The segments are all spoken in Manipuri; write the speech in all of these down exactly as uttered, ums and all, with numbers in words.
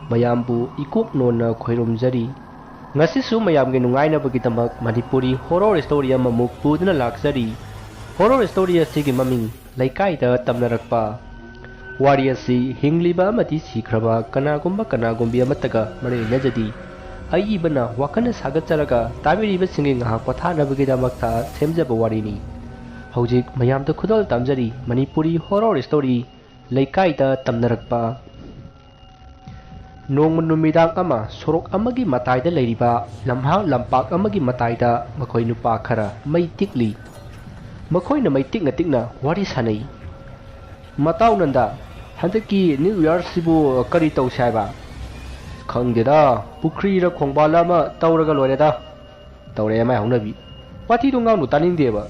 ꯃꯌꯥꯝꯕꯨ ꯏꯀꯣꯛ ꯅꯣꯟꯅ ꯈꯣꯏꯔꯨꯝꯖꯔꯤ꯫ ꯉꯁꯤꯁꯨ ꯃꯌꯥꯝꯒꯤ ꯅꯨꯡꯉꯥꯏꯅꯕꯒꯤꯗꯃꯛ ꯃꯅꯤꯄꯨꯔꯤ horror story ꯑꯃꯃꯨꯛ ꯄꯨꯗꯨꯅ ꯂꯥꯛꯆꯔꯤ꯫ Horror story ꯑꯁꯤꯒꯤ ꯃꯃꯤꯡ ꯂꯩꯀꯥꯏꯗ ꯇꯝꯅꯔꯛꯄ꯫ ꯋꯥꯔꯤ ꯑꯁꯤ ꯍꯤꯡꯂꯤꯕ ꯑꯃꯗꯤ ꯁꯤꯈ꯭ꯔꯕ ꯀꯅꯥꯒꯨꯝꯕ ꯀꯅꯥꯒꯨꯝꯕꯤ ꯑꯃꯠꯇꯒ ꯃꯔꯤ ꯂꯩꯅꯖꯗꯦ꯫ ꯑꯏꯕꯅ ꯋꯥꯈꯜꯅ ꯁꯥꯒꯠꯆꯔꯒ ꯇꯥꯕꯤꯔꯤꯕꯁꯤꯡꯒꯤ ꯉꯥꯏꯍꯥꯛ ꯄꯣꯊꯥꯅꯕꯒꯤꯗꯃꯛꯇ ꯁꯦꯝꯖꯕ ꯋꯥꯔꯤꯅꯤ꯫ ꯍꯧꯖꯤꯛ ꯃꯌꯥꯝꯗ ꯈꯨꯗꯣꯜ ꯇꯝꯖꯔꯤ ꯃꯅꯤꯄꯨꯔꯤ horror story ꯂꯩꯀꯥꯏꯗ ꯇꯝꯅꯔꯛꯄ꯫ ꯅꯣꯡꯃ ꯅꯨꯃꯤꯗꯥꯡ ꯑꯃ ꯁꯣꯔꯣꯛ ꯑꯃꯒꯤ ꯃꯇꯥꯏꯗ ꯂꯩꯔꯤꯕ ꯂꯝꯍꯥꯡ ꯂꯝꯄꯥꯛ ꯑꯃꯒꯤ ꯃꯇꯥꯏꯗ ꯃꯈꯣꯏ ꯅꯨꯄꯥ ꯈꯔ ꯃꯩ ꯇꯤꯛꯂꯤ꯫ ꯃꯈꯣꯏꯅ ꯃꯩ ꯇꯤꯛꯅ ꯇꯤꯛꯅ ꯋꯥꯔꯤ ꯁꯥꯟꯅꯩ꯫ "ꯃꯇꯥꯎ ꯅꯟꯗ, ꯍꯟꯗꯛꯀꯤ New Year ꯁꯤꯕꯨ ꯀꯔꯤ ꯇꯧꯁꯦ ꯍꯥꯏꯕ?" "ꯈꯪꯗꯦꯗ, ꯄꯨꯈ꯭ꯔꯤꯔ ꯈꯣꯡꯕꯥꯜ ꯑꯃ ꯇꯧꯔꯒ ꯂꯣꯏꯔꯦꯗ꯫" ꯇꯧꯔꯛꯑꯦ ꯃꯥꯏ ꯍꯧꯅꯕꯤ꯫ "ꯋꯥꯊꯤꯗꯣ ꯉꯥꯡꯅꯨ ꯇꯥꯅꯤꯡꯗꯦꯕ꯫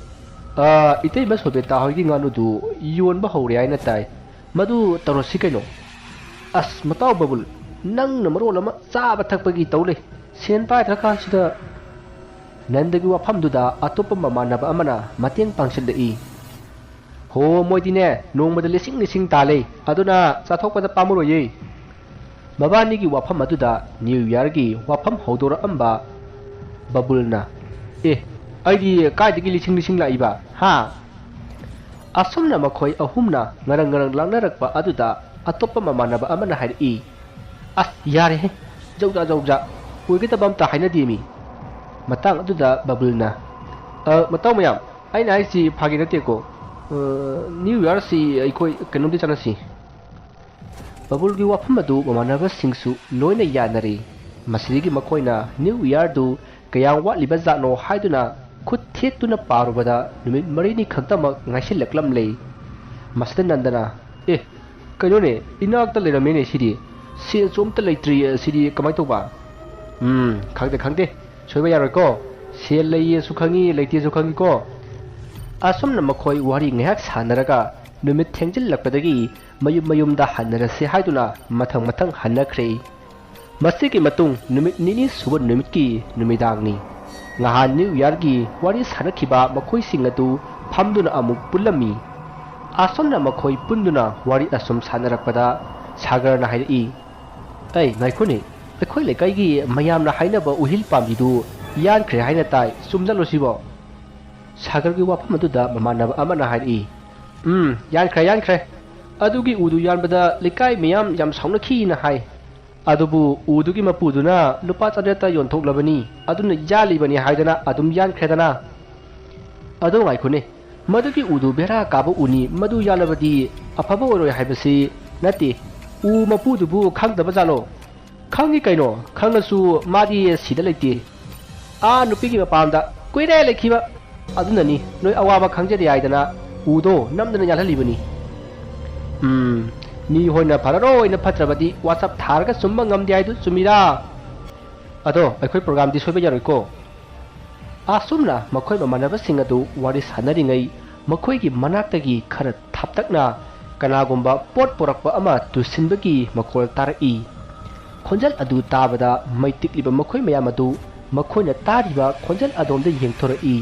ꯑꯥ, ꯏꯇꯩꯃ ꯁꯣꯕꯦꯇꯥ ꯍꯣꯏꯒꯤ ꯉꯥꯅꯨꯗꯨ ꯌꯣꯟꯕ ꯍꯧꯔꯦ ꯍꯥꯏꯅ ꯇꯥꯏ꯫ ꯃꯗꯨ ꯇꯧꯔꯁꯤ ꯀꯩꯅꯣ?" "ꯑꯁ, ꯃꯇꯥꯎ ꯕꯕꯨꯜ, ꯅꯪꯅ ꯃꯔꯣꯜ ꯑꯃ ꯆꯥꯕ ꯊꯛꯄꯒꯤ ꯇꯧ ꯂꯩ꯫ ꯁꯦꯟ ꯄꯥꯏꯗ꯭ꯔꯀꯥꯟꯁꯤꯗ꯫" ꯅꯟꯗꯒꯤ ꯋꯥꯐꯝꯗꯨꯗ ꯑꯇꯣꯞꯄ ꯃꯃꯥꯟꯅꯕ ꯑꯃꯅ ꯃꯇꯦꯡ ꯄꯥꯡꯁꯤꯜꯂꯛꯏ꯫ "ꯍꯣ, ꯃꯣꯏꯗꯤꯅꯦ, ꯅꯣꯡꯃꯗ ꯂꯤꯁꯤꯡ ꯂꯤꯁꯤꯡ ꯇꯥꯜꯂꯦ, ꯑꯗꯨꯅ ꯆꯥꯊꯣꯛꯄꯗ ꯄꯥꯝꯃꯔꯣꯏꯌꯦ꯫" ꯃꯕꯥꯅꯤꯒꯤ ꯋꯥꯐꯝ ꯑꯗꯨꯗ New Year ꯒꯤ ꯋꯥꯐꯝ ꯍꯧꯗꯣꯔꯛꯑꯝꯕ ꯕꯕꯨꯜꯅ, "ꯑꯦ, ꯑꯩꯗꯤ ꯀꯥꯏꯗꯒꯤ ꯂꯤꯁꯤꯡ ꯂꯤꯁꯤꯡ ꯂꯥꯛꯏꯕ, ꯍꯥ?" ꯑꯁꯨꯝꯅ ꯃꯈꯣꯏ ꯑꯍꯨꯝꯅ ꯉꯔꯪ ꯉꯔꯪ ꯂꯥꯡꯅꯔꯛꯄ ꯑꯗꯨꯗ ꯑꯇꯣꯞꯄ ꯃꯃꯥꯟꯅꯕ ꯑꯃꯅ ꯍꯥꯏꯔꯛꯏ, "ꯑꯁ, ꯌꯥꯔꯦꯍꯦ, ꯖꯧꯖꯥ ꯖꯧꯖꯥ, ꯑꯣꯏꯒꯗꯕ ꯑꯝꯇ ꯍꯥꯏꯅꯗꯦꯃꯤ꯫" ꯃꯇꯥꯡ ꯑꯗꯨꯗ ꯕꯕꯨꯜꯅ, "ꯑ, ꯃꯇꯥꯎ ꯃꯌꯥꯝ, ꯑꯩꯅ ꯍꯥꯏꯁꯤ ꯐꯥꯒꯤ ꯅꯠꯇꯦꯀꯣ꯫ ꯑ, New Year ꯁꯤ ꯑꯩꯈꯣꯏ ꯀꯩꯅꯣꯝꯗꯤ ꯆꯠꯅꯁꯤ꯫" ꯕꯕꯨꯜꯒꯤ ꯋꯥꯐꯝ ꯑꯗꯨ ꯃꯃꯥꯟꯅꯕꯁꯤꯡꯁꯨ ꯂꯣꯏꯅ ꯌꯥꯅꯔꯦ꯫ ꯃꯁꯤꯗꯒꯤ ꯃꯈꯣꯏꯅ New Year ꯗꯨ ꯀꯌꯥꯝ ꯋꯥꯠꯂꯤꯕ ꯖꯥꯠꯅꯣ ꯍꯥꯏꯗꯨꯅ ꯈꯨꯠ ꯊꯦꯠꯇꯨꯅ ꯄꯥꯔꯨꯕꯗ ꯅꯨꯃꯤꯠ ꯃꯔꯤꯅꯤ ꯈꯛꯇꯃꯛ ꯉꯥꯏꯁꯤꯜꯂꯛꯂꯝꯂꯦ꯫ ꯃꯁꯤꯗ ꯅꯟꯗꯅ, "ꯑꯦ, ꯀꯩꯅꯣꯅꯦ, ꯏꯅꯥꯛꯇ ꯂꯩꯔꯝꯃꯦꯅꯦ ꯁꯤꯗꯤ꯫ ꯁꯦꯜꯁꯨ ꯑꯝꯇ ꯂꯩꯇ꯭ꯔꯤ, ꯁꯤꯗꯤ ꯀꯃꯥꯏꯅ ꯇꯧꯕ?" "ꯎꯝ, ꯈꯪꯗꯦ, ꯈꯪꯗꯦ꯫ ꯁꯣꯏꯕ ꯌꯥꯔꯣꯏꯀꯣ꯫ ꯁꯦꯜ ꯂꯩꯌꯦꯁꯨ ꯈꯪꯉꯤ, ꯂꯩꯇꯦꯁꯨ ꯈꯪꯉꯤꯀꯣ꯫" ꯑꯁꯨꯝꯅ ꯃꯈꯣꯏ ꯋꯥꯔꯤ ꯉꯥꯏꯍꯥꯛ ꯁꯥꯟꯅꯔꯒ ꯅꯨꯃꯤꯠ ꯊꯦꯡꯖꯤꯜꯂꯛꯄꯗꯒꯤ ꯃꯌꯨꯝ ꯃꯌꯨꯝꯗ ꯍꯟꯅꯔꯁꯤ ꯍꯥꯏꯗꯨꯅ ꯃꯊꯪ ꯃꯊꯪ ꯍꯟꯅꯈ꯭ꯔꯦ꯫ ꯃꯁꯤꯒꯤ ꯃꯇꯨꯡ ꯅꯨꯃꯤꯠ ꯅꯤꯅꯤ ꯁꯨꯕ ꯅꯨꯃꯤꯠꯀꯤ ꯅꯨꯃꯤꯗꯥꯡꯅꯤ꯫ ꯉꯍꯥꯟ New Year ꯒꯤ ꯋꯥꯔꯤ ꯁꯥꯟꯅꯈꯤꯕ ꯃꯈꯣꯏꯁꯤꯡ ꯑꯗꯨ ꯐꯝꯗꯨꯅ ꯑꯃꯨꯛ ꯄꯨꯜꯂꯝꯃꯤ꯫ ꯑꯁꯨꯝꯅ ꯃꯈꯣꯏ ꯄꯨꯟꯗꯨꯅ ꯋꯥꯔꯤ ꯑꯁꯨꯝ ꯁꯥꯟꯅꯔꯛꯄꯗ ꯁꯥꯒꯔꯅ ꯍꯥꯏꯔꯛꯏ, "ꯑꯩ, ꯉꯥꯏꯈꯣꯅꯦ, ꯑꯩꯈꯣꯏ ꯂꯩꯀꯥꯏꯒꯤ ꯃꯌꯥꯝꯅ ꯍꯥꯏꯅꯕ ꯎꯍꯤꯜ ꯄꯥꯝꯕꯤꯗꯨ ꯌꯥꯟꯈ꯭ꯔꯦ ꯍꯥꯏꯅ ꯇꯥꯏ, ꯆꯨꯝꯖꯠꯂꯣ ꯁꯤꯕꯣ?" ꯁꯥꯒꯔꯒꯤ ꯋꯥꯐꯝ ꯑꯗꯨꯗ ꯃꯃꯥꯟꯅꯕ ꯑꯃꯅ ꯍꯥꯏꯔꯛꯏ, "ꯎꯝ, ꯌꯥꯟꯈ꯭ꯔꯦ, ꯌꯥꯟꯈ꯭ꯔꯦ꯫ ꯑꯗꯨꯒꯤ ꯎꯗꯨ ꯌꯥꯟꯕꯗ ꯂꯩꯀꯥꯏ ꯃꯤꯌꯥꯝ ꯌꯥꯝ ꯁꯥꯎꯅꯈꯤꯅ ꯍꯥꯏ꯫ ꯑꯗꯨꯕꯨ ꯎꯗꯨꯒꯤ ꯃꯄꯨꯗꯨꯅ ꯂꯨꯄꯥ ꯆꯥꯇ꯭ꯔꯦꯠꯇ ꯌꯣꯟꯊꯣꯛꯂꯕꯅꯤ, ꯑꯗꯨꯅ ꯌꯥꯜꯂꯤꯕꯅꯤ ꯍꯥꯏꯗꯅ ꯑꯗꯨꯝ ꯌꯥꯟꯈ꯭ꯔꯦꯗꯅ꯫ ꯑꯗꯣ ꯉꯥꯏꯈꯣꯅꯦ, ꯃꯗꯨꯒꯤ ꯎꯗꯨ ꯕꯦꯔꯥ ꯀꯥꯕ ꯎꯅꯤ, ꯃꯗꯨ ꯌꯥꯜꯂꯕꯗꯤ ꯑꯐꯕ ꯑꯣꯏꯔꯣꯏ ꯍꯥꯏꯕꯁꯤ ꯅꯠꯇꯦ꯫ ꯎ ꯃꯄꯨꯗꯨꯕꯨ ꯈꯪꯗꯕ ꯖꯥꯠꯂꯣ?" "ꯈꯪꯉꯤ ꯀꯩꯅꯣ, ꯈꯪꯉꯁꯨ ꯃꯥꯗꯤ ꯁꯤꯗ ꯂꯩꯇꯦ꯫ ꯑꯥ ꯅꯨꯄꯤꯒꯤ ꯃꯄꯥꯝꯗ ꯀꯨꯏꯔꯦ ꯂꯩꯈꯤꯕ꯫ ꯑꯗꯨꯅꯅꯤ ꯅꯣꯏ ꯑꯋꯥꯕ ꯈꯪꯖꯗꯦ ꯍꯥꯏꯗꯅ ꯎꯗꯣ ꯅꯝꯗꯅ ꯌꯥꯜꯍꯜꯂꯤꯕꯅꯤ꯫" "ꯎꯝ, ꯃꯤ ꯍꯣꯏꯅ ꯐꯔꯔꯣꯏꯅ ꯐꯠꯇ꯭ꯔꯕꯗꯤ WhatsApp ꯊꯥꯔꯒ ꯆꯨꯝꯕ ꯉꯝꯗꯦ ꯍꯥꯏꯗꯨ ꯆꯨꯝꯃꯤꯔꯥ? ꯑꯗꯣ ꯑꯩꯈꯣꯏ programꯗꯤ ꯁꯣꯏꯕ ꯌꯥꯔꯣꯏꯀꯣ?" ꯑꯁꯨꯝꯅ ꯃꯈꯣꯏ ꯃꯃꯥꯟꯅꯕꯁꯤꯡ ꯑꯗꯨ ꯋꯥꯔꯤ ꯁꯥꯟꯅꯔꯤꯉꯩ, ꯃꯈꯣꯏꯒꯤ ꯃꯅꯥꯛꯇꯒꯤ ꯈꯔ ꯊꯥꯞꯇꯛꯅ ꯀꯅꯥꯒꯨꯝꯕ ꯄꯣꯠ ꯄꯨꯔꯛꯄ ꯑꯃ ꯇꯨꯁꯤꯟꯕꯒꯤ ꯃꯈꯣꯜ ꯇꯥꯔꯛꯏ꯫ ꯈꯣꯟꯖꯦꯜ ꯑꯗꯨ ꯇꯥꯕꯗ ꯃꯩ ꯇꯤꯛꯂꯤꯕ ꯃꯈꯣꯏ ꯃꯌꯥꯝ ꯑꯗꯨ ꯃꯈꯣꯏꯅ ꯇꯥꯔꯤꯕ ꯈꯣꯟꯖꯦꯜ ꯑꯗꯣꯝꯗ ꯌꯦꯡꯊꯣꯔꯛꯏ꯫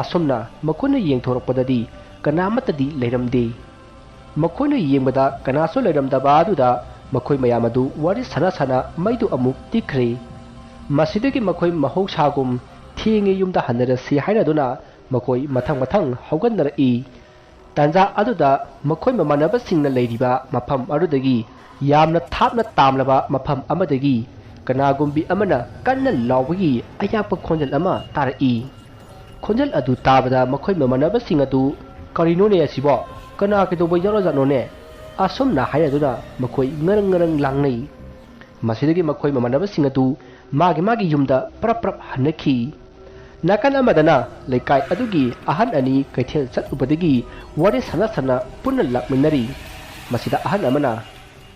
ꯑꯁꯨꯝꯅ ꯃꯈꯣꯏꯅ ꯌꯦꯡꯊꯣꯔꯛꯄꯗꯗꯤ ꯀꯅꯥꯃꯠꯇꯗꯤ ꯂꯩꯔꯝꯗꯦ꯫ ꯃꯈꯣꯏꯅ ꯌꯦꯡꯕꯗ ꯀꯅꯥꯁꯨ ꯂꯩꯔꯝꯗꯕ ꯑꯗꯨꯗ ꯃꯈꯣꯏ ꯃꯌꯥꯝ ꯑꯗꯨ ꯋꯥꯔꯤ ꯁꯥꯟꯅ ꯁꯥꯟꯅ ꯃꯩꯗꯨ ꯑꯃꯨꯛ ꯇꯤꯛꯈ꯭ꯔꯦ꯫ ꯃꯁꯤꯗꯒꯤ ꯃꯈꯣꯏ ꯃꯍꯧꯁꯥꯒꯨꯝ ꯊꯦꯡꯉꯦ, ꯌꯨꯝꯗ ꯍꯟꯅꯔꯁꯤ ꯍꯥꯏꯅꯗꯨꯅ ꯃꯈꯣꯏ ꯃꯊꯪ ꯃꯊꯪ ꯍꯧꯒꯠꯅꯔꯛꯏ꯫ ꯇꯥꯟꯖꯥ ꯑꯗꯨꯗ ꯃꯈꯣꯏ ꯃꯃꯥꯟꯅꯕꯁꯤꯡꯅ ꯂꯩꯔꯤꯕ ꯃꯐꯝ ꯑꯗꯨꯗꯒꯤ ꯌꯥꯝꯅ ꯊꯥꯞꯅ ꯇꯥꯝꯂꯕ ꯃꯐꯝ ꯑꯃꯗꯒꯤ ꯀꯅꯥꯒꯨꯝꯕꯤ ꯑꯃꯅ ꯀꯟꯅ ꯂꯥꯎꯕꯒꯤ ꯑꯌꯥꯛꯄ ꯈꯣꯟꯖꯦꯜ ꯑꯃ ꯇꯥꯔꯛꯏ꯫ ꯈꯣꯟꯖꯦꯜ ꯑꯗꯨ ꯇꯥꯕꯗ ꯃꯈꯣꯏ ꯃꯃꯥꯟꯅꯕꯁꯤꯡ ꯑꯗꯨ, "ꯀꯔꯤꯅꯣꯅꯦ ꯑꯁꯤꯕꯣ? ꯀꯅꯥ ꯀꯩꯗꯧꯕ ꯌꯥꯎꯔꯖꯥꯠꯅꯣꯅꯦ?" ꯑꯁꯨꯝꯅ ꯍꯥꯏꯅꯗꯨꯅ ꯃꯈꯣꯏ ꯉꯔꯪ ꯉꯔꯪ ꯂꯥꯡꯅꯩ꯫ ꯃꯁꯤꯗꯒꯤ ꯃꯈꯣꯏ ꯃꯃꯥꯟꯅꯕꯁꯤꯡ ꯑꯗꯨ ꯃꯥꯒꯤ ꯃꯥꯒꯤ ꯌꯨꯝꯗ ꯄ꯭ꯔꯞ ꯄ꯭ꯔꯞ ꯍꯟꯅꯈꯤ꯫ ꯅꯥꯀꯟ ꯑꯃꯗꯅ ꯂꯩꯀꯥꯏ ꯑꯗꯨꯒꯤ ꯑꯍꯟ ꯑꯅꯤ ꯀꯩꯊꯦꯜ ꯆꯠꯂꯨꯕꯗꯒꯤ ꯋꯥꯔꯤ ꯁꯥꯟꯅ ꯁꯥꯟꯅ ꯄꯨꯟꯅ ꯂꯥꯛꯃꯤꯟꯅꯔꯤ꯫ ꯃꯁꯤꯗ ꯑꯍꯟ ꯑꯃꯅ,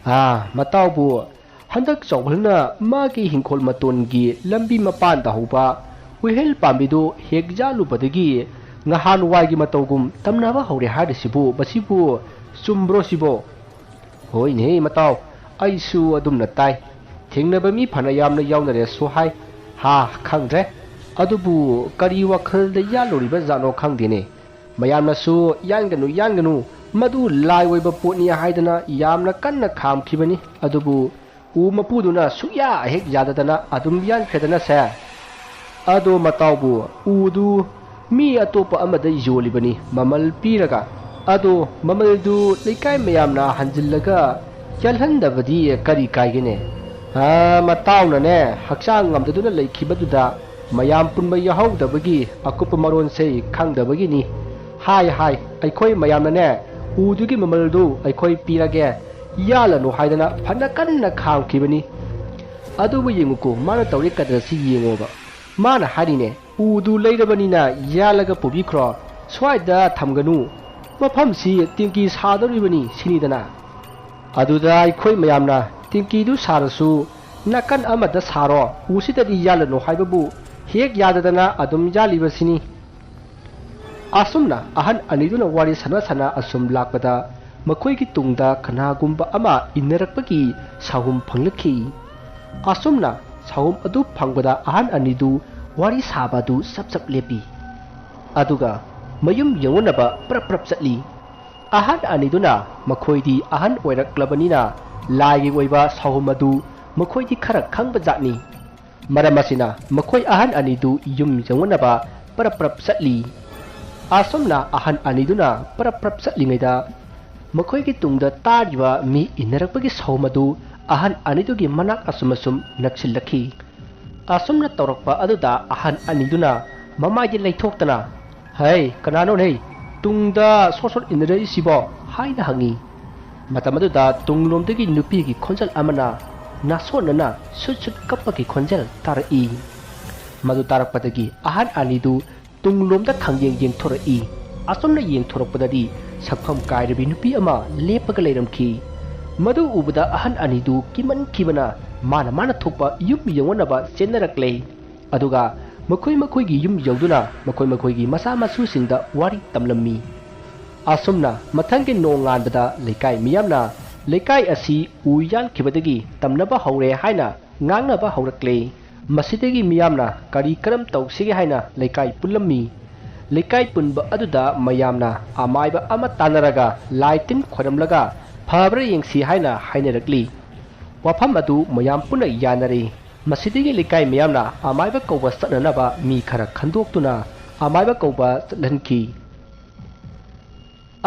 "ꯑꯥ, ꯃꯇꯥꯎꯕꯨ ꯍꯟꯗꯛ ꯆꯥꯎꯕꯜꯅ ꯃꯥꯒꯤ ꯍꯤꯡꯈꯣꯜ ꯃꯇꯣꯟꯒꯤ ꯂꯝꯕꯤ ꯃꯄꯥꯟꯗ ꯍꯧꯕ ꯎꯍꯦꯜ ꯄꯥꯝꯕꯤꯗꯨ ꯍꯦꯛ ꯌꯥꯜꯂꯨꯕꯗꯒꯤ ꯉꯍꯥꯟꯋꯥꯏꯒꯤ ꯃꯇꯧꯒꯨꯝ ꯇꯝꯅꯕ ꯍꯧꯔꯦ ꯍꯥꯏꯔꯤꯁꯤꯕꯨ, ꯃꯁꯤꯕꯨ ꯆꯨꯝꯕ꯭ꯔꯣ ꯁꯤꯕꯣ?" "ꯍꯣꯏꯅꯦ ꯃꯇꯥꯎ, ꯑꯩꯁꯨ ꯑꯗꯨꯝꯅ ꯇꯥꯏ꯫ ꯊꯦꯡꯅꯕ ꯃꯤ ꯐꯅ ꯌꯥꯝꯅ ꯌꯥꯎꯅꯔꯦꯁꯨ ꯍꯥꯏ꯫ ꯍꯥ, ꯈꯪꯗ꯭ꯔꯦ꯫ ꯑꯗꯨꯕꯨ ꯀꯔꯤ ꯋꯥꯈꯜꯗ ꯌꯥꯜꯂꯨꯔꯤꯕ ꯖꯥꯠꯅꯣ ꯈꯪꯗꯦꯅꯦ꯫ ꯃꯌꯥꯝꯅꯁꯨ 'ꯌꯥꯟꯒꯅꯨ, ꯌꯥꯟꯒꯅꯨ, ꯃꯗꯨ ꯂꯥꯏ ꯑꯣꯏꯕ ꯄꯣꯠꯅꯤ' ꯍꯥꯏꯗꯅ ꯌꯥꯝꯅ ꯀꯟꯅ ꯈꯥꯝꯈꯤꯕꯅꯤ꯫ ꯑꯗꯨꯕꯨ ꯎ ꯃꯄꯨꯗꯨꯅ ꯁꯨꯛꯌꯥ ꯍꯦꯛ ꯌꯥꯗꯗꯅ ꯑꯗꯨꯝ ꯌꯥꯟꯈ꯭ꯔꯦꯗꯅꯁꯦ꯫ ꯑꯗꯣ ꯃꯇꯥꯎꯕꯨ, ꯎꯗꯨ ꯃꯤ ꯑꯇꯣꯞꯄ ꯑꯃꯗ ꯌꯣꯜꯂꯤꯕꯅꯤ ꯃꯃꯜ ꯄꯤꯔꯒ꯫ ꯑꯗꯣ ꯃꯃꯜꯗꯨ ꯂꯩꯀꯥꯏ ꯃꯌꯥꯝꯅ ꯍꯟꯖꯤꯜꯂꯒ ꯌꯥꯜꯍꯟꯗꯕꯗꯤ ꯀꯔꯤ ꯀꯥꯏꯒꯦꯅꯦ? ꯑꯥ, ꯃꯇꯥꯎꯅꯅꯦ, ꯍꯛꯆꯥꯡ ꯉꯝꯗꯗꯨꯅ ꯂꯩꯈꯤꯕꯗꯨꯗ ꯃꯌꯥꯝ ꯄꯨꯟꯕ ꯌꯥꯍꯧꯗꯕꯒꯤ ꯑꯀꯨꯞꯄ ꯃꯔꯣꯟꯁꯦ ꯈꯪꯗꯕꯒꯤꯅꯤ꯫ ꯍꯥꯏ ꯍꯥꯏ, ꯑꯩꯈꯣꯏ ꯃꯌꯥꯝꯅꯅꯦ, ꯎꯗꯨꯒꯤ ꯃꯃꯜꯗꯨ ꯑꯩꯈꯣꯏ ꯄꯤꯔꯒꯦ, ꯌꯥꯜꯂꯅꯨ ꯍꯥꯏꯗꯅ ꯐꯅ ꯀꯟꯅ ꯈꯥꯝꯈꯤꯕꯅꯤ꯫ ꯑꯗꯨꯕꯨ ꯌꯦꯡꯉꯨꯀꯣ, ꯃꯥꯅ ꯇꯧꯔꯤ ꯀꯗꯔꯁꯤ ꯌꯦꯡꯉꯣꯕ꯫ ꯃꯥꯅ ꯍꯥꯏꯔꯤꯅꯦ, "ꯎꯗꯨ ꯂꯩꯔꯕꯅꯤꯅ ꯌꯥꯜꯂꯒ ꯄꯨꯕꯤꯈ꯭ꯔꯣ, ꯁ꯭ꯋꯥꯏꯗ ꯊꯝꯒꯅꯨ, ꯃꯐꯝꯁꯤ ꯇꯦꯡꯀꯤ ꯁꯥꯗꯧꯔꯤꯕꯅꯤ" ꯁꯤꯅꯤꯗꯅ꯫ ꯑꯗꯨꯗ ꯑꯩꯈꯣꯏ ꯃꯌꯥꯝꯅ, "ꯇꯦꯡꯀꯤꯗꯨ ꯁꯥꯔꯁꯨ ꯅꯥꯀꯟ ꯑꯃꯗ ꯁꯥꯔꯣ, ꯎꯁꯤꯗꯗꯤ ꯌꯥꯜꯂꯅꯨ" ꯍꯥꯏꯕꯕꯨ ꯍꯦꯛ ꯌꯥꯗꯗꯅ ꯑꯗꯨꯝ ꯌꯥꯜꯂꯤꯕꯁꯤꯅꯤ꯫ ꯑꯁꯨꯝꯅ ꯑꯍꯟ ꯑꯅꯤꯗꯨꯅ ꯋꯥꯔꯤ ꯁꯥꯟꯅ ꯁꯥꯟꯅ ꯑꯁꯨꯝ ꯂꯥꯛꯄꯗ, ꯃꯈꯣꯏꯒꯤ ꯇꯨꯡꯗ ꯀꯅꯥꯒꯨꯝꯕ ꯑꯃ ꯏꯟꯅꯔꯛꯄꯒꯤ ꯁꯥꯍꯨꯝ ꯐꯪꯂꯛꯈꯤ꯫ ꯑꯁꯨꯝꯅ ꯁꯥꯍꯨꯝ ꯑꯗꯨ ꯐꯪꯕꯗ, ꯑꯍꯟ ꯑꯅꯤꯗꯨ ꯋꯥꯔꯤ ꯁꯥꯕ ꯑꯗꯨ ꯆꯞ ꯆꯞ ꯂꯦꯞꯄꯤ꯫ ꯑꯗꯨꯒ ꯃꯌꯨꯝ ꯌꯧꯅꯅꯕ ꯄ꯭ꯔꯞ ꯄ꯭ꯔꯞ ꯆꯠꯂꯤ꯫ ꯑꯍꯟ ꯑꯅꯤꯗꯨꯅ, ꯃꯈꯣꯏꯗꯤ ꯑꯍꯟ ꯑꯣꯏꯔꯛꯂꯕꯅꯤꯅ, ꯂꯥꯏꯒꯤ ꯑꯣꯏꯕ ꯁꯥꯍꯨꯝ ꯑꯗꯨ ꯃꯈꯣꯏꯗꯤ ꯈꯔ ꯈꯪꯕ ꯖꯥꯠꯅꯤ꯫ ꯃꯔꯝ ꯑꯁꯤꯅ, ꯃꯈꯣꯏ ꯑꯍꯟ ꯑꯅꯤꯗꯨ ꯌꯨꯝ ꯌꯧꯅꯅꯕ ꯄ꯭ꯔꯞ ꯄ꯭ꯔꯞ ꯆꯠꯂꯤ꯫ ꯑꯁꯨꯝꯅ ꯑꯍꯟ ꯑꯅꯤꯗꯨꯅ ꯄ꯭ꯔꯞ ꯄ꯭ꯔꯞ ꯆꯠꯂꯤꯉꯩꯗ, ꯃꯈꯣꯏꯒꯤ ꯇꯨꯡꯗ ꯇꯥꯔꯤꯕ ꯃꯤ ꯏꯟꯅꯔꯛꯄꯒꯤ ꯁꯥꯍꯨꯝ ꯑꯗꯨ ꯑꯍꯟ ꯑꯅꯤꯗꯨꯒꯤ ꯃꯅꯥꯛ ꯑꯁꯨꯝ ꯑꯁꯨꯝ ꯅꯛꯁꯤꯜꯂꯛꯈꯤ꯫ ꯑꯁꯨꯝꯅ ꯇꯧꯔꯛꯄ ꯑꯗꯨꯗ, ꯑꯍꯟ ꯑꯅꯤꯗꯨꯅ ꯃꯃꯥꯏꯗꯤ ꯂꯩꯊꯣꯛꯇꯅ, "ꯍꯩ, ꯀꯅꯥꯅꯣꯅꯦ? ꯇꯨꯡꯗ ꯁꯣꯠ ꯁꯣꯠ ꯏꯟꯅꯔꯛꯏꯁꯤꯕꯣ?" ꯍꯥꯏꯅ ꯍꯪꯉꯤ꯫ ꯃꯇꯝ ꯑꯗꯨꯗ ꯇꯨꯡꯂꯣꯝꯗꯒꯤ ꯅꯨꯄꯤꯒꯤ ꯈꯣꯟꯖꯦꯜ ꯑꯃꯅ ꯅꯥꯁꯣꯟꯅꯅ ꯁꯨꯠ ꯁꯨꯠ ꯀꯞꯄꯒꯤ ꯈꯣꯟꯖꯦꯜ ꯇꯥꯔꯛꯏ꯫ ꯃꯗꯨ ꯇꯥꯔꯛꯄꯗꯒꯤ ꯑꯍꯟ ꯑꯅꯤꯗꯨ ꯇꯨꯡꯂꯣꯝꯗ ꯈꯪꯌꯦꯡ ꯌꯦꯡꯊꯣꯔꯛꯏ꯫ ꯑꯁꯨꯝꯅ ꯌꯦꯡꯊꯣꯔꯛꯄꯗꯗꯤ, ꯁꯛꯐꯝ ꯀꯥꯏꯔꯕꯤ ꯅꯨꯄꯤ ꯑꯃ ꯂꯦꯞꯄꯒ ꯂꯩꯔꯝꯈꯤ꯫ ꯃꯗꯨ ꯎꯕꯗ, ꯑꯍꯟ ꯑꯅꯤꯗꯨ ꯀꯤꯃꯟꯈꯤꯕꯅ, ꯃꯥꯅ ꯃꯥꯅ ꯊꯣꯛꯄ ꯌꯨꯝ ꯌꯧꯅꯅꯕ ꯆꯦꯟꯅꯔꯛꯂꯦ꯫ ꯑꯗꯨꯒ ꯃꯈꯣꯏ ꯃꯈꯣꯏꯒꯤ ꯌꯨꯝ ꯌꯧꯗꯨꯅ ꯃꯈꯣꯏ ꯃꯈꯣꯏꯒꯤ ꯃꯆꯥ ꯃꯁꯨꯁꯤꯡꯗ ꯋꯥꯔꯤ ꯇꯝꯂꯝꯃꯤ꯫ ꯑꯁꯨꯝꯅ ꯃꯊꯪꯒꯤ ꯅꯣꯡꯉꯥꯟꯕꯗ ꯂꯩꯀꯥꯏ ꯃꯤꯌꯥꯝꯅ ꯂꯩꯀꯥꯏ ꯑꯁꯤ ꯎ ꯌꯥꯟꯈꯤꯕꯗꯒꯤ ꯇꯝꯅꯕ ꯍꯧꯔꯦ ꯍꯥꯏꯅ ꯉꯥꯡꯅꯕ ꯍꯧꯔꯛꯂꯦ꯫ ꯃꯁꯤꯗꯒꯤ ꯃꯤꯌꯥꯝꯅ ꯀꯔꯤ ꯀꯔꯝ ꯇꯧꯁꯤꯒꯦ ꯍꯥꯏꯅ ꯂꯩꯀꯥꯏ ꯄꯨꯜꯂꯝꯃꯤ꯫ ꯂꯩꯀꯥꯏ ꯄꯨꯟꯕ ꯑꯗꯨꯗ ꯃꯌꯥꯝꯅ ꯑꯃꯥꯏꯕ ꯑꯃ ꯇꯥꯟꯅꯔꯒ ꯂꯥꯏ ꯇꯤꯟ ꯈꯣꯏꯔꯝꯂꯒ ꯐꯕ꯭ꯔꯥ ꯌꯦꯡꯁꯤ ꯍꯥꯏꯅ ꯍꯥꯏꯅꯔꯛꯂꯤ꯫ ꯋꯥꯐꯝ ꯑꯗꯨ ꯃꯌꯥꯝ ꯄꯨꯟꯅ ꯌꯥꯅꯔꯦ꯫ ꯃꯁꯤꯗꯒꯤ ꯂꯩꯀꯥꯏ ꯃꯤꯌꯥꯝꯅ ꯑꯃꯥꯏꯕ ꯀꯧꯕ ꯆꯠꯅꯅꯕ ꯃꯤ ꯈꯔ ꯈꯟꯗꯣꯛꯇꯨꯅ ꯑꯃꯥꯏꯕ ꯀꯧꯕ ꯆꯠꯍꯟꯈꯤ꯫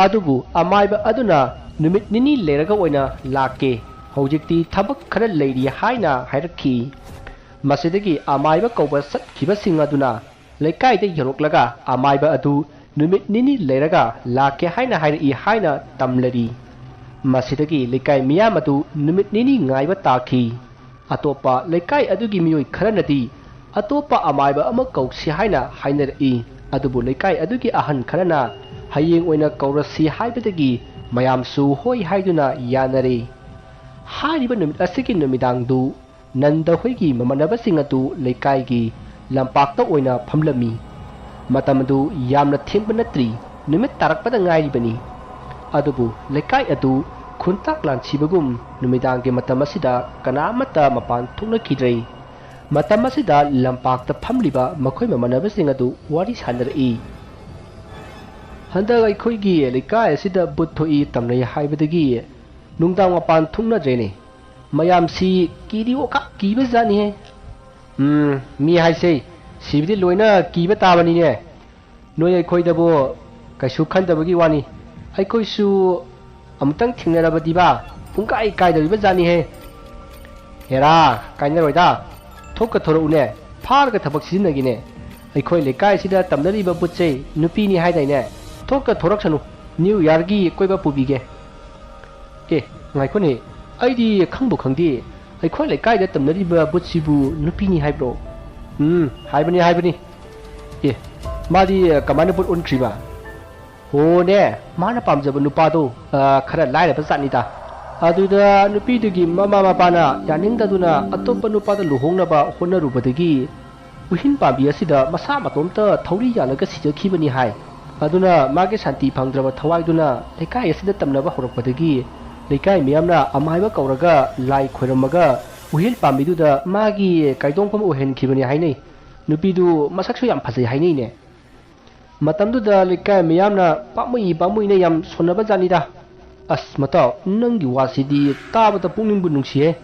ꯑꯗꯨꯕꯨ ꯑꯃꯥꯏꯕ ꯑꯗꯨꯅ ꯅꯨꯃꯤꯠ ꯅꯤꯅꯤ ꯂꯩꯔꯒ ꯑꯣꯏꯅ ꯂꯥꯛꯀꯦ, ꯍꯧꯖꯤꯛꯇꯤ ꯊꯕꯛ ꯈꯔ ꯂꯩꯔꯤ ꯍꯥꯏꯅ ꯍꯥꯏꯔꯛꯈꯤ꯫ ꯃꯁꯤꯗꯒꯤ ꯑꯃꯥꯏꯕ ꯀꯧꯕ ꯆꯠꯈꯤꯕꯁꯤꯡ ꯑꯗꯨꯅ ꯂꯩꯀꯥꯏꯗ ꯌꯧꯔꯛꯂꯒ ꯑꯃꯥꯏꯕ ꯑꯗꯨ ꯅꯨꯃꯤꯠ ꯅꯤꯅꯤ ꯂꯩꯔꯒ ꯂꯥꯛꯀꯦ ꯍꯥꯏꯅ ꯍꯥꯏꯔꯛꯏ ꯍꯥꯏꯅ ꯇꯝꯂꯔꯤ꯫ ꯃꯁꯤꯗꯒꯤ ꯂꯩꯀꯥꯏ ꯃꯤꯌꯥꯝ ꯑꯗꯨ ꯅꯨꯃꯤꯠ ꯅꯤꯅꯤ ꯉꯥꯏꯕ ꯇꯥꯈꯤ꯫ ꯑꯇꯣꯞꯄ ꯂꯩꯀꯥꯏ ꯑꯗꯨꯒꯤ ꯃꯤꯑꯣꯏ ꯈꯔꯅꯗꯤ ꯑꯇꯣꯞꯄ ꯑꯃꯥꯏꯕ ꯑꯃ ꯀꯧꯁꯤ ꯍꯥꯏꯅ ꯍꯥꯏꯅꯔꯛꯏ꯫ ꯑꯗꯨꯕꯨ ꯂꯩꯀꯥꯏ ꯑꯗꯨꯒꯤ ꯑꯍꯟ ꯈꯔꯅ ꯍꯌꯦꯡ ꯑꯣꯏꯅ ꯀꯧꯔꯁꯤ ꯍꯥꯏꯕꯗꯒꯤ ꯃꯌꯥꯝꯁꯨ ꯍꯣꯏ ꯍꯥꯏꯗꯨꯅ ꯌꯥꯅꯔꯦ꯫ ꯍꯥꯏꯔꯤꯕ ꯅꯨꯃꯤꯠ ꯑꯁꯤꯒꯤ ꯅꯨꯃꯤꯗꯥꯡꯗꯨ ꯅꯟꯗ ꯍꯣꯏꯒꯤ ꯃꯃꯥꯟꯅꯕꯁꯤꯡ ꯑꯗꯨ ꯂꯩꯀꯥꯏꯒꯤ ꯂꯝꯄꯥꯛꯇ ꯑꯣꯏꯅ ꯐꯝꯂꯝꯃꯤ꯫ ꯃꯇꯝ ꯑꯗꯨ ꯌꯥꯝꯅ ꯊꯦꯡꯕ ꯅꯠꯇ꯭ꯔꯤ, ꯅꯨꯃꯤꯠ ꯇꯥꯔꯛꯄꯗ ꯉꯥꯏꯔꯤꯕꯅꯤ꯫ ꯑꯗꯨꯕꯨ ꯂꯩꯀꯥꯏ ꯑꯗꯨ ꯈꯨꯟꯇꯥꯛ ꯂꯥꯟꯁꯤꯕꯒꯨꯝ ꯅꯨꯃꯤꯗꯥꯡꯒꯤ ꯃꯇꯝ ꯑꯁꯤꯗ ꯀꯅꯥ ꯑꯃꯠꯇ ꯃꯄꯥꯟ ꯊꯣꯛꯅꯈꯤꯗ꯭ꯔꯦ꯫ ꯃꯇꯝ ꯑꯁꯤꯗ ꯂꯝꯄꯥꯛꯇ ꯐꯝꯂꯤꯕ ꯃꯈꯣꯏ ꯃꯃꯥꯟꯅꯕꯁꯤꯡ ꯑꯗꯨ ꯋꯥꯔꯤ ꯁꯥꯟꯅꯔꯛꯏ꯫ "ꯍꯟꯗꯛ ꯑꯩꯈꯣꯏꯒꯤ ꯂꯩꯀꯥꯏ ꯑꯁꯤꯗ ꯚꯨꯠ ꯊꯣꯛꯏ ꯇꯝꯅꯩ ꯍꯥꯏꯕꯗꯒꯤ ꯅꯨꯡꯗꯥꯡ ꯃꯄꯥꯟ ꯊꯣꯛꯅꯗ꯭ꯔꯦꯅꯦ꯫ ꯃꯌꯥꯝꯁꯤ ꯀꯤꯗꯤ ꯑꯣꯈꯥꯛ ꯀꯤꯕꯖꯥꯠꯅꯤꯍꯦ꯫" "ꯎꯝ, ꯃꯤ ꯍꯥꯏꯁꯦ ꯁꯤꯕꯗꯤ ꯂꯣꯏꯅ ꯀꯤꯕ ꯇꯥꯕꯅꯤꯅꯦ꯫ ꯅꯣꯏ ꯑꯩꯈꯣꯏꯗꯕꯨ ꯀꯩꯁꯨ ꯈꯟꯗꯕꯒꯤ ꯋꯥꯅꯤ꯫ ꯑꯩꯈꯣꯏꯁꯨ ꯑꯃꯨꯛꯇꯪ ꯊꯦꯡꯅꯔꯕꯗꯤꯕ ꯄꯨꯡꯀꯥꯏ ꯀꯥꯏꯗꯧꯔꯤꯕ ꯖꯥꯠꯅꯤꯍꯦ꯫" "ꯍꯦꯔꯥ, ꯀꯥꯏꯅꯔꯣꯏꯗ꯫ ꯊꯣꯛꯀ ꯊꯣꯔꯛꯎꯅꯦ, ꯐꯥꯔꯒ ꯊꯕꯛ ꯁꯤꯖꯤꯟꯅꯒꯦꯅꯦ꯫ ꯑꯩꯈꯣꯏ ꯂꯩꯀꯥꯏꯁꯤꯗ ꯇꯝꯅꯔꯤꯕ ꯚꯨꯠꯁꯦ ꯅꯨꯄꯤꯅꯤ ꯍꯥꯏꯗꯥꯏꯅꯦ? ꯊꯣꯛꯀ ꯊꯣꯔꯛꯁꯅꯨ, ꯅ꯭ꯌꯨ ꯌꯥꯔꯒꯤ ꯀꯣꯏꯕ ꯄꯨꯕꯤꯒꯦ꯫" "ꯑꯦ, ꯉꯥꯏꯈꯣꯅꯦ, ꯑꯩꯗꯤ ꯈꯪꯕꯨ ꯈꯪꯗꯦ꯫ ꯑꯩꯈꯣꯏ ꯂꯩꯀꯥꯏꯗ ꯇꯝꯅꯔꯤꯕ ꯚꯨꯠꯁꯤꯕꯨ ꯅꯨꯄꯤꯅꯤ ꯍꯥꯏꯕ꯭ꯔꯣ?" "ꯎꯝ, ꯍꯥꯏꯕꯅꯤ, ꯍꯥꯏꯕꯅꯤ꯫" "ꯑꯦ, ꯃꯥꯗꯤ ꯀꯃꯥꯏꯅ ꯚꯨꯠ ꯑꯣꯟꯈ꯭ꯔꯤꯕ?" "ꯍꯣꯅꯦ, ꯃꯥꯅ ꯄꯥꯝꯖꯕ ꯅꯨꯄꯥꯗꯣ, ꯑ, ꯈꯔ ꯂꯥꯏꯔꯕ ꯖꯥꯠꯅꯤꯗ꯫ ꯑꯗꯨꯗ ꯅꯨꯄꯤꯗꯨꯒꯤ ꯃꯃꯥ ꯃꯄꯥꯅ ꯌꯥꯅꯤꯡꯗꯗꯨꯅ ꯑꯇꯣꯞꯄ ꯅꯨꯄꯥꯗ ꯂꯨꯍꯣꯡꯅꯕ ꯍꯣꯠꯅꯔꯨꯕꯗꯒꯤ ꯎꯍꯤꯟ ꯄꯥꯝꯕꯤ ꯑꯁꯤꯗ ꯃꯁꯥ ꯃꯇꯣꯝꯇ ꯊꯧꯔꯤ ꯌꯥꯜꯂꯒ ꯁꯤꯖꯈꯤꯕꯅꯤ ꯍꯥꯏ꯫ ꯑꯗꯨꯅ ꯃꯥꯒꯤ ꯁꯥꯟꯇꯤ ꯐꯪꯗ꯭ꯔꯕ ꯊꯋꯥꯏꯗꯨꯅ ꯂꯩꯀꯥꯏ ꯑꯁꯤꯗ ꯇꯝꯅꯕ ꯍꯧꯔꯛꯄꯗꯒꯤ ꯂꯩꯀꯥꯏ ꯃꯤꯌꯥꯝꯅ ꯑꯃꯥꯏꯕ ꯀꯧꯔꯒ ꯂꯥꯏ ꯈꯣꯏꯔꯝꯃꯒ ꯎꯍꯤꯜ ꯄꯥꯝꯕꯤꯗꯨꯗ ꯃꯥꯒꯤ ꯀꯥꯏꯗꯣꯡꯐꯝ ꯑꯣꯏꯍꯟꯈꯤꯕꯅꯤ ꯍꯥꯏꯅꯩ꯫ ꯅꯨꯄꯤꯗꯨ ꯃꯁꯛꯁꯨ ꯌꯥꯝ ꯐꯖꯩ ꯍꯥꯏꯅꯩꯅꯦ꯫ ꯃꯇꯝꯗꯨꯗ ꯂꯩꯀꯥꯏ ꯃꯤꯌꯥꯝꯅ ꯄꯥꯝꯃꯨꯏ ꯄꯥꯝꯃꯨꯏꯅ ꯌꯥꯝ ꯁꯣꯟꯅꯕ ꯖꯥꯠꯅꯤꯗ꯫ ꯑꯁ ꯃꯇꯥꯎ, ꯅꯪꯒꯤ ꯋꯥꯁꯤꯗꯤ ꯇꯥꯕꯗ ꯄꯨꯛꯅꯤꯡꯕꯨ ꯅꯨꯡꯁꯤꯍꯦ꯫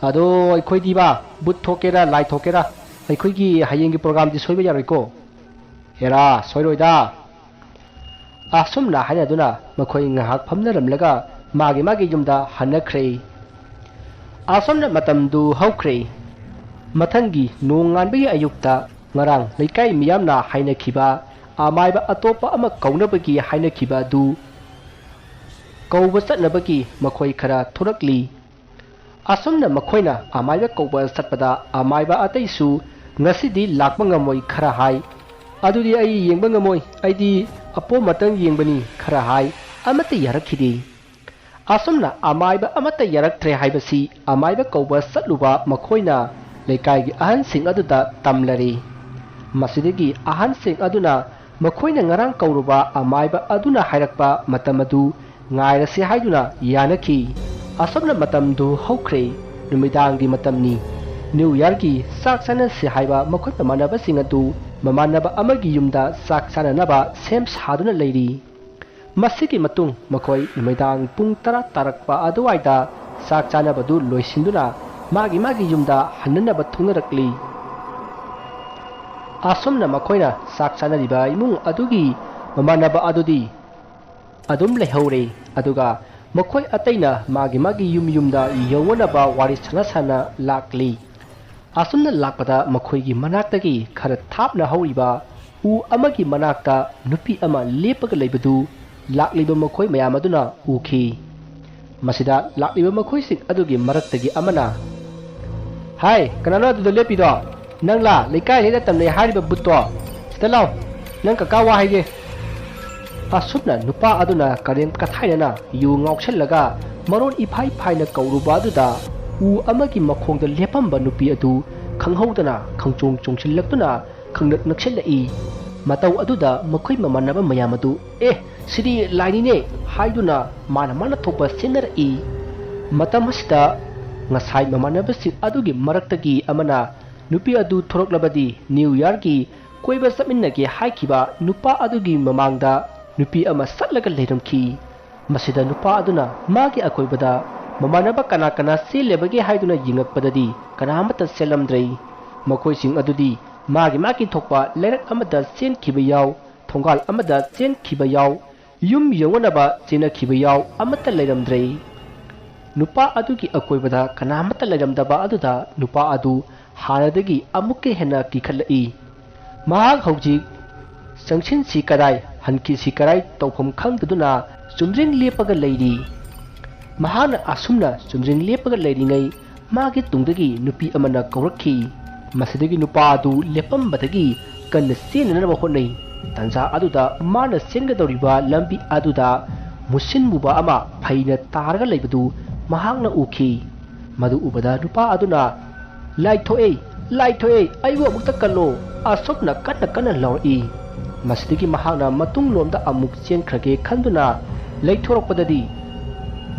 ꯑꯗꯣ ꯑꯩꯈꯣꯏꯗꯤꯕ, ꯚꯨꯠ ꯊꯣꯛꯀꯦꯔꯥ ꯂꯥꯏ ꯊꯣꯛꯀꯦꯔꯥ, ꯑꯩꯈꯣꯏꯒꯤ ꯍꯌꯦꯡꯒꯤ programꯗꯤ ꯁꯣꯏꯕ ꯌꯥꯔꯣꯏꯀꯣ꯫ ꯍꯦꯔꯥ, ꯁꯣꯏꯔꯣꯏꯗ꯫ ꯑꯁꯨꯝꯅ ꯍꯥꯏꯅꯗꯨꯅ ꯃꯈꯣꯏ ꯉꯥꯏꯍꯥꯛ ꯐꯝꯅꯔꯝꯂꯒ ꯃꯥꯒꯤ ꯃꯥꯒꯤ ꯌꯨꯝꯗ ꯍꯟꯅꯈ꯭ꯔꯦ꯫ ꯑꯁꯨꯝꯅ ꯃꯇꯝꯗꯨ ꯍꯧꯈ꯭ꯔꯦ꯫ ꯃꯊꯪꯒꯤ ꯅꯣꯡꯉꯥꯟꯕꯒꯤ ꯑꯌꯨꯛꯇ ꯉꯔꯥꯡ ꯂꯩꯀꯥꯏ ꯃꯤꯌꯥꯝꯅ ꯍꯥꯏꯅꯈꯤꯕ ꯑꯃꯥꯏꯕ ꯑꯇꯣꯞꯄ ꯑꯃ ꯀꯧꯅꯕꯒꯤ ꯍꯥꯏꯅꯈꯤꯕ ꯑꯗꯨ ꯀꯧꯕ ꯆꯠꯅꯕꯒꯤ ꯃꯈꯣꯏ ꯈꯔ ꯊꯣꯔꯛꯂꯤ꯫ ꯑꯁꯨꯝꯅ ꯃꯈꯣꯏꯅ ꯑꯃꯥꯏꯕ ꯀꯧꯕ ꯆꯠꯄꯗ ꯑꯃꯥꯏꯕ ꯑꯇꯩꯁꯨ ꯉꯁꯤꯗꯤ ꯂꯥꯛꯄ ꯉꯝꯃꯣꯏ ꯈꯔ ꯍꯥꯏ꯫ "ꯑꯗꯨꯗꯤ ꯑꯩ ꯌꯦꯡꯕ ꯉꯝꯃꯣꯏ, ꯑꯩꯗꯤ ꯑꯄꯣꯝ ꯑꯃꯇꯪ ꯌꯦꯡꯕꯅꯤ" ꯈꯔ ꯍꯥꯏ꯫ ꯑꯃꯠꯇ ꯌꯥꯔꯛꯈꯤꯗꯦ꯫ ꯑꯁꯨꯝꯅ ꯑꯃꯥꯏꯕ ꯑꯃꯠꯇ ꯌꯥꯔꯛꯇ꯭ꯔꯦ ꯍꯥꯏꯕꯁꯤ ꯑꯃꯥꯏꯕ ꯀꯧꯕ ꯆꯠꯂꯨꯕ ꯃꯈꯣꯏꯅ ꯂꯩꯀꯥꯏꯒꯤ ꯑꯍꯟꯁꯤꯡ ꯑꯗꯨꯗ ꯇꯝꯂꯔꯦ꯫ ꯃꯁꯤꯗꯒꯤ ꯑꯍꯟꯁꯤꯡ ꯑꯗꯨꯅ ꯃꯈꯣꯏꯅ ꯉꯔꯥꯡ ꯀꯧꯔꯨꯕ ꯑꯃꯥꯏꯕ ꯑꯗꯨꯅ ꯍꯥꯏꯔꯛꯄ ꯃꯇꯝ ꯑꯗꯨ ꯉꯥꯏꯔꯁꯤ ꯍꯥꯏꯗꯨꯅ ꯌꯥꯅꯈꯤ꯫ ꯑꯁꯨꯝꯅ ꯃꯇꯝꯗꯨ ꯍꯧꯈ꯭ꯔꯦ꯫ ꯅꯨꯃꯤꯗꯥꯡꯒꯤ ꯃꯇꯝꯅꯤ꯫ New Yearꯒꯤ ꯆꯥꯛ ꯆꯥꯅꯁꯤ ꯍꯥꯏꯕ ꯃꯈꯣꯏ ꯃꯃꯥꯟꯅꯕꯁꯤꯡ ꯑꯗꯨ ꯃꯃꯥꯟꯅꯕ ꯑꯃꯒꯤ ꯌꯨꯝꯗ ꯆꯥꯛ ꯆꯥꯅꯅꯕ ꯁꯦꯝ ꯁꯥꯗꯨꯅ ꯂꯩꯔꯤ꯫ ꯃꯁꯤꯒꯤ ꯃꯇꯨꯡ ꯃꯈꯣꯏ ꯅꯨꯃꯤꯗꯥꯡ ꯄꯨꯡ ꯇꯔꯥ ꯇꯥꯔꯛꯄ ꯑꯗꯨꯋꯥꯏꯗ ꯆꯥꯛ ꯆꯥꯅꯕꯗꯨ ꯂꯣꯏꯁꯤꯟꯗꯨꯅ ꯃꯥꯒꯤ ꯃꯥꯒꯤ ꯌꯨꯝꯗ ꯍꯟꯅꯅꯕ ꯊꯨꯡꯅꯔꯛꯂꯤ꯫ ꯑꯁꯨꯝꯅ ꯃꯈꯣꯏꯅ ꯆꯥꯛ ꯆꯥꯅꯔꯤꯕ ꯏꯃꯨꯡ ꯑꯗꯨꯒꯤ ꯃꯃꯥꯟꯅꯕ ꯑꯗꯨꯗꯤ ꯑꯗꯨꯝ ꯂꯩꯍꯧꯔꯦ꯫ ꯑꯗꯨꯒ ꯃꯈꯣꯏ ꯑꯇꯩꯅ ꯃꯥꯒꯤ ꯃꯥꯒꯤ ꯌꯨꯝ ꯌꯨꯝꯗ ꯌꯧꯅꯅꯕ ꯋꯥꯔꯤ ꯁꯥꯟꯅ ꯁꯥꯟꯅ ꯂꯥꯛꯂꯤ꯫ ꯑꯁꯨꯝꯅ ꯂꯥꯛꯄꯗ ꯃꯈꯣꯏꯒꯤ ꯃꯅꯥꯛꯇꯒꯤ ꯈꯔ ꯊꯥꯞꯅ ꯍꯧꯔꯤꯕ ꯎ ꯑꯃꯒꯤ ꯃꯅꯥꯛꯇ ꯅꯨꯄꯤ ꯑꯃ ꯂꯦꯞꯄꯒ ꯂꯩꯕꯗꯨ ꯂꯥꯛꯂꯤꯕ ꯃꯈꯣꯏ ꯃꯌꯥꯝ ꯑꯗꯨꯅ ꯎꯈꯤ꯫ ꯃꯁꯤꯗ ꯂꯥꯛꯂꯤꯕ ꯃꯈꯣꯏꯁꯤꯡ ꯑꯗꯨꯒꯤ ꯃꯔꯛꯇꯒꯤ ꯑꯃꯅ, "ꯍꯥꯏ, ꯀꯅꯥꯅꯣ ꯑꯗꯨꯗ ꯂꯦꯞꯄꯤꯗꯣ? ꯅꯪꯂꯥ ꯂꯩꯀꯥꯏꯁꯤꯗ ꯇꯝꯅꯩ ꯍꯥꯏꯔꯤꯕ ꯚꯨꯠꯇꯣ? ꯁꯤꯗ ꯂꯥꯎ, ꯅꯪ ꯀꯀꯥ ꯋꯥ ꯍꯥꯏꯒꯦ꯫" ꯑꯁꯨꯝꯅ ꯅꯨꯄꯥ ꯑꯗꯨꯅ ꯀꯔꯦꯝ ꯀꯊꯥꯏꯅꯅ ꯌꯨ ꯉꯥꯎꯁꯜꯂꯒ ꯃꯔꯣꯟ ꯏꯐꯥꯏ ꯐꯥꯏꯅ ꯀꯧꯔꯨꯕ ꯑꯗꯨꯗ ꯎ ꯑꯃꯒꯤ ꯃꯈꯣꯡꯗ ꯂꯦꯞꯄꯝꯕ ꯅꯨꯄꯤ ꯑꯗꯨ ꯈꯪꯍꯧꯗꯅ ꯈꯪꯆꯣꯡ ꯆꯣꯡꯁꯤꯜꯂꯛꯇꯨꯅ ꯈꯪꯅꯛ ꯅꯛꯁꯤꯜꯂꯛꯏ꯫ ꯃꯇꯧ ꯑꯗꯨꯗ ꯃꯈꯣꯏ ꯃꯃꯥꯟꯅꯕ ꯃꯌꯥꯝ ꯑꯗꯨ, "ꯑꯦ, ꯁꯤꯗꯤ ꯂꯥꯏꯅꯤꯅꯦ" ꯍꯥꯏꯗꯨꯅ ꯃꯥꯅ ꯃꯥꯅ ꯊꯣꯛꯄ ꯁꯤꯟꯅꯔꯛꯏ꯫ ꯃꯇꯝ ꯑꯁꯤꯗ ꯉꯁꯥꯏ ꯃꯃꯥꯟꯅꯕꯁꯤꯡ ꯑꯗꯨꯒꯤ ꯃꯔꯛꯇꯒꯤ ꯑꯃꯅ ꯅꯨꯄꯤ ꯑꯗꯨ ꯊꯣꯔꯛꯂꯕꯗꯤ New Yearꯒꯤ ꯀꯣꯏꯕ ꯆꯠꯃꯤꯟꯅꯒꯦ ꯍꯥꯏꯈꯤꯕ ꯅꯨꯄꯥ ꯑꯗꯨꯒꯤ ꯃꯃꯥꯡꯗ ꯅꯨꯄꯤ ꯑꯃ ꯆꯠꯂꯒ ꯂꯩꯔꯝꯈꯤ꯫ ꯃꯁꯤꯗ ꯅꯨꯄꯥ ꯑꯗꯨꯅ ꯃꯥꯒꯤ ꯑꯀꯣꯏꯕꯗ ꯃꯃꯥꯟꯅꯕ ꯀꯅꯥ ꯀꯅꯥ ꯆꯦꯜꯂꯦꯕꯒꯦ ꯍꯥꯏꯗꯨꯅ ꯌꯦꯡꯉꯛꯄꯗꯗꯤ ꯀꯅꯥ ꯑꯃꯠꯇ ꯆꯦꯜꯂꯝꯗ꯭ꯔꯦ꯫ ꯃꯈꯣꯏꯁꯤꯡ ꯑꯗꯨꯗꯤ ꯃꯥꯒꯤ ꯃꯥꯒꯤ ꯊꯣꯛꯄ ꯂꯩꯔꯛ ꯑꯃꯗ ꯆꯦꯟꯈꯤꯕ ꯌꯥꯎ, ꯊꯣꯡꯒꯥꯜ ꯑꯃꯗ ꯆꯦꯟꯈꯤꯕ ꯌꯥꯎ, ꯌꯨꯝ ꯌꯧꯅꯅꯕ ꯆꯦꯟꯅꯈꯤꯕ ꯌꯥꯎ ꯑꯃꯠꯇ ꯂꯩꯔꯝꯗ꯭ꯔꯦ꯫ ꯅꯨꯄꯥ ꯑꯗꯨꯒꯤ ꯑꯀꯣꯏꯕꯗ ꯀꯅꯥꯃꯠꯇ ꯂꯩꯔꯝꯗꯕ ꯑꯗꯨꯗ ꯅꯨꯄꯥ ꯑꯗꯨ ꯍꯥꯟꯅꯗꯒꯤ ꯑꯃꯨꯛꯀ ꯍꯦꯟꯅ ꯀꯤꯈꯠꯂꯛꯏ꯫ ꯃꯍꯥꯛ ꯍꯧꯖꯤꯛ ꯆꯪꯁꯤꯟꯁꯤ ꯀꯗꯥꯏ, ꯍꯟꯈꯤꯁꯤ ꯀꯗꯥꯏ ꯇꯧꯐꯝ ꯈꯪꯗꯗꯨꯅ ꯆꯨꯝꯗ꯭ꯔꯤꯡ ꯂꯦꯞꯄꯒ ꯂꯩꯔꯤ꯫ ꯃꯍꯥꯛꯅ ꯑꯁꯨꯝꯅ ꯆꯨꯝꯗ꯭ꯔꯤꯡ ꯂꯦꯞꯄꯒ ꯂꯩꯔꯤꯉꯩ ꯃꯥꯒꯤ ꯇꯨꯡꯗꯒꯤ ꯅꯨꯄꯤ ꯑꯃꯅ ꯀꯧꯔꯛꯈꯤ꯫ ꯃꯁꯤꯗꯒꯤ ꯅꯨꯄꯥ ꯑꯗꯨ ꯂꯦꯞꯄꯝꯕꯗꯒꯤ ꯀꯟꯅ ꯆꯦꯟꯅꯅꯕ ꯍꯣꯠꯅꯩ꯫ ꯇꯟꯖꯥ ꯑꯗꯨꯗ ꯃꯥꯅ ꯆꯦꯟꯒꯗꯧꯔꯤꯕ ꯂꯝꯕꯤ ꯑꯗꯨꯗ ꯃꯨꯁꯤꯟ ꯃꯨꯕ ꯑꯃ ꯐꯩꯅ ꯇꯥꯔꯒ ꯂꯩꯕꯗꯨ ꯃꯍꯥꯛꯅ ꯎꯈꯤ꯫ ꯃꯗꯨ ꯎꯕꯗ ꯅꯨꯄꯥ ꯑꯗꯨꯅ, "ꯂꯥꯏꯊꯣꯛꯑꯦ, ꯂꯥꯏꯊꯣꯛꯑꯦ, ꯑꯩꯕꯨ ꯑꯃꯨꯛꯇ ꯀꯜꯂꯣ," ꯑꯁꯨꯝꯅ ꯀꯟꯅ ꯀꯟꯅ ꯂꯥꯎꯔꯛꯏ꯫ ꯃꯁꯤꯗꯒꯤ ꯃꯍꯥꯛꯅ ꯃꯇꯨꯡꯂꯣꯝꯗ ꯑꯃꯨꯛ ꯆꯦꯟꯈ꯭ꯔꯒꯦ ꯈꯟꯗꯨꯅ ꯂꯩꯊꯣꯔꯛꯄꯗꯗꯤ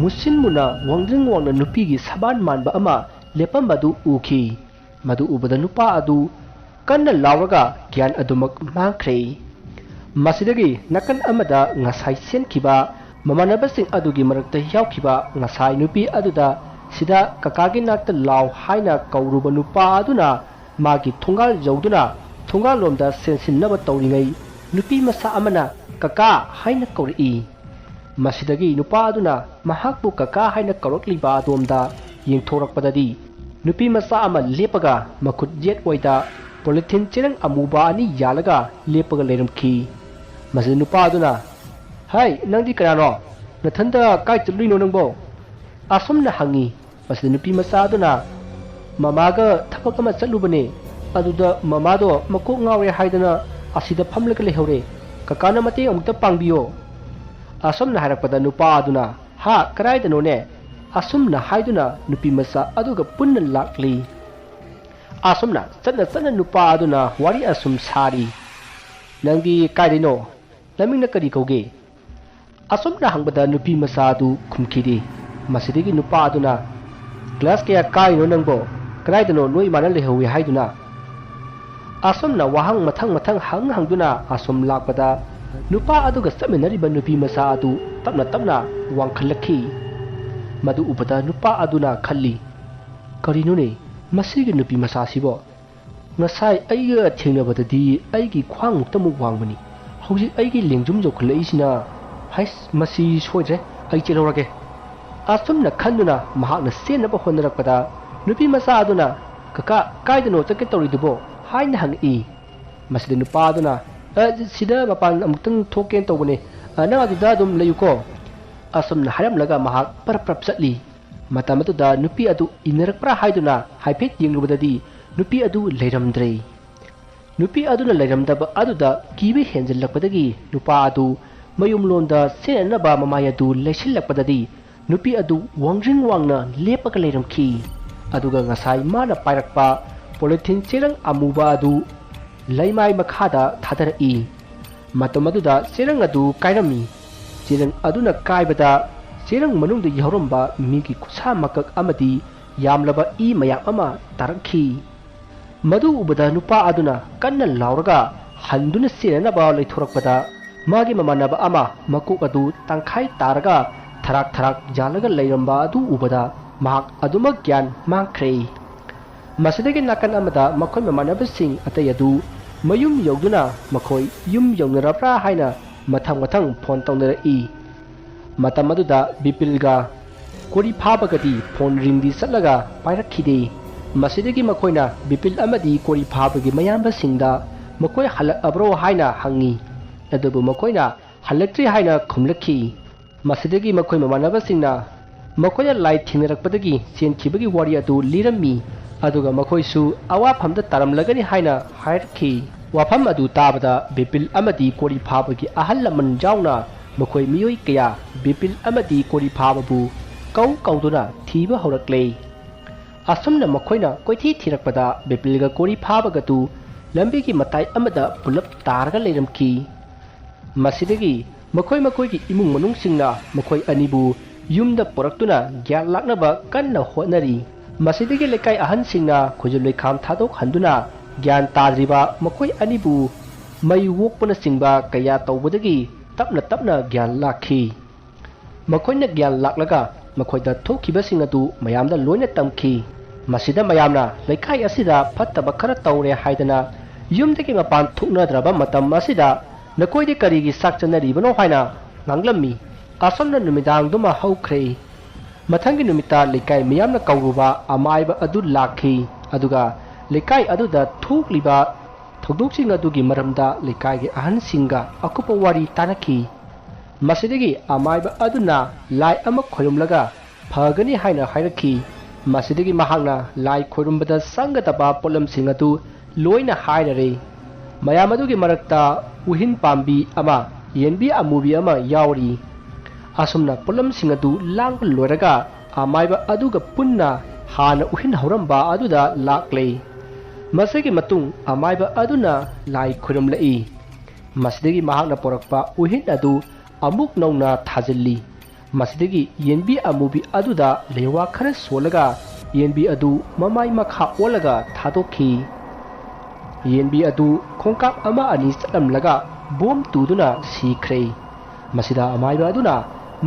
ꯃꯨꯁꯤꯟ ꯃꯨꯅ ꯋꯥꯡꯗ꯭ꯔꯤꯡ ꯋꯥꯡꯅ ꯅꯨꯄꯤꯒꯤ ꯁꯕꯥꯟ ꯃꯥꯟꯕ ꯑꯃ ꯂꯦꯞꯄꯝꯕꯗꯨ ꯎꯈꯤ꯫ ꯃꯗꯨ ꯎꯕꯗ ꯅꯨꯄꯥ ꯑꯗꯨ ꯀꯟꯅ ꯂꯥꯎꯔꯒ ꯒ꯭ꯌꯥꯟ ꯑꯗꯨꯃꯛ ꯃꯥꯡꯈ꯭ꯔꯦ꯫ ꯃꯁꯤꯗꯒꯤ ꯅꯥꯀꯟ ꯑꯃꯗ ꯉꯁꯥꯏ ꯆꯦꯟꯈꯤꯕ ꯃꯃꯥꯟꯅꯕꯁꯤꯡ ꯑꯗꯨꯒꯤ ꯃꯔꯛꯇ ꯌꯥꯎꯈꯤꯕ ꯉꯁꯥꯏ ꯅꯨꯄꯤ ꯑꯗꯨꯗ, "ꯁꯤꯗ ꯀꯀꯥꯒꯤ ꯅꯥꯛꯇ ꯂꯥꯎ" ꯍꯥꯏꯅ ꯀꯧꯔꯨꯕ ꯅꯨꯄꯥ ꯑꯗꯨꯅ ꯃꯥꯒꯤ ꯊꯣꯡꯒꯥꯜ ꯌꯧꯗꯨꯅ ꯊꯣꯡꯒꯥꯜꯂꯣꯝꯗ ꯆꯦꯟꯁꯤꯟꯅꯕ ꯇꯧꯔꯤꯉꯩ ꯅꯨꯄꯤ ꯃꯆꯥ ꯑꯃꯅ "ꯀꯀꯥ" ꯍꯥꯏꯅ ꯀꯧꯔꯛꯏ꯫ ꯃꯁꯤꯗꯒꯤ ꯅꯨꯄꯥ ꯑꯗꯨꯅ ꯃꯍꯥꯛꯄꯨ "ꯀꯀꯥ" ꯍꯥꯏꯅ ꯀꯧꯔꯛꯂꯤꯕ ꯑꯗꯣꯝꯗ ꯌꯦꯡꯊꯣꯔꯛꯄꯗꯗꯤ ꯅꯨꯄꯤ ꯃꯆꯥ ꯑꯃ ꯂꯦꯞꯄꯒ ꯃꯈꯨꯠ ꯌꯦꯠ ꯑꯣꯏꯗ ꯄꯣꯂꯤꯊꯤꯟ ꯆꯦꯔꯪ ꯑꯃꯨꯕ ꯑꯅꯤ ꯌꯥꯜꯂꯒ ꯂꯦꯞꯄꯒ ꯂꯩꯔꯝꯈꯤ꯫ ꯃꯁꯤꯗ ꯅꯨꯄꯥ ꯑꯗꯨꯅ, "ꯍꯥꯏ, ꯅꯪꯗꯤ ꯀꯅꯥꯅꯣ? ꯅꯊꯟꯗ ꯀꯥꯏ ꯆꯠꯂꯨꯏꯅꯣ ꯅꯪꯕꯣ?" ꯑꯁꯨꯝꯅ ꯍꯪꯉꯤ꯫ ꯃꯁꯤꯗ ꯅꯨꯄꯤ ꯃꯆꯥ ꯑꯗꯨꯅ ꯃꯃꯥꯒ ꯊꯕꯛ ꯑꯃ ꯆꯠꯂꯨꯕꯅꯦ, ꯑꯗꯨꯗ ꯃꯃꯥꯗꯣ ꯃꯀꯣꯛ ꯉꯥꯎꯔꯦ ꯍꯥꯏꯗꯅ ꯑꯁꯤꯗ ꯐꯝꯂꯒ ꯂꯩꯍꯧꯔꯦ꯫ ꯀꯀꯥꯅ ꯃꯇꯦꯡ ꯑꯃꯨꯛꯇ ꯄꯥꯡꯕꯤꯌꯣ꯫ ꯑꯁꯨꯝꯅ ꯍꯥꯏꯔꯛꯄꯗ ꯅꯨꯄꯥ ꯑꯗꯨꯅ, "ꯍꯥ, ꯀꯗꯥꯏꯗꯅꯣꯅꯦ?" ꯑꯁꯨꯝꯅ ꯍꯥꯏꯗꯨꯅ ꯅꯨꯄꯤ ꯃꯆꯥ ꯑꯗꯨꯒ ꯄꯨꯟꯅ ꯂꯥꯛꯂꯤ꯫ ꯑꯁꯨꯝꯅ ꯆꯠꯅ ꯆꯠꯅ ꯅꯨꯄꯥ ꯑꯗꯨꯅ ꯋꯥꯔꯤ ꯑꯁꯨꯝ ꯁꯥꯔꯤ, "ꯅꯪꯗꯤ ꯀꯥꯏꯗꯩꯅꯣ? ꯅꯃꯤꯡꯅ ꯀꯔꯤ ꯀꯧꯒꯦ?" ꯑꯁꯨꯝꯅ ꯍꯪꯕꯗ ꯅꯨꯄꯤ ꯃꯆꯥ ꯑꯗꯨ ꯈꯨꯝꯈꯤꯗꯦ꯫ ꯃꯁꯤꯗꯒꯤ ꯅꯨꯄꯥ ꯑꯗꯨꯅ, "ꯀ꯭ꯂꯥꯁ ꯀꯌꯥ ꯀꯥꯔꯤꯅꯣ ꯅꯪꯕꯣ? ꯀꯗꯥꯏꯗꯅꯣ ꯅꯣꯏ ꯏꯃꯥꯅ ꯂꯩꯍꯧꯋꯤ ꯍꯥꯏꯗꯨꯅ?" ꯑꯁꯨꯝꯅ ꯋꯥꯍꯪ ꯃꯊꯪ ꯃꯊꯪ ꯍꯪ ꯍꯪꯗꯨꯅ ꯑꯁꯨꯝ ꯂꯥꯛꯄꯗ ꯅꯨꯄꯥ ꯑꯗꯨꯒ ꯆꯠꯃꯤꯟꯅꯔꯤꯕ ꯅꯨꯄꯤ ꯃꯆꯥ ꯑꯗꯨ ꯇꯞꯅ ꯇꯞꯅ ꯋꯥꯡꯈꯠꯂꯛꯈꯤ꯫ ꯃꯗꯨ ꯎꯕꯗ ꯅꯨꯄꯥ ꯑꯗꯨꯅ ꯈꯜꯂꯤ, "ꯀꯔꯤꯅꯣꯅꯦ, ꯃꯁꯤꯒꯤ ꯅꯨꯄꯤ ꯃꯆꯥꯁꯤꯕꯣ? ꯉꯁꯥꯏ ꯑꯩꯒ ꯊꯦꯡꯅꯕꯗꯗꯤ ꯑꯩꯒꯤ ꯈ꯭ꯋꯥꯡꯃꯨꯛꯇꯃꯨꯛ ꯋꯥꯡꯕꯅꯤ, ꯍꯧꯖꯤꯛ ꯑꯩꯒꯤ ꯂꯦꯡꯖꯨꯝ ꯌꯧꯈꯠꯂꯛꯏꯁꯤꯅ? ꯍꯩꯁ, ꯃꯁꯤ ꯁꯣꯏꯗ꯭ꯔꯦ, ꯑꯩ ꯆꯦꯜꯍꯧꯔꯒꯦ"꯫ ꯑꯁꯨꯝꯅ ꯈꯟꯗꯨꯅ ꯃꯍꯥꯛꯅ ꯆꯦꯟꯅꯕ ꯍꯣꯠꯅꯔꯛꯄꯗ, ꯅꯨꯄꯤ ꯃꯆꯥ ꯑꯗꯨꯅ, "ꯀꯀꯥ, ꯀꯥꯏꯗꯅꯣ ꯆꯠꯀꯦ ꯇꯧꯔꯤꯗꯨꯕꯣ?" ꯍꯥꯏꯅ ꯍꯪꯉꯛꯏ꯫ ꯃꯁꯤꯗ ꯅꯨꯄꯥ ꯑꯗꯨꯅ, "ꯑ, ꯁꯤꯗ ꯃꯄꯥꯟ ꯑꯃꯨꯛꯇꯪ ꯊꯣꯛꯀꯦꯅ ꯇꯧꯕꯅꯦ, ꯑ, ꯅꯪ ꯑꯗꯨꯗ ꯑꯗꯨꯝ ꯂꯩꯌꯨꯀꯣ"꯫ ꯑꯁꯨꯝꯅ ꯍꯥꯏꯔꯝꯂꯒ ꯃꯍꯥꯛ ꯄꯔꯞ ꯄꯔꯞ ꯆꯠꯂꯤ꯫ ꯃꯇꯝ ꯑꯗꯨꯗ ꯅꯨꯄꯤ ꯑꯗꯨ ꯏꯟꯅꯔꯛꯄ꯭ꯔꯥ ꯍꯥꯏꯗꯨꯅ ꯍꯥꯏꯐꯦꯠ ꯌꯦꯡꯂꯨꯕꯗꯗꯤ, ꯅꯨꯄꯤ ꯑꯗꯨ ꯂꯩꯔꯝꯗ꯭ꯔꯦ꯫ ꯅꯨꯄꯤ ꯑꯗꯨꯅ ꯂꯩꯔꯝꯗꯕ ꯑꯗꯨꯗ ꯀꯤꯕ ꯍꯦꯟꯖꯤꯜꯂꯛꯄꯗꯒꯤ, ꯅꯨꯄꯥ ꯑꯗꯨ ꯃꯌꯨꯝꯂꯣꯝꯗ ꯆꯦꯟꯅꯅꯕ ꯃꯃꯥꯏ ꯑꯗꯨ ꯂꯩꯁꯤꯜꯂꯛꯄꯗꯗꯤ, ꯅꯨꯄꯤ ꯑꯗꯨ ꯋꯥꯡꯖ꯭ꯔꯤꯡ ꯋꯥꯡꯅ ꯂꯦꯞꯄꯒ ꯂꯩꯔꯝꯈꯤ꯫ ꯑꯗꯨꯒ ꯉꯁꯥꯏ ꯃꯥꯅ ꯄꯥꯏꯔꯛꯄ ꯄꯣꯂꯤꯊꯤꯟ ꯆꯦꯔꯪ ꯑꯃꯨꯕ ꯑꯗꯨ ꯂꯩꯃꯥꯏ ꯃꯈꯥꯗ ꯊꯥꯗꯔꯛꯏ꯫ ꯃꯇꯝ ꯑꯗꯨꯗ ꯆꯦꯔꯪ ꯑꯗꯨ ꯀꯥꯏꯔꯝꯃꯤ꯫ ꯆꯦꯔꯪ ꯑꯗꯨꯅ ꯀꯥꯏꯕꯗ, ꯆꯦꯔꯪ ꯃꯅꯨꯡꯗ ꯌꯥꯎꯔꯝꯕ ꯃꯤꯒꯤ ꯈꯨꯠꯁꯥ ꯃꯀꯛ ꯑꯃꯗꯤ ꯌꯥꯝꯂꯕ ꯏ ꯃꯌꯥꯝ ꯑꯃ ꯇꯥꯔꯛꯈꯤ꯫ ꯃꯗꯨ ꯎꯕꯗ ꯅꯨꯄꯥ ꯑꯗꯨꯅ ꯀꯟꯅ ꯂꯥꯎꯔꯒ ꯍꯟꯗꯨꯅ ꯆꯦꯟꯅꯅꯕ ꯂꯩꯊꯣꯔꯛꯄꯗ, ꯃꯥꯒꯤ ꯃꯃꯥꯟꯅꯕ ꯑꯃ ꯃꯀꯣꯛ ꯑꯗꯨ ꯇꯪꯈꯥꯏ ꯇꯥꯔꯒ ꯊꯔꯥꯛ ꯊꯔꯥꯛ ꯌꯥꯜꯂꯒ ꯂꯩꯔꯝꯕ ꯑꯗꯨ ꯎꯕꯗ, ꯃꯍꯥꯛ ꯑꯗꯨꯃꯛ ꯒ꯭ꯌꯥꯟ ꯃꯥꯡꯈ꯭ꯔꯦ꯫ ꯃꯁꯤꯗꯒꯤ ꯅꯥꯀꯟ ꯑꯃꯗ ꯃꯈꯣꯏ ꯃꯃꯥꯟꯅꯕꯁꯤꯡ ꯑꯇꯩ ꯑꯗꯨ ꯃꯌꯨꯝ ꯌꯧꯗꯨꯅ ꯃꯈꯣꯏ ꯌꯨꯝ ꯌꯧꯅꯔꯕ꯭ꯔꯥ ꯍꯥꯏꯅ ꯃꯊꯪ ꯃꯊꯪ ꯐꯣꯟ ꯇꯧꯅꯔꯛꯏ꯫ ꯃꯇꯝ ꯑꯗꯨꯗ ꯕꯤꯄꯤꯜꯒ ꯀꯣꯔꯤ ꯐꯥꯕꯒꯗꯤ ꯐꯣꯟ ꯔꯤꯡꯗꯤ ꯆꯠꯂꯒ ꯄꯥꯏꯔꯛꯈꯤꯗꯦ꯫ ꯃꯁꯤꯗꯒꯤ ꯃꯈꯣꯏꯅ ꯕꯤꯄꯤꯜ ꯑꯃꯗꯤ ꯀꯣꯔꯤ ꯐꯥꯕꯒꯤ ꯃꯌꯥꯝꯕꯁꯤꯡꯗ ꯃꯈꯣꯏ ꯍꯜꯂꯛꯑꯕ꯭ꯔꯣ ꯍꯥꯏꯅ ꯍꯪꯉꯤ꯫ ꯑꯗꯨꯕꯨ ꯃꯈꯣꯏꯅ ꯍꯜꯂꯛꯇ꯭ꯔꯤ ꯍꯥꯏꯅ ꯈꯨꯝꯂꯛꯈꯤ꯫ ꯃꯁꯤꯗꯒꯤ ꯃꯈꯣꯏ ꯃꯃꯥꯟꯅꯕꯁꯤꯡꯅ ꯃꯈꯣꯏꯅ ꯂꯥꯏ ꯊꯦꯡꯅꯔꯛꯄꯗꯒꯤ ꯆꯦꯟꯈꯤꯕꯒꯤ ꯋꯥꯔꯤ ꯑꯗꯨ ꯂꯤꯔꯝꯃꯤ꯫ ꯑꯗꯨꯒ ꯃꯈꯣꯏꯁꯨ ꯑꯋꯥꯐꯝꯗ ꯇꯥꯔꯝꯂꯒꯅꯤ ꯍꯥꯏꯅ ꯍꯥꯏꯔꯛꯈꯤ꯫ ꯋꯥꯐꯝ ꯑꯗꯨ ꯇꯥꯕꯗ ꯕꯤꯄꯤꯜ ꯑꯃꯗꯤ ꯀꯣꯔꯤ ꯐꯥꯕꯒꯤ ꯑꯍꯜ ꯂꯃꯟ ꯌꯥꯎꯅ ꯃꯈꯣꯏ ꯃꯤꯑꯣꯏ ꯀꯌꯥ ꯕꯤꯄꯤꯜ ꯑꯃꯗꯤ ꯀꯣꯔꯤ ꯐꯥꯕꯕꯨ ꯀꯧ ꯀꯧꯗꯨꯅ ꯊꯤꯕ ꯍꯧꯔꯛꯂꯦ꯫ ꯑꯁꯨꯝꯅ ꯃꯈꯣꯏꯅ ꯀꯣꯏꯊꯤ ꯊꯤꯔꯛꯄꯗ ꯕꯤꯄꯤꯜꯒ ꯀꯣꯔꯤ ꯐꯥꯕꯒꯗꯨ ꯂꯝꯕꯤꯒꯤ ꯃꯇꯥꯏ ꯑꯃꯗ ꯄꯨꯂꯞ ꯇꯥꯔꯒ ꯂꯩꯔꯝꯈꯤ꯫ ꯃꯁꯤꯗꯒꯤ ꯃꯈꯣꯏ ꯃꯈꯣꯏꯒꯤ ꯏꯃꯨꯡ ꯃꯅꯨꯡꯁꯤꯡꯅ ꯃꯈꯣꯏ ꯑꯅꯤꯕꯨ ꯌꯨꯝꯗ ꯄꯨꯔꯛꯇꯨꯅ ꯒ꯭ꯌꯥꯟ ꯂꯥꯛꯅꯕ ꯀꯟꯅ ꯍꯣꯠꯅꯔꯤ꯫ ꯃꯁꯤꯗꯒꯤ ꯂꯩꯀꯥꯏ ꯑꯍꯟꯁꯤꯡꯅ ꯈꯨꯖꯨ ꯂꯩꯈꯥꯝ ꯊꯥꯗꯣꯛꯍꯟꯗꯨꯅ ꯒ꯭ꯌꯥꯟ ꯇꯥꯗ꯭ꯔꯤꯕ ꯃꯈꯣꯏ ꯑꯅꯤꯕꯨ ꯃꯩ ꯑꯣꯛꯄꯅꯆꯤꯡꯕ ꯀꯌꯥ ꯇꯧꯕꯗꯒꯤ ꯇꯞꯅ ꯇꯞꯅ ꯒ꯭ꯌꯥꯟ ꯂꯥꯛꯈꯤ꯫ ꯃꯈꯣꯏꯅ ꯒ꯭ꯌꯥꯟ ꯂꯥꯛꯂꯒ ꯃꯈꯣꯏꯗ ꯊꯣꯛꯈꯤꯕꯁꯤꯡ ꯑꯗꯨ ꯃꯌꯥꯝꯗ ꯂꯣꯏꯅ ꯇꯝꯈꯤ꯫ ꯃꯁꯤꯗ ꯃꯌꯥꯝꯅ ꯂꯩꯀꯥꯏ ꯑꯁꯤꯗ ꯐꯠꯇꯕ ꯈꯔ ꯇꯧꯔꯦ ꯍꯥꯏꯗꯅ ꯌꯨꯝꯗꯒꯤ ꯃꯄꯥꯟ ꯊꯣꯛꯅꯗ꯭ꯔꯕ ꯃꯇꯝ ꯑꯁꯤꯗ ꯅꯈꯣꯏꯗꯤ ꯀꯔꯤꯒꯤ ꯆꯥꯛ ꯆꯠꯅꯔꯤꯕꯅꯣ ꯍꯥꯏꯅ ꯉꯥꯡꯂꯝꯃꯤ꯫ ꯑꯁꯨꯝꯅ ꯅꯨꯃꯤꯗꯥꯡꯗꯨꯃ ꯍꯧꯈ꯭ꯔꯦ꯫ ꯃꯊꯪꯒꯤ ꯅꯨꯃꯤꯠꯇ ꯂꯩꯀꯥꯏ ꯃꯤꯌꯥꯝꯅ ꯀꯧꯔꯨꯕ ꯑꯃꯥꯏꯕ ꯑꯗꯨ ꯂꯥꯛꯈꯤ, ꯑꯗꯨꯒ ꯂꯩꯀꯥꯏ ꯑꯗꯨꯗ ꯊꯣꯛꯂꯤꯕ ꯊꯧꯗꯣꯛꯁꯤꯡ ꯑꯗꯨꯒꯤ ꯃꯔꯝꯗ ꯂꯩꯀꯥꯏꯒꯤ ꯑꯍꯟꯁꯤꯡꯒ ꯑꯀꯨꯞꯄ ꯋꯥꯔꯤ ꯇꯥꯟꯅꯈꯤ꯫ ꯃꯁꯤꯗꯒꯤ ꯑꯃꯥꯏꯕ ꯑꯗꯨꯅ ꯂꯥꯏ ꯑꯃ ꯈꯣꯏꯔꯝꯂꯒ ꯐꯒꯅꯤ ꯍꯥꯏꯅ ꯍꯥꯏꯔꯛꯈꯤ꯫ ꯃꯁꯤꯗꯒꯤ ꯃꯍꯥꯛꯅ ꯂꯥꯏ ꯈꯣꯏꯔꯝꯕꯗ ꯆꯪꯒꯗꯕ ꯄꯣꯠꯂꯝꯁꯤꯡ ꯑꯗꯨ ꯂꯣꯏꯅ ꯍꯥꯏꯔꯔꯦ꯫ ꯃꯌꯥꯝ ꯑꯗꯨꯒꯤ ꯃꯔꯛꯇ ꯎꯍꯤꯟ ꯄꯥꯝꯕꯤ ꯑꯃ, ꯌꯦꯟꯕꯤ ꯑꯃꯨꯕꯤ ꯑꯃ ꯌꯥꯎꯔꯤ꯫ ꯑꯁꯨꯝꯅ ꯄꯣꯠꯂꯝꯁꯤꯡ ꯑꯗꯨ ꯂꯥꯡꯕ ꯂꯣꯏꯔꯒ ꯑꯃꯥꯏꯕ ꯑꯗꯨꯒ ꯄꯨꯟꯅ ꯍꯥꯟꯅ ꯎꯍꯤꯟ ꯍꯧꯔꯝꯕ ꯑꯗꯨꯗ ꯂꯥꯛꯂꯦ꯫ ꯃꯁꯤꯒꯤ ꯃꯇꯨꯡ ꯑꯃꯥꯏꯕ ꯑꯗꯨꯅ ꯂꯥꯏ ꯈꯨꯔꯨꯝꯂꯛꯏ꯫ ꯃꯁꯤꯗꯒꯤ ꯃꯍꯥꯛꯅ ꯄꯨꯔꯛꯄ ꯎꯍꯤꯟ ꯑꯗꯨ ꯑꯃꯨꯛ ꯅꯧꯅ ꯊꯥꯖꯤꯜꯂꯤ꯫ ꯃꯁꯤꯗꯒꯤ ꯌꯦꯟꯕꯤ ꯑꯃꯨꯕꯤ ꯑꯗꯨꯗ ꯂꯩꯋꯥ ꯈꯔ ꯁꯣꯜꯂꯒ ꯌꯦꯟꯕꯤ ꯑꯗꯨ ꯃꯃꯥꯏ ꯃꯈꯥ ꯑꯣꯜꯂꯒ ꯊꯥꯗꯣꯛꯈꯤ꯫ ꯌꯦꯟꯕꯤ ꯑꯗꯨ ꯈꯣꯡꯀꯥꯞ ꯑꯃ ꯑꯅꯤ ꯆꯠꯂꯝꯂꯒ ꯕꯣꯝ ꯇꯨꯗꯨꯅ ꯁꯤꯈ꯭ꯔꯦ꯫ ꯃꯁꯤꯗ ꯑꯃꯥꯏꯕ ꯑꯗꯨꯅ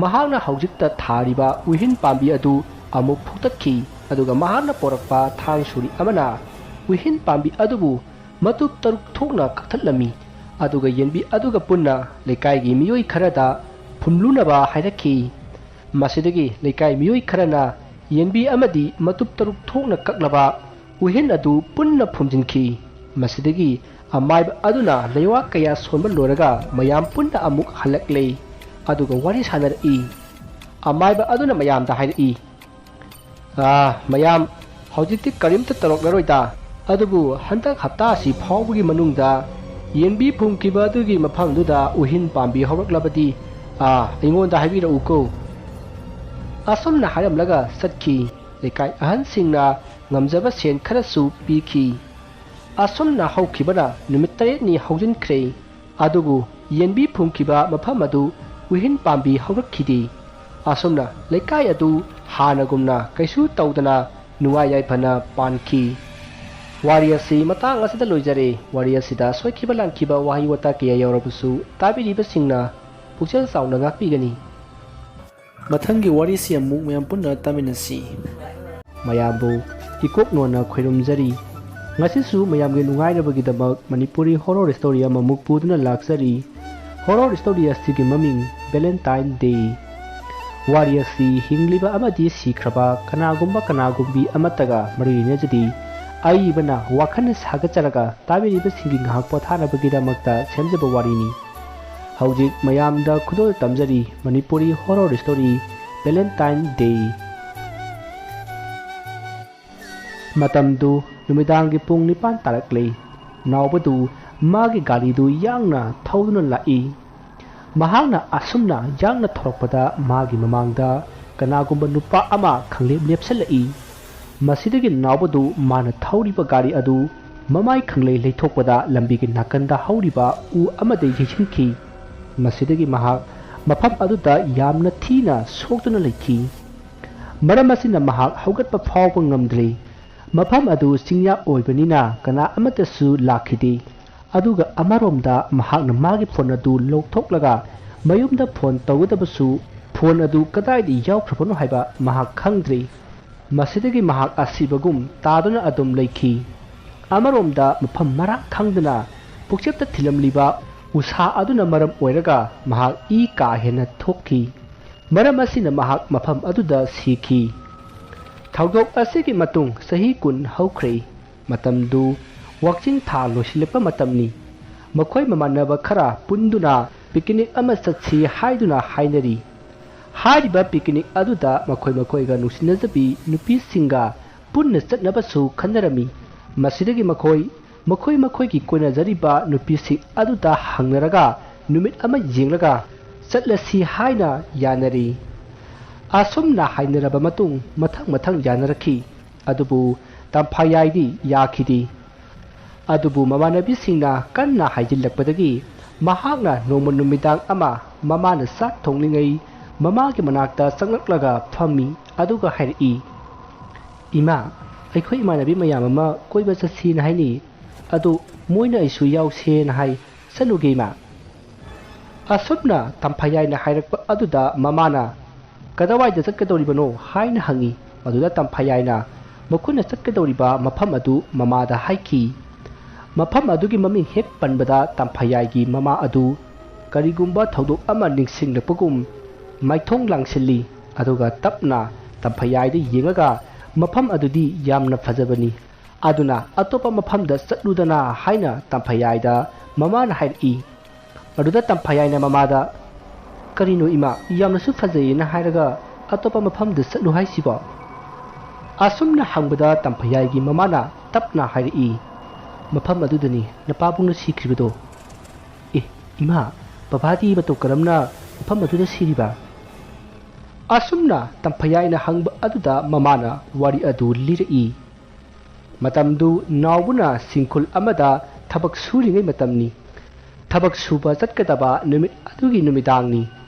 ꯃꯍꯥꯛꯅ ꯍꯧꯖꯤꯛꯇ ꯊꯥꯔꯤꯕ ꯎꯍꯤꯟ ꯄꯥꯝꯕꯤ ꯑꯗꯨ ꯑꯃꯨꯛ ꯐꯨꯛꯇꯠꯈꯤ, ꯑꯗꯨꯒ ꯃꯍꯥꯛꯅ ꯄꯣꯔꯛꯄ ꯊꯥꯡ ꯁꯨꯔꯤ ꯑꯃꯅ ꯎꯍꯤꯟ ꯄꯥꯝꯕꯤ ꯑꯗꯨꯕꯨ ꯃꯇꯨꯞ ꯇꯔꯨꯛ ꯊꯣꯛꯅ ꯀꯛꯊꯠꯂꯝꯃꯤ, ꯑꯗꯨꯒ ꯌꯦꯟꯕꯤ ꯑꯗꯨꯒ ꯄꯨꯟꯅ ꯂꯩꯀꯥꯏꯒꯤ ꯃꯤꯑꯣꯏ ꯈꯔꯗ ꯐꯨꯝꯂꯨꯅꯕ ꯍꯥꯏꯔꯛꯈꯤ꯫ ꯃꯁꯤꯗꯒꯤ ꯂꯩꯀꯥꯏ ꯃꯤꯑꯣꯏ ꯈꯔꯅ ꯌꯦꯟꯕꯤ ꯑꯃꯗꯤ ꯃꯇꯨꯞ ꯇꯔꯨꯛ ꯊꯣꯛꯅ ꯀꯛꯂꯕ ꯎꯍꯤꯟ ꯑꯗꯨ ꯄꯨꯟꯅ ꯐꯨꯝꯖꯤꯟꯈꯤ꯫ ꯃꯁꯤꯗꯒꯤ ꯑꯃꯥꯏꯕ ꯑꯗꯨꯅ ꯂꯩꯋꯥ ꯀꯌꯥ ꯁꯣꯟꯕ ꯂꯣꯏꯔꯒ ꯃꯌꯥꯝ ꯄꯨꯟꯅ ꯑꯃꯨꯛ ꯍꯜꯂꯛꯂꯦ, ꯑꯗꯨꯒ ꯋꯥꯔꯤ ꯁꯥꯟꯅꯔꯛꯏ꯫ ꯑꯃꯥꯏꯕ ꯑꯗꯨꯅ ꯃꯌꯥꯝꯗ ꯍꯥꯏꯔꯛꯏ, "ꯑꯥ, ꯃꯌꯥꯝ, ꯍꯧꯖꯤꯛꯇꯤ ꯀꯔꯤꯝꯇ ꯇꯧꯔꯛꯂꯔꯣꯏꯗ꯫ ꯑꯗꯨꯕꯨ ꯍꯟꯗꯛ ꯍꯞꯇꯥ ꯑꯁꯤ ꯐꯥꯎꯕꯒꯤ ꯃꯅꯨꯡꯗ ꯌꯦꯟꯕꯤ ꯐꯨꯝꯈꯤꯕ ꯑꯗꯨꯒꯤ ꯃꯐꯝꯗꯨꯗ ꯎꯍꯤꯟ ꯄꯥꯝꯕꯤ ꯍꯧꯔꯛꯂꯕꯗꯤ, ꯑꯥ, ꯑꯩꯉꯣꯟꯗ ꯍꯥꯏꯕꯤꯔꯛꯎꯀꯣ"꯫ ꯑꯁꯨꯝꯅ ꯍꯥꯏꯔꯝꯂꯒ ꯆꯠꯈꯤ꯫ ꯂꯩꯀꯥꯏ ꯑꯍꯟꯁꯤꯡꯅ ꯉꯝꯖꯕ ꯁꯦꯟ ꯈꯔꯁꯨ ꯄꯤꯈꯤ꯫ ꯑꯁꯨꯝꯅ ꯍꯧꯈꯤꯕꯅ ꯅꯨꯃꯤꯠ ꯇꯔꯦꯠꯅꯤ ꯍꯧꯖꯤꯟꯈ꯭ꯔꯦ꯫ ꯑꯗꯨꯕꯨ ꯌꯦꯟꯕꯤ ꯐꯨꯝꯈꯤꯕ ꯃꯐꯝ ꯑꯗꯨ ꯎꯍꯤꯟ ꯄꯥꯝꯕꯤ ꯍꯧꯔꯛꯈꯤꯗꯦ꯫ ꯑꯁꯨꯝꯅ ꯂꯩꯀꯥꯏ ꯑꯗꯨ ꯍꯥꯟꯅꯒꯨꯝꯅ ꯀꯩꯁꯨ ꯇꯧꯗꯅ ꯅꯨꯡꯉꯥꯏ ꯌꯥꯏꯐꯅ ꯄꯥꯟꯈꯤ꯫ ꯋꯥꯔꯤ ꯑꯁꯤ ꯃꯇꯥꯡ ꯑꯁꯤꯗ ꯂꯣꯏꯖꯔꯦ꯫ ꯋꯥꯔꯤ ꯑꯁꯤꯗ ꯁꯣꯏꯈꯤꯕ ꯂꯥꯟꯈꯤꯕ ꯋꯥꯍꯩ ꯋꯥꯇꯥ ꯀꯌꯥ ꯌꯥꯎꯔꯕꯁꯨ ꯇꯥꯕꯤꯔꯤꯕꯁꯤꯡꯅ ꯄꯨꯛꯆꯦꯜ ꯆꯥꯎꯅ ꯉꯥꯛꯄꯤꯒꯅꯤ꯫ ꯃꯊꯪꯒꯤ ꯋꯥꯔꯤꯁꯤ ꯑꯃꯨꯛ ꯃꯌꯥꯝ ꯄꯨꯟꯅ ꯇꯥꯃꯤꯟꯅꯁꯤ꯫ ꯃꯌꯥꯝꯕꯨ ꯏꯀꯣꯛ ꯅꯣꯟꯅ ꯈꯣꯏꯔꯨꯝꯖꯔꯤ꯫ ꯉꯁꯤꯁꯨ ꯃꯌꯥꯝꯒꯤ ꯅꯨꯡꯉꯥꯏꯅꯕꯒꯤꯗꯃꯛ ꯃꯅꯤꯄꯨꯔꯤ horror story ꯑꯃꯃꯨꯛ ꯄꯨꯗꯨꯅ ꯂꯥꯛꯆꯔꯤ꯫ Horror story ꯑꯁꯤꯒꯤ ꯃꯃꯤꯡ Valentine Day꯫ ꯋꯥꯔꯤ ꯑꯁꯤ ꯍꯤꯡꯂꯤꯕ ꯑꯃꯗꯤ ꯁꯤꯈ꯭ꯔꯕ ꯀꯅꯥꯒꯨꯝꯕ ꯀꯅꯥꯒꯨꯝꯕꯤ ꯑꯃꯠꯇꯒ ꯃꯔꯤ ꯂꯩꯅꯖꯗꯦ꯫ ꯑꯏꯕꯅ ꯋꯥꯈꯜꯅ ꯁꯥꯒꯠꯆꯔꯒ ꯇꯥꯕꯤꯔꯤꯕꯁꯤꯡꯒꯤ ꯉꯥꯏꯍꯥꯛ ꯄꯣꯊꯥꯅꯕꯒꯤꯗꯃꯛꯇ ꯁꯦꯝꯖꯕ ꯋꯥꯔꯤꯅꯤ꯫ ꯍꯧꯖꯤꯛ ꯃꯌꯥꯝꯗ ꯈꯨꯗꯣꯜ ꯇꯝꯖꯔꯤ Manipuri horror story Valentine Day꯫ ꯃꯇꯝꯗꯨ ꯅꯨꯃꯤꯗꯥꯡꯒꯤ ꯄꯨꯡ ꯅꯤꯄꯥꯟ ꯇꯥꯔꯛꯂꯦ꯫ ꯅꯥꯎꯕꯗꯨ ꯃꯥꯒꯤ ꯒꯥꯔꯤꯗꯨ ꯌꯥꯡꯅ ꯊꯧꯗꯨꯅ ꯂꯥꯛꯏ꯫ ꯃꯍꯥꯛꯅ ꯑꯁꯨꯝꯅ ꯌꯥꯡꯅ ꯊꯧꯔꯛꯄꯗ ꯃꯥꯒꯤ ꯃꯃꯥꯡꯗ ꯀꯅꯥꯒꯨꯝꯕ ꯅꯨꯄꯥ ꯑꯃ ꯈꯪꯂꯦꯞ ꯂꯦꯞꯁꯤꯜꯂꯛꯏ꯫ ꯃꯁꯤꯗꯒꯤ ꯅꯥꯎꯕꯗꯨ ꯃꯥꯅ ꯊꯧꯔꯤꯕ ꯒꯥꯔꯤ ꯑꯗꯨ ꯃꯃꯥꯏ ꯈꯪꯂꯩ ꯂꯩꯊꯣꯛꯄꯗ ꯂꯝꯕꯤꯒꯤ ꯅꯥꯀꯟꯗ ꯍꯧꯔꯤꯕ ꯎ ꯑꯃꯗ ꯌꯩꯁꯤꯟꯈꯤ꯫ ꯃꯁꯤꯗꯒꯤ ꯃꯍꯥꯛ ꯃꯐꯝ ꯑꯗꯨꯗ ꯌꯥꯝꯅ ꯊꯤꯅ ꯁꯣꯛꯇꯨꯅ ꯂꯩꯈꯤ꯫ ꯃꯔꯝ ꯑꯁꯤꯅ ꯃꯍꯥꯛ ꯍꯧꯒꯠꯄ ꯐꯥꯎꯕ ꯉꯝꯗ꯭ꯔꯦ꯫ ꯃꯐꯝ ꯑꯗꯨ ꯆꯤꯡꯌꯥ ꯑꯣꯏꯕꯅꯤꯅ ꯀꯅꯥ ꯑꯃꯠꯇꯁꯨ ꯂꯥꯛꯈꯤꯗꯦ꯫ ꯑꯗꯨꯒ ꯑꯃꯔꯣꯝꯗ ꯃꯍꯥꯛꯅ ꯃꯥꯒꯤ ꯐꯣꯟ ꯑꯗꯨ ꯂꯧꯊꯣꯛꯂꯒ ꯃꯌꯨꯝꯗ ꯐꯣꯟ ꯇꯧꯒꯗꯕꯁꯨ ꯐꯣꯟ ꯑꯗꯨ ꯀꯗꯥꯏꯗ ꯌꯥꯎꯈ꯭ꯔꯕꯅꯣ ꯍꯥꯏꯕ ꯃꯍꯥꯛ ꯈꯪꯗ꯭ꯔꯦ꯫ ꯃꯁꯤꯗꯒꯤ ꯃꯍꯥꯛ ꯑꯁꯤꯕꯒꯨꯝ ꯇꯥꯗꯨꯅ ꯑꯗꯨꯝ ꯂꯩꯈꯤ꯫ ꯑꯃꯔꯣꯝꯗ ꯃꯐꯝ ꯃꯔꯥꯡ ꯈꯪꯗꯅ ꯄꯨꯛꯆꯦꯞꯇ ꯊꯤꯜꯂꯝꯂꯤꯕ ꯎꯁꯥ ꯑꯗꯨꯅ ꯃꯔꯝ ꯑꯣꯏꯔꯒ ꯃꯍꯥꯛ ꯏ ꯀꯥ ꯍꯦꯟꯅ ꯊꯣꯛꯈꯤ꯫ ꯃꯔꯝ ꯑꯁꯤꯅ ꯃꯍꯥꯛ ꯃꯐꯝ ꯑꯗꯨꯗ ꯁꯤꯈꯤ꯫ ꯊꯧꯗꯣꯛ ꯑꯁꯤꯒꯤ ꯃꯇꯨꯡ ꯆꯍꯤ ꯀꯨꯟ ꯍꯧꯈ꯭ꯔꯦ꯫ ꯃꯇꯝꯗꯨ ꯋꯥꯛꯆꯤꯡ ꯊꯥ ꯂꯣꯏꯁꯤꯜꯂꯛꯄ ꯃꯇꯝꯅꯤ꯫ ꯃꯈꯣꯏ ꯃꯃꯥꯟꯅꯕ ꯈꯔ ꯄꯨꯟꯗꯨꯅ picnic ꯑꯃ ꯆꯠꯁꯤ ꯍꯥꯏꯗꯨꯅ ꯍꯥꯏꯅꯔꯤ꯫ ꯍꯥꯏꯔꯤꯕ picnic ꯑꯗꯨꯗ ꯃꯈꯣꯏ ꯃꯈꯣꯏꯒ ꯅꯨꯡꯁꯤꯅꯖꯕꯤ ꯅꯨꯄꯤꯁꯤꯡꯒ ꯄꯨꯟꯅ ꯆꯠꯅꯕꯁꯨ ꯈꯟꯅꯔꯝꯃꯤ꯫ ꯃꯁꯤꯗꯒꯤ ꯃꯈꯣꯏ ꯃꯈꯣꯏ ꯃꯈꯣꯏꯒꯤ ꯀꯣꯏꯅꯖꯔꯤꯕ ꯅꯨꯄꯤꯁꯤꯡ ꯑꯗꯨꯗ ꯍꯪꯅꯔꯒ ꯅꯨꯃꯤꯠ ꯑꯃ ꯌꯦꯡꯂꯒ ꯆꯠꯂꯁꯤ ꯍꯥꯏꯅ ꯌꯥꯅꯔꯤ꯫ ꯑꯁꯨꯝꯅ ꯍꯥꯏꯅꯔꯕ ꯃꯇꯨꯡ ꯃꯊꯪ ꯃꯊꯪ ꯌꯥꯅꯔꯛꯈꯤ꯫ ꯑꯗꯨꯕꯨ ꯇꯝꯐꯥꯌꯥꯏꯗꯤ ꯌꯥꯈꯤꯗꯦ꯫ ꯑꯗꯨꯕꯨ ꯃꯃꯥꯟꯅꯕꯤꯁꯤꯡꯅ ꯀꯟꯅ ꯍꯥꯏꯖꯤꯜꯂꯛꯄꯗꯒꯤ ꯃꯍꯥꯛꯅ ꯅꯣꯡꯃ ꯅꯨꯃꯤꯗꯥꯡ ꯑꯃ ꯃꯃꯥꯅ ꯆꯥꯛ ꯊꯣꯡꯂꯤꯉꯩ ꯃꯃꯥꯒꯤ ꯃꯅꯥꯛꯇ ꯆꯪꯂꯛꯂꯒ ꯐꯝꯃꯤ꯫ ꯑꯗꯨꯒ ꯍꯥꯏꯔꯛꯏ, "ꯏꯃꯥ, ꯑꯩꯈꯣꯏ ꯏꯃꯥꯟꯅꯕꯤ ꯃꯌꯥꯝ ꯑꯃ ꯀꯣꯏꯕ ꯆꯠꯁꯤꯅ ꯍꯥꯏꯅꯩ꯫ ꯑꯗꯨ ꯃꯣꯏꯅ ꯑꯩꯁꯨ ꯌꯥꯎꯁꯦꯅ ꯍꯥꯏ꯫ ꯆꯠꯂꯨꯒꯦ ꯏꯃꯥ?" ꯑꯁꯨꯝꯅ ꯇꯝꯐꯥꯌꯥꯏꯅ ꯍꯥꯏꯔꯛꯄ ꯑꯗꯨꯗ ꯃꯃꯥꯅ, "ꯀꯗꯥꯏꯋꯥꯏꯗ ꯆꯠꯀꯗꯧꯔꯤꯕꯅꯣ?" ꯍꯥꯏꯅ ꯍꯪꯉꯤ꯫ ꯑꯗꯨꯗ ꯇꯝꯐꯌꯥꯏꯅ ꯃꯈꯣꯏꯅ ꯆꯠꯀꯗꯧꯔꯤꯕ ꯃꯐꯝ ꯑꯗꯨ ꯃꯃꯥꯗ ꯍꯥꯏꯈꯤ꯫ ꯃꯐꯝ ꯑꯗꯨꯒꯤ ꯃꯃꯤꯡ ꯍꯦꯛ ꯄꯟꯕꯗ ꯇꯝꯐꯌꯥꯏꯒꯤ ꯃꯃꯥ ꯑꯗꯨ ꯀꯔꯤꯒꯨꯝꯕ ꯊꯧꯗꯣꯛ ꯑꯃ ꯅꯤꯡꯁꯤꯡꯂꯛꯄꯒꯨꯝ ꯃꯥꯏꯊꯣꯡ ꯂꯥꯡꯁꯤꯜꯂꯤ, ꯑꯗꯨꯒ ꯇꯞꯅ ꯇꯝꯐꯌꯥꯏꯗ ꯌꯦꯡꯉꯒ, "ꯃꯐꯝ ꯑꯗꯨꯗꯤ ꯌꯥꯝꯅ ꯐꯖꯕꯅꯤ, ꯑꯗꯨꯅ ꯑꯇꯣꯞꯄ ꯃꯐꯝꯗ ꯆꯠꯂꯨꯗꯅ" ꯍꯥꯏꯅ ꯇꯝꯐꯌꯥꯏꯗ ꯃꯃꯥꯅ ꯍꯥꯏꯔꯛꯏ꯫ ꯑꯗꯨꯗ ꯇꯝꯐꯌꯥꯏꯅ ꯃꯃꯥꯗ, "ꯀꯔꯤꯅꯣ ꯏꯃꯥ, ꯌꯥꯝꯅꯁꯨ ꯐꯖꯩꯌꯦꯅ ꯍꯥꯏꯔꯒ ꯑꯇꯣꯞꯄ ꯃꯐꯝꯗ ꯆꯠꯂꯨ ꯍꯥꯏꯁꯤꯕꯣ?" ꯑꯁꯨꯝꯅ ꯍꯪꯕꯗ ꯇꯝꯐꯌꯥꯏꯒꯤ ꯃꯃꯥꯅ ꯇꯞꯅ ꯍꯥꯏꯔꯛꯏ, "ꯃꯐꯝ ꯑꯗꯨꯗꯅꯤ ꯅꯄꯥꯕꯨꯡꯅ ꯁꯤꯈ꯭ꯔꯤꯕꯗꯣ꯫" "ꯑꯦ ꯏꯃꯥ, ꯕꯕꯥꯗꯤ ꯃꯇꯧ ꯀꯔꯝꯅ ꯃꯐꯝ ꯑꯗꯨꯗ ꯁꯤꯔꯤꯕ?" ꯑꯁꯨꯝꯅ ꯇꯝꯐꯌꯥꯏꯅ ꯍꯪꯕ ꯑꯗꯨꯗ ꯃꯃꯥꯅ ꯋꯥꯔꯤ ꯑꯗꯨ ꯂꯤꯔꯛꯏ꯫ ꯃꯇꯝꯗꯨ ꯅꯥꯎꯕꯅ ꯁꯤꯡꯈꯨꯜ ꯑꯃꯗ ꯊꯕꯛ ꯁꯨꯔꯤꯉꯩ ꯃꯇꯝꯅꯤ꯫ ꯊꯕꯛ ꯁꯨꯕ ꯆꯠꯀꯗꯕ ꯅꯨꯃꯤꯠ ꯑꯗꯨꯒꯤ ꯅꯨꯃꯤꯗꯥꯡꯅꯤ꯫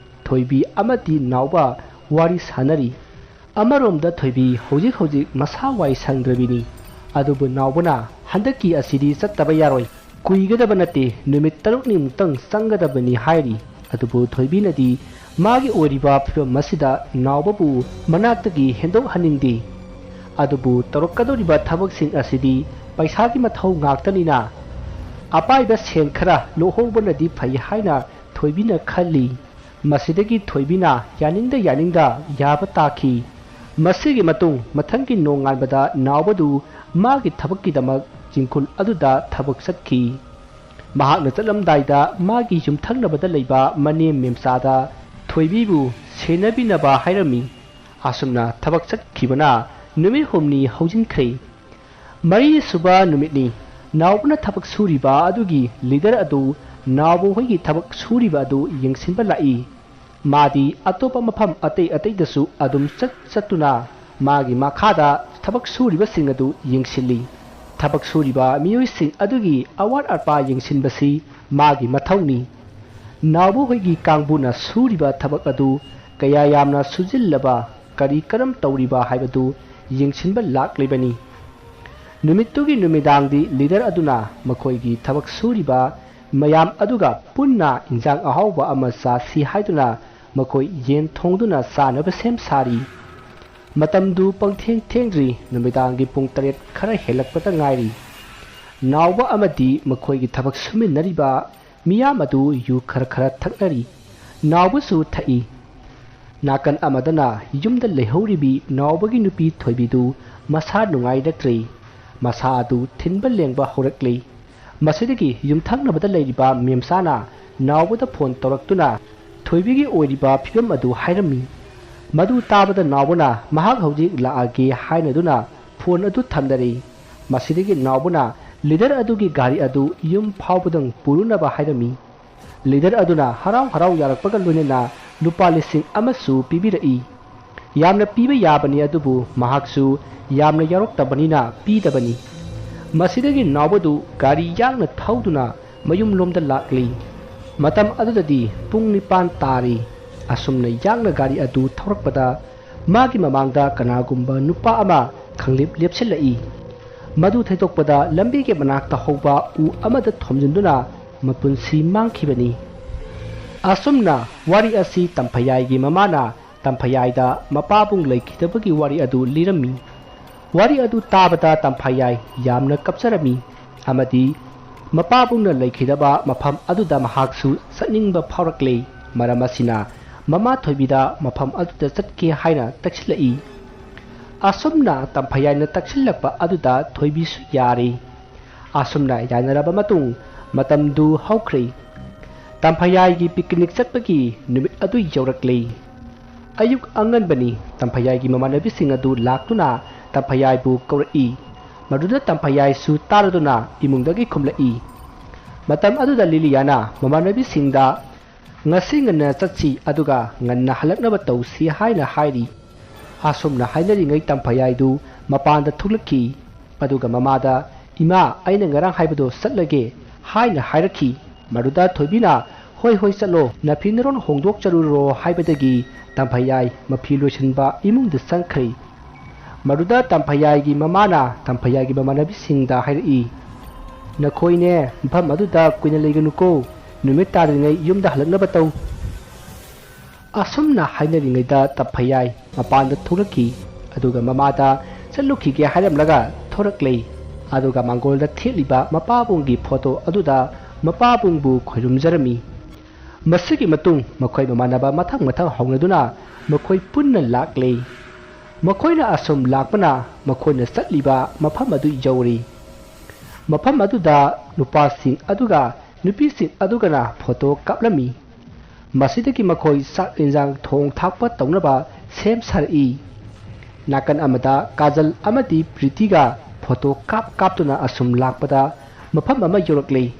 ꯊꯣꯏꯕꯤ ꯑꯃꯗꯤ ꯅꯥꯎꯕ ꯋꯥꯔꯤ ꯁꯥꯅꯔꯤ꯫ ꯑꯃꯔꯣꯝꯗ ꯊꯣꯏꯕꯤ ꯍꯧꯖꯤꯛ ꯍꯧꯖꯤꯛ ꯃꯁꯥ ꯋꯥꯏ ꯁꯪꯗ꯭ꯔꯕꯤꯅꯤ꯫ ꯑꯗꯨꯕꯨ ꯅꯥꯎꯕꯅ, "ꯍꯟꯗꯛꯀꯤ ꯑꯁꯤꯗꯤ ꯆꯠꯇꯕ ꯌꯥꯔꯣꯏ꯫ ꯀꯨꯏꯒꯗꯕ ꯅꯠꯇꯦ, ꯅꯨꯃꯤꯠ ꯇꯔꯨꯛꯅꯤꯃꯨꯛꯇꯪ ꯆꯪꯒꯗꯕꯅꯤ" ꯍꯥꯏꯔꯤ꯫ ꯑꯗꯨꯕꯨ ꯊꯣꯏꯕꯤꯅꯗꯤ ꯃꯥꯒꯤ ꯑꯣꯏꯔꯤꯕ ꯐꯤꯕꯝ ꯑꯁꯤꯗ ꯅꯥꯎꯕꯕꯨ ꯃꯅꯥꯛꯇꯒꯤ ꯍꯦꯟꯗꯣꯛꯍꯟꯅꯤꯡꯗꯦ꯫ ꯑꯗꯨꯕꯨ ꯇꯧꯔꯛꯀꯗꯧꯔꯤꯕ ꯊꯕꯛꯁꯤꯡ ꯑꯁꯤꯗꯤ ꯄꯩꯁꯥꯒꯤ ꯃꯊꯧ ꯉꯥꯛꯇꯅꯤꯅ, ꯑꯄꯥꯏꯕ ꯁꯦꯟ ꯈꯔ ꯂꯣꯛꯍꯧꯕꯅꯗꯤ ꯐꯩ ꯍꯥꯏꯅ ꯊꯣꯏꯕꯤꯅ ꯈꯜꯂꯤ꯫ ꯃꯁꯤꯗꯒꯤ ꯊꯣꯏꯕꯤꯅ ꯌꯥꯅꯤꯡꯗ ꯌꯥꯅꯤꯡꯗ ꯌꯥꯕ ꯇꯥꯈꯤ꯫ ꯃꯁꯤꯒꯤ ꯃꯇꯨꯡ ꯃꯊꯪꯒꯤ ꯅꯣꯡꯉꯥꯟꯕꯗ ꯅꯥꯎꯕꯗꯨ ꯃꯥꯒꯤ ꯊꯕꯛꯀꯤꯗꯃꯛ ꯆꯤꯡꯈꯨꯜ ꯑꯗꯨꯗ ꯊꯕꯛ ꯆꯠꯈꯤ꯫ ꯃꯍꯥꯛꯅ ꯆꯠꯂꯝꯗꯥꯏꯗ ꯃꯥꯒꯤ ꯌꯨꯝꯊꯪꯅꯕꯗ ꯂꯩꯕ ꯃꯅꯦꯝ ꯃꯦꯝꯆꯥꯗ ꯊꯣꯏꯕꯤꯕꯨ ꯁꯦꯟꯅꯕꯤꯅꯕ ꯍꯥꯏꯔꯝꯃꯤ꯫ ꯑꯁꯨꯝꯅ ꯊꯕꯛ ꯆꯠꯈꯤꯕꯅ ꯅꯨꯃꯤꯠ ꯍꯨꯝꯅꯤ ꯍꯧꯖꯤꯟꯈ꯭ꯔꯦ꯫ ꯃꯔꯤꯁꯨꯕ ꯅꯨꯃꯤꯠꯅꯤ꯫ ꯅꯥꯎꯕꯅ ꯊꯕꯛ ꯁꯨꯔꯤꯕ ꯑꯗꯨꯒꯤ ꯂꯤꯗꯔ ꯑꯗꯨ ꯅꯥꯎꯕ ꯍꯣꯏꯒꯤ ꯊꯕꯛ ꯁꯨꯔꯤꯕ ꯑꯗꯨ ꯌꯦꯡꯁꯤꯟꯕ ꯂꯥꯛꯏ꯫ ꯃꯥꯗꯤ ꯑꯇꯣꯞꯄ ꯃꯐꯝ ꯑꯇꯩ ꯑꯇꯩꯗꯁꯨ ꯑꯗꯨꯝ ꯆꯠ ꯆꯠꯇꯨꯅ ꯃꯥꯒꯤ ꯃꯈꯥꯗ ꯊꯕꯛ ꯁꯨꯔꯤꯕꯁꯤꯡ ꯑꯗꯨ ꯌꯦꯡꯁꯤꯜꯂꯤ꯫ ꯊꯕꯛ ꯁꯨꯔꯤꯕ ꯃꯤꯑꯣꯏꯁꯤꯡ ꯑꯗꯨꯒꯤ ꯑꯋꯥꯠ ꯑꯄꯥ ꯌꯦꯡꯁꯤꯟꯕꯁꯤ ꯃꯥꯒꯤ ꯃꯊꯧꯅꯤ꯫ ꯅꯥꯎꯕ ꯍꯣꯏꯒꯤ ꯀꯥꯡꯕꯨꯅ ꯁꯨꯔꯤꯕ ꯊꯕꯛ ꯑꯗꯨ ꯀꯌꯥ ꯌꯥꯝꯅ ꯁꯨꯖꯤꯜꯂꯕ, ꯀꯔꯤ ꯀꯔꯝ ꯇꯧꯔꯤꯕ ꯍꯥꯏꯕꯗꯨ ꯌꯦꯡꯁꯤꯟꯕ ꯂꯥꯛꯂꯤꯕꯅꯤ꯫ ꯅꯨꯃꯤꯠꯇꯨꯒꯤ ꯅꯨꯃꯤꯗꯥꯡꯗꯤ ꯂꯤꯗꯔ ꯑꯗꯨꯅ ꯃꯈꯣꯏꯒꯤ ꯊꯕꯛ ꯁꯨꯔꯤꯕ ꯃꯌꯥꯝ ꯑꯗꯨꯒ ꯄꯨꯟꯅ ꯏꯟꯖꯥꯡ ꯑꯍꯥꯎꯕ ꯑꯃ ꯆꯥꯁꯤ ꯍꯥꯏꯗꯨꯅ ꯃꯈꯣꯏ ꯌꯦꯟ ꯊꯣꯡꯗꯨꯅ ꯆꯥꯅꯕ ꯁꯦꯝ ꯁꯥꯔꯤ꯫ ꯃꯇꯝꯗꯨ ꯄꯪꯊꯦꯡ ꯊꯦꯡꯗ꯭ꯔꯤ, ꯅꯨꯃꯤꯗꯥꯡꯒꯤ ꯄꯨꯡ ꯇꯔꯦꯠ ꯈꯔ ꯍꯦꯜꯂꯛꯄꯗ ꯉꯥꯏꯔꯤ꯫ ꯅꯥꯎꯕ ꯑꯃꯗꯤ ꯃꯈꯣꯏꯒꯤ ꯊꯕꯛ ꯁꯨꯃꯤꯟꯅꯔꯤꯕ ꯃꯤꯌꯥꯝ ꯑꯗꯨ ꯌꯨ ꯈꯔ ꯈꯔ ꯊꯛꯅꯔꯤ꯫ ꯅꯥꯎꯕꯁꯨ ꯊꯛꯏ꯫ ꯅꯥꯀꯟ ꯑꯃꯗꯅ ꯌꯨꯝꯗ ꯂꯩꯍꯧꯔꯤꯕꯤ ꯅꯥꯎꯕꯒꯤ ꯅꯨꯄꯤ ꯊꯣꯏꯕꯤꯗꯨ ꯃꯁꯥ ꯅꯨꯡꯉꯥꯏꯔꯛꯇ꯭ꯔꯦ꯫ ꯃꯁꯥ ꯑꯗꯨ ꯊꯤꯟꯕ ꯂꯦꯡꯕ ꯍꯧꯔꯛꯂꯦ꯫ ꯃꯁꯤꯗꯒꯤ ꯌꯨꯝꯊꯪꯅꯕꯗ ꯂꯩꯔꯤꯕ ꯃꯦꯝꯆꯥꯅ ꯅꯥꯎꯕꯗ ꯐꯣꯟ ꯇꯧꯔꯛꯇꯨꯅ ꯊꯣꯏꯕꯤꯒꯤ ꯑꯣꯏꯔꯤꯕ ꯐꯤꯕꯝ ꯑꯗꯨ ꯍꯥꯏꯔꯝꯃꯤ꯫ ꯃꯗꯨ ꯇꯥꯕꯗ ꯅꯥꯎꯕꯅ ꯃꯍꯥꯛ ꯍꯧꯖꯤꯛ ꯂꯥꯛꯑꯒꯦ ꯍꯥꯏꯅꯗꯨꯅ ꯐꯣꯟ ꯑꯗꯨ ꯊꯝꯅꯔꯦ꯫ ꯃꯁꯤꯗꯒꯤ ꯅꯥꯎꯕꯅ ꯂꯤꯗꯔ ꯑꯗꯨꯒꯤ ꯒꯥꯔꯤ ꯑꯗꯨ ꯌꯨꯝ ꯐꯥꯎꯕꯗꯪ ꯄꯨꯔꯨꯅꯕ ꯍꯥꯏꯔꯝꯃꯤ꯫ ꯂꯤꯗꯔ ꯑꯗꯨꯅ ꯍꯔꯥꯎ ꯍꯔꯥꯎ ꯌꯥꯔꯛꯄꯒ ꯂꯣꯏꯅꯅ ꯂꯨꯄꯥ ꯂꯤꯁꯤꯡ ꯑꯃꯁꯨ ꯄꯤꯕꯤꯔꯛꯏ꯫ ꯌꯥꯝꯅ ꯄꯤꯕ ꯌꯥꯕꯅꯤ, ꯑꯗꯨꯕꯨ ꯃꯍꯥꯛꯁꯨ ꯌꯥꯝꯅ ꯌꯥꯎꯔꯛꯇꯕꯅꯤꯅ ꯄꯤꯗꯕꯅꯤ꯫ ꯃꯁꯤꯗꯒꯤ ꯅꯥꯎꯕꯗꯨ ꯒꯥꯔꯤ ꯌꯥꯡꯅ ꯊꯧꯗꯨꯅ ꯃꯌꯨꯝꯂꯣꯝꯗ ꯂꯥꯛꯂꯤ꯫ ꯃꯇꯝ ꯑꯗꯨꯗꯗꯤ ꯄꯨꯡ ꯅꯤꯄꯥꯟ ꯇꯥꯔꯤ꯫ ꯑꯁꯨꯝꯅ ꯌꯥꯡꯅ ꯒꯥꯔꯤ ꯑꯗꯨ ꯊꯧꯔꯛꯄꯗ ꯃꯥꯒꯤ ꯃꯃꯥꯡꯗ ꯀꯅꯥꯒꯨꯝꯕ ꯅꯨꯄꯥ ꯑꯃ ꯈꯪꯂꯦꯞ ꯂꯦꯞꯁꯤꯜꯂꯛꯏ꯫ ꯃꯗꯨ ꯊꯩꯗꯣꯛꯄꯗ ꯂꯝꯕꯤꯒꯤ ꯃꯅꯥꯛꯇ ꯍꯧꯕ ꯎ ꯑꯃꯗ ꯊꯣꯝꯖꯤꯟꯗꯨꯅ ꯃꯄꯨꯟꯁꯤ ꯃꯥꯡꯈꯤꯕꯅꯤ꯫ ꯑꯁꯨꯝꯅ ꯋꯥꯔꯤ ꯑꯁꯤ ꯇꯝꯐꯌꯥꯏꯒꯤ ꯃꯃꯥꯅ ꯇꯝꯐꯌꯥꯏꯗ ꯃꯄꯥꯕꯨꯡ ꯂꯩꯈꯤꯗꯕꯒꯤ ꯋꯥꯔꯤ ꯑꯗꯨ ꯂꯤꯔꯝꯃꯤ꯫ ꯋꯥꯔꯤ ꯑꯗꯨ ꯇꯥꯕꯗ ꯇꯝꯐꯌꯥꯏ ꯌꯥꯝꯅ ꯀꯞꯆꯔꯝꯃꯤ ꯑꯃꯗꯤ ꯃꯄꯥꯕꯨꯡꯅ ꯂꯩꯈꯤꯗꯕ ꯃꯐꯝ ꯑꯗꯨꯗ ꯃꯍꯥꯛꯁꯨ ꯆꯠꯅꯤꯡꯕ ꯐꯥꯎꯔꯛꯂꯦ꯫ ꯃꯔꯝ ꯑꯁꯤꯅ ꯃꯃꯥ ꯊꯣꯏꯕꯤꯗ ꯃꯐꯝ ꯑꯗꯨꯗ ꯆꯠꯀꯦ ꯍꯥꯏꯅ ꯇꯛꯁꯤꯜꯂꯛꯏ꯫ ꯑꯁꯨꯝꯅ ꯇꯝꯐꯌꯥꯏꯅ ꯇꯛꯁꯤꯜꯂꯛꯄ ꯑꯗꯨꯗ ꯊꯣꯏꯕꯤꯁꯨ ꯌꯥꯔꯦ꯫ ꯑꯁꯨꯝꯅ ꯌꯥꯅꯔꯕ ꯃꯇꯨꯡ ꯃꯇꯝꯗꯨ ꯍꯧꯈ꯭ꯔꯦ꯫ ꯇꯝꯐꯌꯥꯏꯒꯤ ꯄꯤꯛꯅꯤꯛ ꯆꯠꯄꯒꯤ ꯅꯨꯃꯤꯠ ꯑꯗꯨ ꯌꯧꯔꯛꯂꯦ꯫ ꯑꯌꯨꯛ ꯑꯉꯟꯕꯅꯤ꯫ ꯇꯝꯐꯌꯥꯏꯒꯤ ꯃꯃꯥꯟꯅꯕꯤꯁꯤꯡ ꯑꯗꯨ ꯂꯥꯛꯇꯨꯅ ꯇꯝꯐꯌꯥꯏꯕꯨ ꯀꯧꯔꯛꯏ꯫ ꯃꯗꯨꯗ ꯇꯝꯐꯌꯥꯏꯁꯨ ꯇꯥꯔꯗꯨꯅ ꯏꯃꯨꯡꯗꯒꯤ ꯈꯨꯝꯂꯛꯏ꯫ ꯃꯇꯝ ꯑꯗꯨꯗ ꯂꯤꯂꯤꯌꯥꯅ ꯃꯃꯥꯟꯅꯕꯤꯁꯤꯡꯗ, "ꯉꯁꯤ ꯉꯟꯅ ꯆꯠꯁꯤ, ꯑꯗꯨꯒ ꯉꯟꯅ ꯍꯜꯂꯛꯅꯕ ꯇꯧꯁꯤ" ꯍꯥꯏꯅ ꯍꯥꯏꯔꯤ꯫ ꯑꯁꯨꯝꯅ ꯍꯥꯏꯅꯔꯤꯉꯩ ꯇꯝꯐꯌꯥꯏꯗꯨ ꯃꯄꯥꯟꯗ ꯊꯣꯛꯂꯛꯈꯤ꯫ ꯑꯗꯨꯒ ꯃꯃꯥꯗ, "ꯏꯃꯥ, ꯑꯩꯅ ꯉꯔꯥꯡ ꯍꯥꯏꯕꯗꯣ ꯆꯠꯂꯒꯦ" ꯍꯥꯏꯅ ꯍꯥꯏꯔꯛꯈꯤ꯫ ꯃꯗꯨꯗ ꯊꯣꯏꯕꯤꯅ, "ꯍꯣꯏ, ꯍꯣꯏ, ꯆꯠꯂꯣ, ꯅꯐꯤ ꯅꯔꯣꯟ ꯍꯣꯡꯗꯣꯛꯆꯔꯨꯔꯣ" ꯍꯥꯏꯕꯗꯒꯤ ꯇꯝꯐꯌꯥꯏ ꯃꯐꯤ ꯂꯣꯏꯁꯤꯟꯕ ꯏꯃꯨꯡꯗ ꯆꯪꯈ꯭ꯔꯦ꯫ ꯃꯗꯨꯗ ꯇꯝꯐꯌꯥꯏꯒꯤ ꯃꯃꯥꯅ ꯇꯝꯐꯌꯥꯏꯒꯤ ꯃꯃꯥꯟꯅꯕꯤꯁꯤꯡꯗ ꯍꯥꯏꯔꯛꯏ, "ꯅꯈꯣꯏꯅꯦ, ꯃꯐꯝ ꯑꯗꯨꯗ ꯀꯨꯏꯅ ꯂꯩꯒꯅꯨꯀꯣ, ꯅꯨꯃꯤꯠ ꯇꯥꯗ꯭ꯔꯤꯉꯩ ꯌꯨꯝꯗ ꯍꯜꯂꯛꯅꯕ ꯇꯧ"꯫ ꯑꯁꯨꯝꯅ ꯍꯥꯏꯅꯔꯤꯉꯩꯗ ꯇꯝꯐꯌꯥꯏ ꯃꯄꯥꯟꯗ ꯊꯣꯛꯂꯛꯈꯤ꯫ ꯑꯗꯨꯒ ꯃꯃꯥꯗ ꯆꯠꯂꯨꯈꯤꯒꯦ ꯍꯥꯏꯔꯝꯂꯒ ꯊꯣꯔꯛꯂꯦ꯫ ꯑꯗꯨꯒ ꯃꯥꯡꯒꯣꯜꯗ ꯊꯦꯠꯂꯤꯕ ꯃꯄꯥꯕꯨꯡꯒꯤ ꯐꯣꯇꯣ ꯑꯗꯨꯗ ꯃꯄꯥꯕꯨꯡꯕꯨ ꯈꯣꯏꯔꯨꯝꯖꯔꯝꯃꯤ꯫ ꯃꯁꯤꯒꯤ ꯃꯇꯨꯡ ꯃꯈꯣꯏ ꯃꯃꯥꯟꯅꯕ ꯃꯊꯪ ꯃꯊꯪ ꯍꯧꯅꯗꯨꯅ ꯃꯈꯣꯏ ꯄꯨꯟꯅ ꯂꯥꯛꯂꯦ꯫ ꯃꯈꯣꯏꯅ ꯑꯁꯨꯝ ꯂꯥꯛꯄꯅ ꯃꯈꯣꯏꯅ ꯆꯠꯂꯤꯕ ꯃꯐꯝ ꯑꯗꯨ ꯌꯧꯔꯤ꯫ ꯃꯐꯝ ꯑꯗꯨꯗ ꯅꯨꯄꯥꯁꯤꯡ ꯑꯗꯨꯒ ꯅꯨꯄꯤꯁꯤꯡ ꯑꯗꯨꯒꯅ ꯐꯣꯇꯣ ꯀꯥꯞꯂꯝꯃꯤ꯫ ꯃꯁꯤꯗꯒꯤ ꯃꯈꯣꯏ ꯆꯥꯛ ꯏꯟꯖꯥꯡ ꯊꯣꯡ ꯊꯥꯛꯄ ꯇꯧꯅꯕ ꯁꯦꯝ ꯁꯥꯔꯛꯏ꯫ ꯅꯥꯀꯟ ꯑꯃꯗ ꯀꯥꯖꯜ ꯑꯃꯗꯤ ꯄ꯭ꯔꯤꯇꯤꯒ ꯐꯣꯇꯣ ꯀꯥꯞ ꯀꯥꯞꯇꯨꯅ ꯑꯁꯨꯝ ꯂꯥꯛꯄꯗ ꯃꯐꯝ ꯑꯃ ꯌꯧꯔꯛꯂꯦ꯫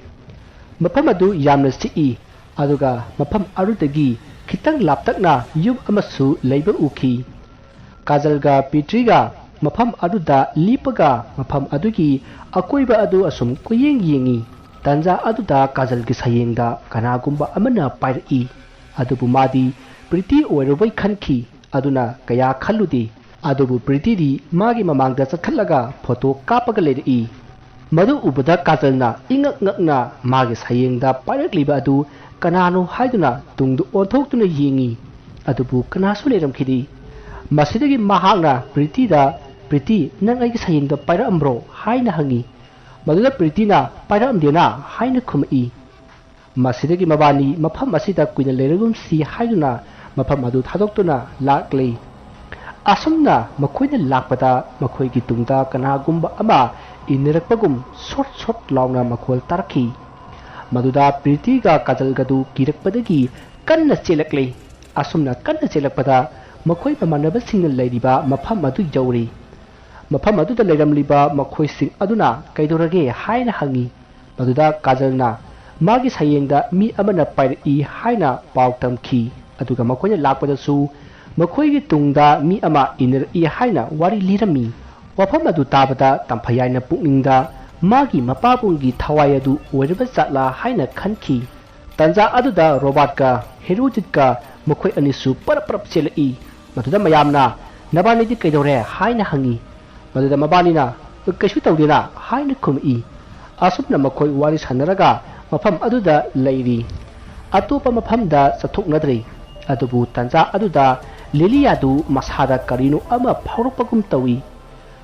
ꯃꯐꯝ ꯑꯗꯨ ꯌꯥꯝꯅ ꯆꯤꯛꯏ, ꯑꯗꯨꯒ ꯃꯐꯝ ꯑꯗꯨꯗꯒꯤ ꯈꯤꯇꯪ ꯂꯥꯞꯇꯛꯅ ꯌꯨꯝ ꯑꯃꯁꯨ ꯂꯩꯕ ꯎꯈꯤ꯫ ꯀꯥꯖꯜꯒ ꯄ꯭ꯔꯤꯇꯤꯒ ꯃꯐꯝ ꯑꯗꯨꯗ ꯂꯦꯞꯄꯒ ꯃꯐꯝ ꯑꯗꯨꯒꯤ ꯑꯀꯣꯏꯕ ꯑꯗꯨ ꯑꯁꯨꯝ ꯀꯣꯏꯌꯦꯡ ꯌꯦꯡꯉꯤ꯫ ꯇꯥꯟꯖꯥ ꯑꯗꯨꯗ ꯀꯥꯖꯜꯒꯤ ꯁꯌꯦꯡꯗ ꯀꯅꯥꯒꯨꯝꯕ ꯑꯃꯅ ꯄꯥꯏꯔꯛꯏ꯫ ꯑꯗꯨꯕꯨ ꯃꯥꯗꯤ ꯄ꯭ꯔꯤꯇꯤ ꯑꯣꯏꯔꯕꯣꯏ ꯈꯟꯈꯤ꯫ ꯑꯗꯨꯅ ꯀꯌꯥ ꯈꯜꯂꯨꯗꯦ꯫ ꯑꯗꯨꯕꯨ ꯄ꯭ꯔꯤꯇꯤꯗꯤ ꯃꯥꯒꯤ ꯃꯃꯥꯡꯗ ꯆꯠꯈꯠꯂꯒ ꯐꯣꯇꯣ ꯀꯥꯞꯄꯒ ꯂꯩꯔꯛꯏ꯫ ꯃꯗꯨ ꯎꯕꯗ ꯀꯥꯖꯜꯅ ꯏꯉꯛ ꯉꯛꯅ ꯃꯥꯒꯤ ꯁꯌꯦꯡꯗ ꯄꯥꯏꯔꯛꯂꯤꯕ ꯑꯗꯨ ꯀꯅꯥꯅꯣ ꯍꯥꯏꯗꯨꯅ ꯇꯨꯡꯗ ꯑꯣꯟꯊꯣꯛꯇꯨꯅ ꯌꯦꯡꯉꯤ꯫ ꯑꯗꯨꯕꯨ ꯀꯅꯥꯁꯨ ꯂꯩꯔꯝꯈꯤꯗꯦ꯫ ꯃꯁꯤꯗꯒꯤ ꯃꯍꯥꯛꯅ ꯄ꯭ꯔꯤꯇꯤꯗ, "ꯄ꯭ꯔꯤꯇꯤ, ꯅꯪ ꯑꯩꯒꯤ ꯁꯌꯦꯡꯗ ꯄꯥꯏꯔꯛꯑꯝꯕ꯭ꯔꯣ?" ꯍꯥꯏꯅ ꯍꯪꯉꯤ꯫ ꯃꯗꯨꯗ ꯄ꯭ꯔꯤꯇꯤꯅ, "ꯄꯥꯏꯔꯛꯑꯝꯗꯦꯅ" ꯍꯥꯏꯅ ꯈꯨꯝꯃꯛꯏ꯫ ꯃꯁꯤꯗꯒꯤ ꯃꯕꯥꯅꯤ ꯃꯐꯝ ꯑꯁꯤꯗ ꯀꯨꯏꯅ ꯂꯩꯔꯒꯨꯝꯁꯤ ꯍꯥꯏꯗꯨꯅ ꯃꯐꯝ ꯑꯗꯨ ꯊꯥꯗꯣꯛꯇꯨꯅ ꯂꯥꯛꯂꯤ꯫ ꯑꯁꯨꯝꯅ ꯃꯈꯣꯏꯅ ꯂꯥꯛꯄꯗ ꯃꯈꯣꯏꯒꯤ ꯇꯨꯡꯗ ꯀꯅꯥꯒꯨꯝꯕ ꯑꯃ ꯏꯟꯅꯔꯛꯄꯒꯨꯝ ꯁꯣꯠ ꯁꯣꯠ ꯂꯥꯎꯅ ꯃꯈꯣꯜ ꯇꯥꯔꯛꯈꯤ꯫ ꯃꯗꯨꯗ ꯄ꯭ꯔꯤꯇꯤꯒ ꯀꯥꯖꯜꯒꯗꯨ ꯀꯤꯔꯛꯄꯗꯒꯤ ꯀꯟꯅ ꯆꯦꯜꯂꯛꯂꯤ꯫ ꯑꯁꯨꯝꯅ ꯀꯟꯅ ꯆꯦꯜꯂꯛꯄꯗ ꯃꯈꯣꯏ ꯃꯃꯥꯟꯅꯕꯁꯤꯡꯅ ꯂꯩꯔꯤꯕ ꯃꯐꯝ ꯑꯗꯨ ꯌꯧꯔꯤ꯫ ꯃꯐꯝ ꯑꯗꯨꯗ ꯂꯩꯔꯝꯂꯤꯕ ꯃꯈꯣꯏꯁꯤꯡ ꯑꯗꯨꯅ "ꯀꯩꯗꯧꯔꯒꯦ?" ꯍꯥꯏꯅ ꯍꯪꯉꯤ꯫ ꯃꯗꯨꯗ ꯀꯥꯖꯜꯅ ꯃꯥꯒꯤ ꯁꯌꯦꯡꯗ ꯃꯤ ꯑꯃꯅ ꯄꯥꯏꯔꯛꯏ ꯍꯥꯏꯅ ꯄꯥꯎ ꯇꯝꯈꯤ꯫ ꯑꯗꯨꯒ ꯃꯈꯣꯏꯅ ꯂꯥꯛꯄꯗꯁꯨ ꯃꯈꯣꯏꯒꯤ ꯇꯨꯡꯗ ꯃꯤ ꯑꯃ ꯏꯟꯅꯔꯛꯏ ꯍꯥꯏꯅ ꯋꯥꯔꯤ ꯂꯤꯔꯝꯃꯤ꯫ ꯋꯥꯐꯝ ꯑꯗꯨ ꯇꯥꯕꯗ ꯇꯝꯐꯌꯥꯏꯅ ꯄꯨꯛꯅꯤꯡꯗ ꯃꯥꯒꯤ ꯃꯄꯥꯕꯨꯡꯒꯤ ꯊꯋꯥꯏ ꯑꯗꯨ ꯑꯣꯏꯔꯕ ꯖꯥꯠꯂꯥ ꯍꯥꯏꯅ ꯈꯟꯈꯤ꯫ ꯇꯥꯟꯖꯥ ꯑꯗꯨꯗ ꯔꯣꯕꯥꯔꯠꯀ ꯍꯦꯔꯣꯗꯤꯠꯀ ꯃꯈꯣꯏ ꯑꯅꯤꯁꯨ ꯄꯔꯞ ꯄꯔꯞ ꯆꯦꯜꯂꯛꯏ꯫ ꯃꯗꯨꯗ ꯃꯌꯥꯝꯅ, "ꯅꯕꯥꯅꯤꯗꯤ ꯀꯩꯗꯧꯔꯦ?" ꯍꯥꯏꯅ ꯍꯪꯉꯤ꯫ ꯃꯗꯨꯗ ꯃꯕꯥꯅꯤꯅ, "ꯀꯩꯁꯨ ꯇꯧꯗꯦꯅ" ꯍꯥꯏꯅ ꯈꯨꯝꯃꯛꯏ꯫ ꯑꯁꯨꯝꯅ ꯃꯈꯣꯏ ꯋꯥꯔꯤ ꯁꯥꯟꯅꯔꯒ ꯃꯐꯝ ꯑꯗꯨꯗ ꯂꯩꯔꯤ꯫ ꯑꯇꯣꯞꯄ ꯃꯐꯝꯗ ꯆꯠꯊꯣꯛꯅꯗ꯭ꯔꯤ꯫ ꯑꯗꯨꯕꯨ ꯇꯥꯟꯖꯥ ꯑꯗꯨꯗ ꯂꯤꯂꯤꯌꯥꯗꯨ ꯃꯁꯥꯗ ꯀꯔꯤꯅꯣ ꯑꯃ ꯐꯥꯎꯔꯛꯄꯒꯨꯝ ꯇꯧꯏ꯫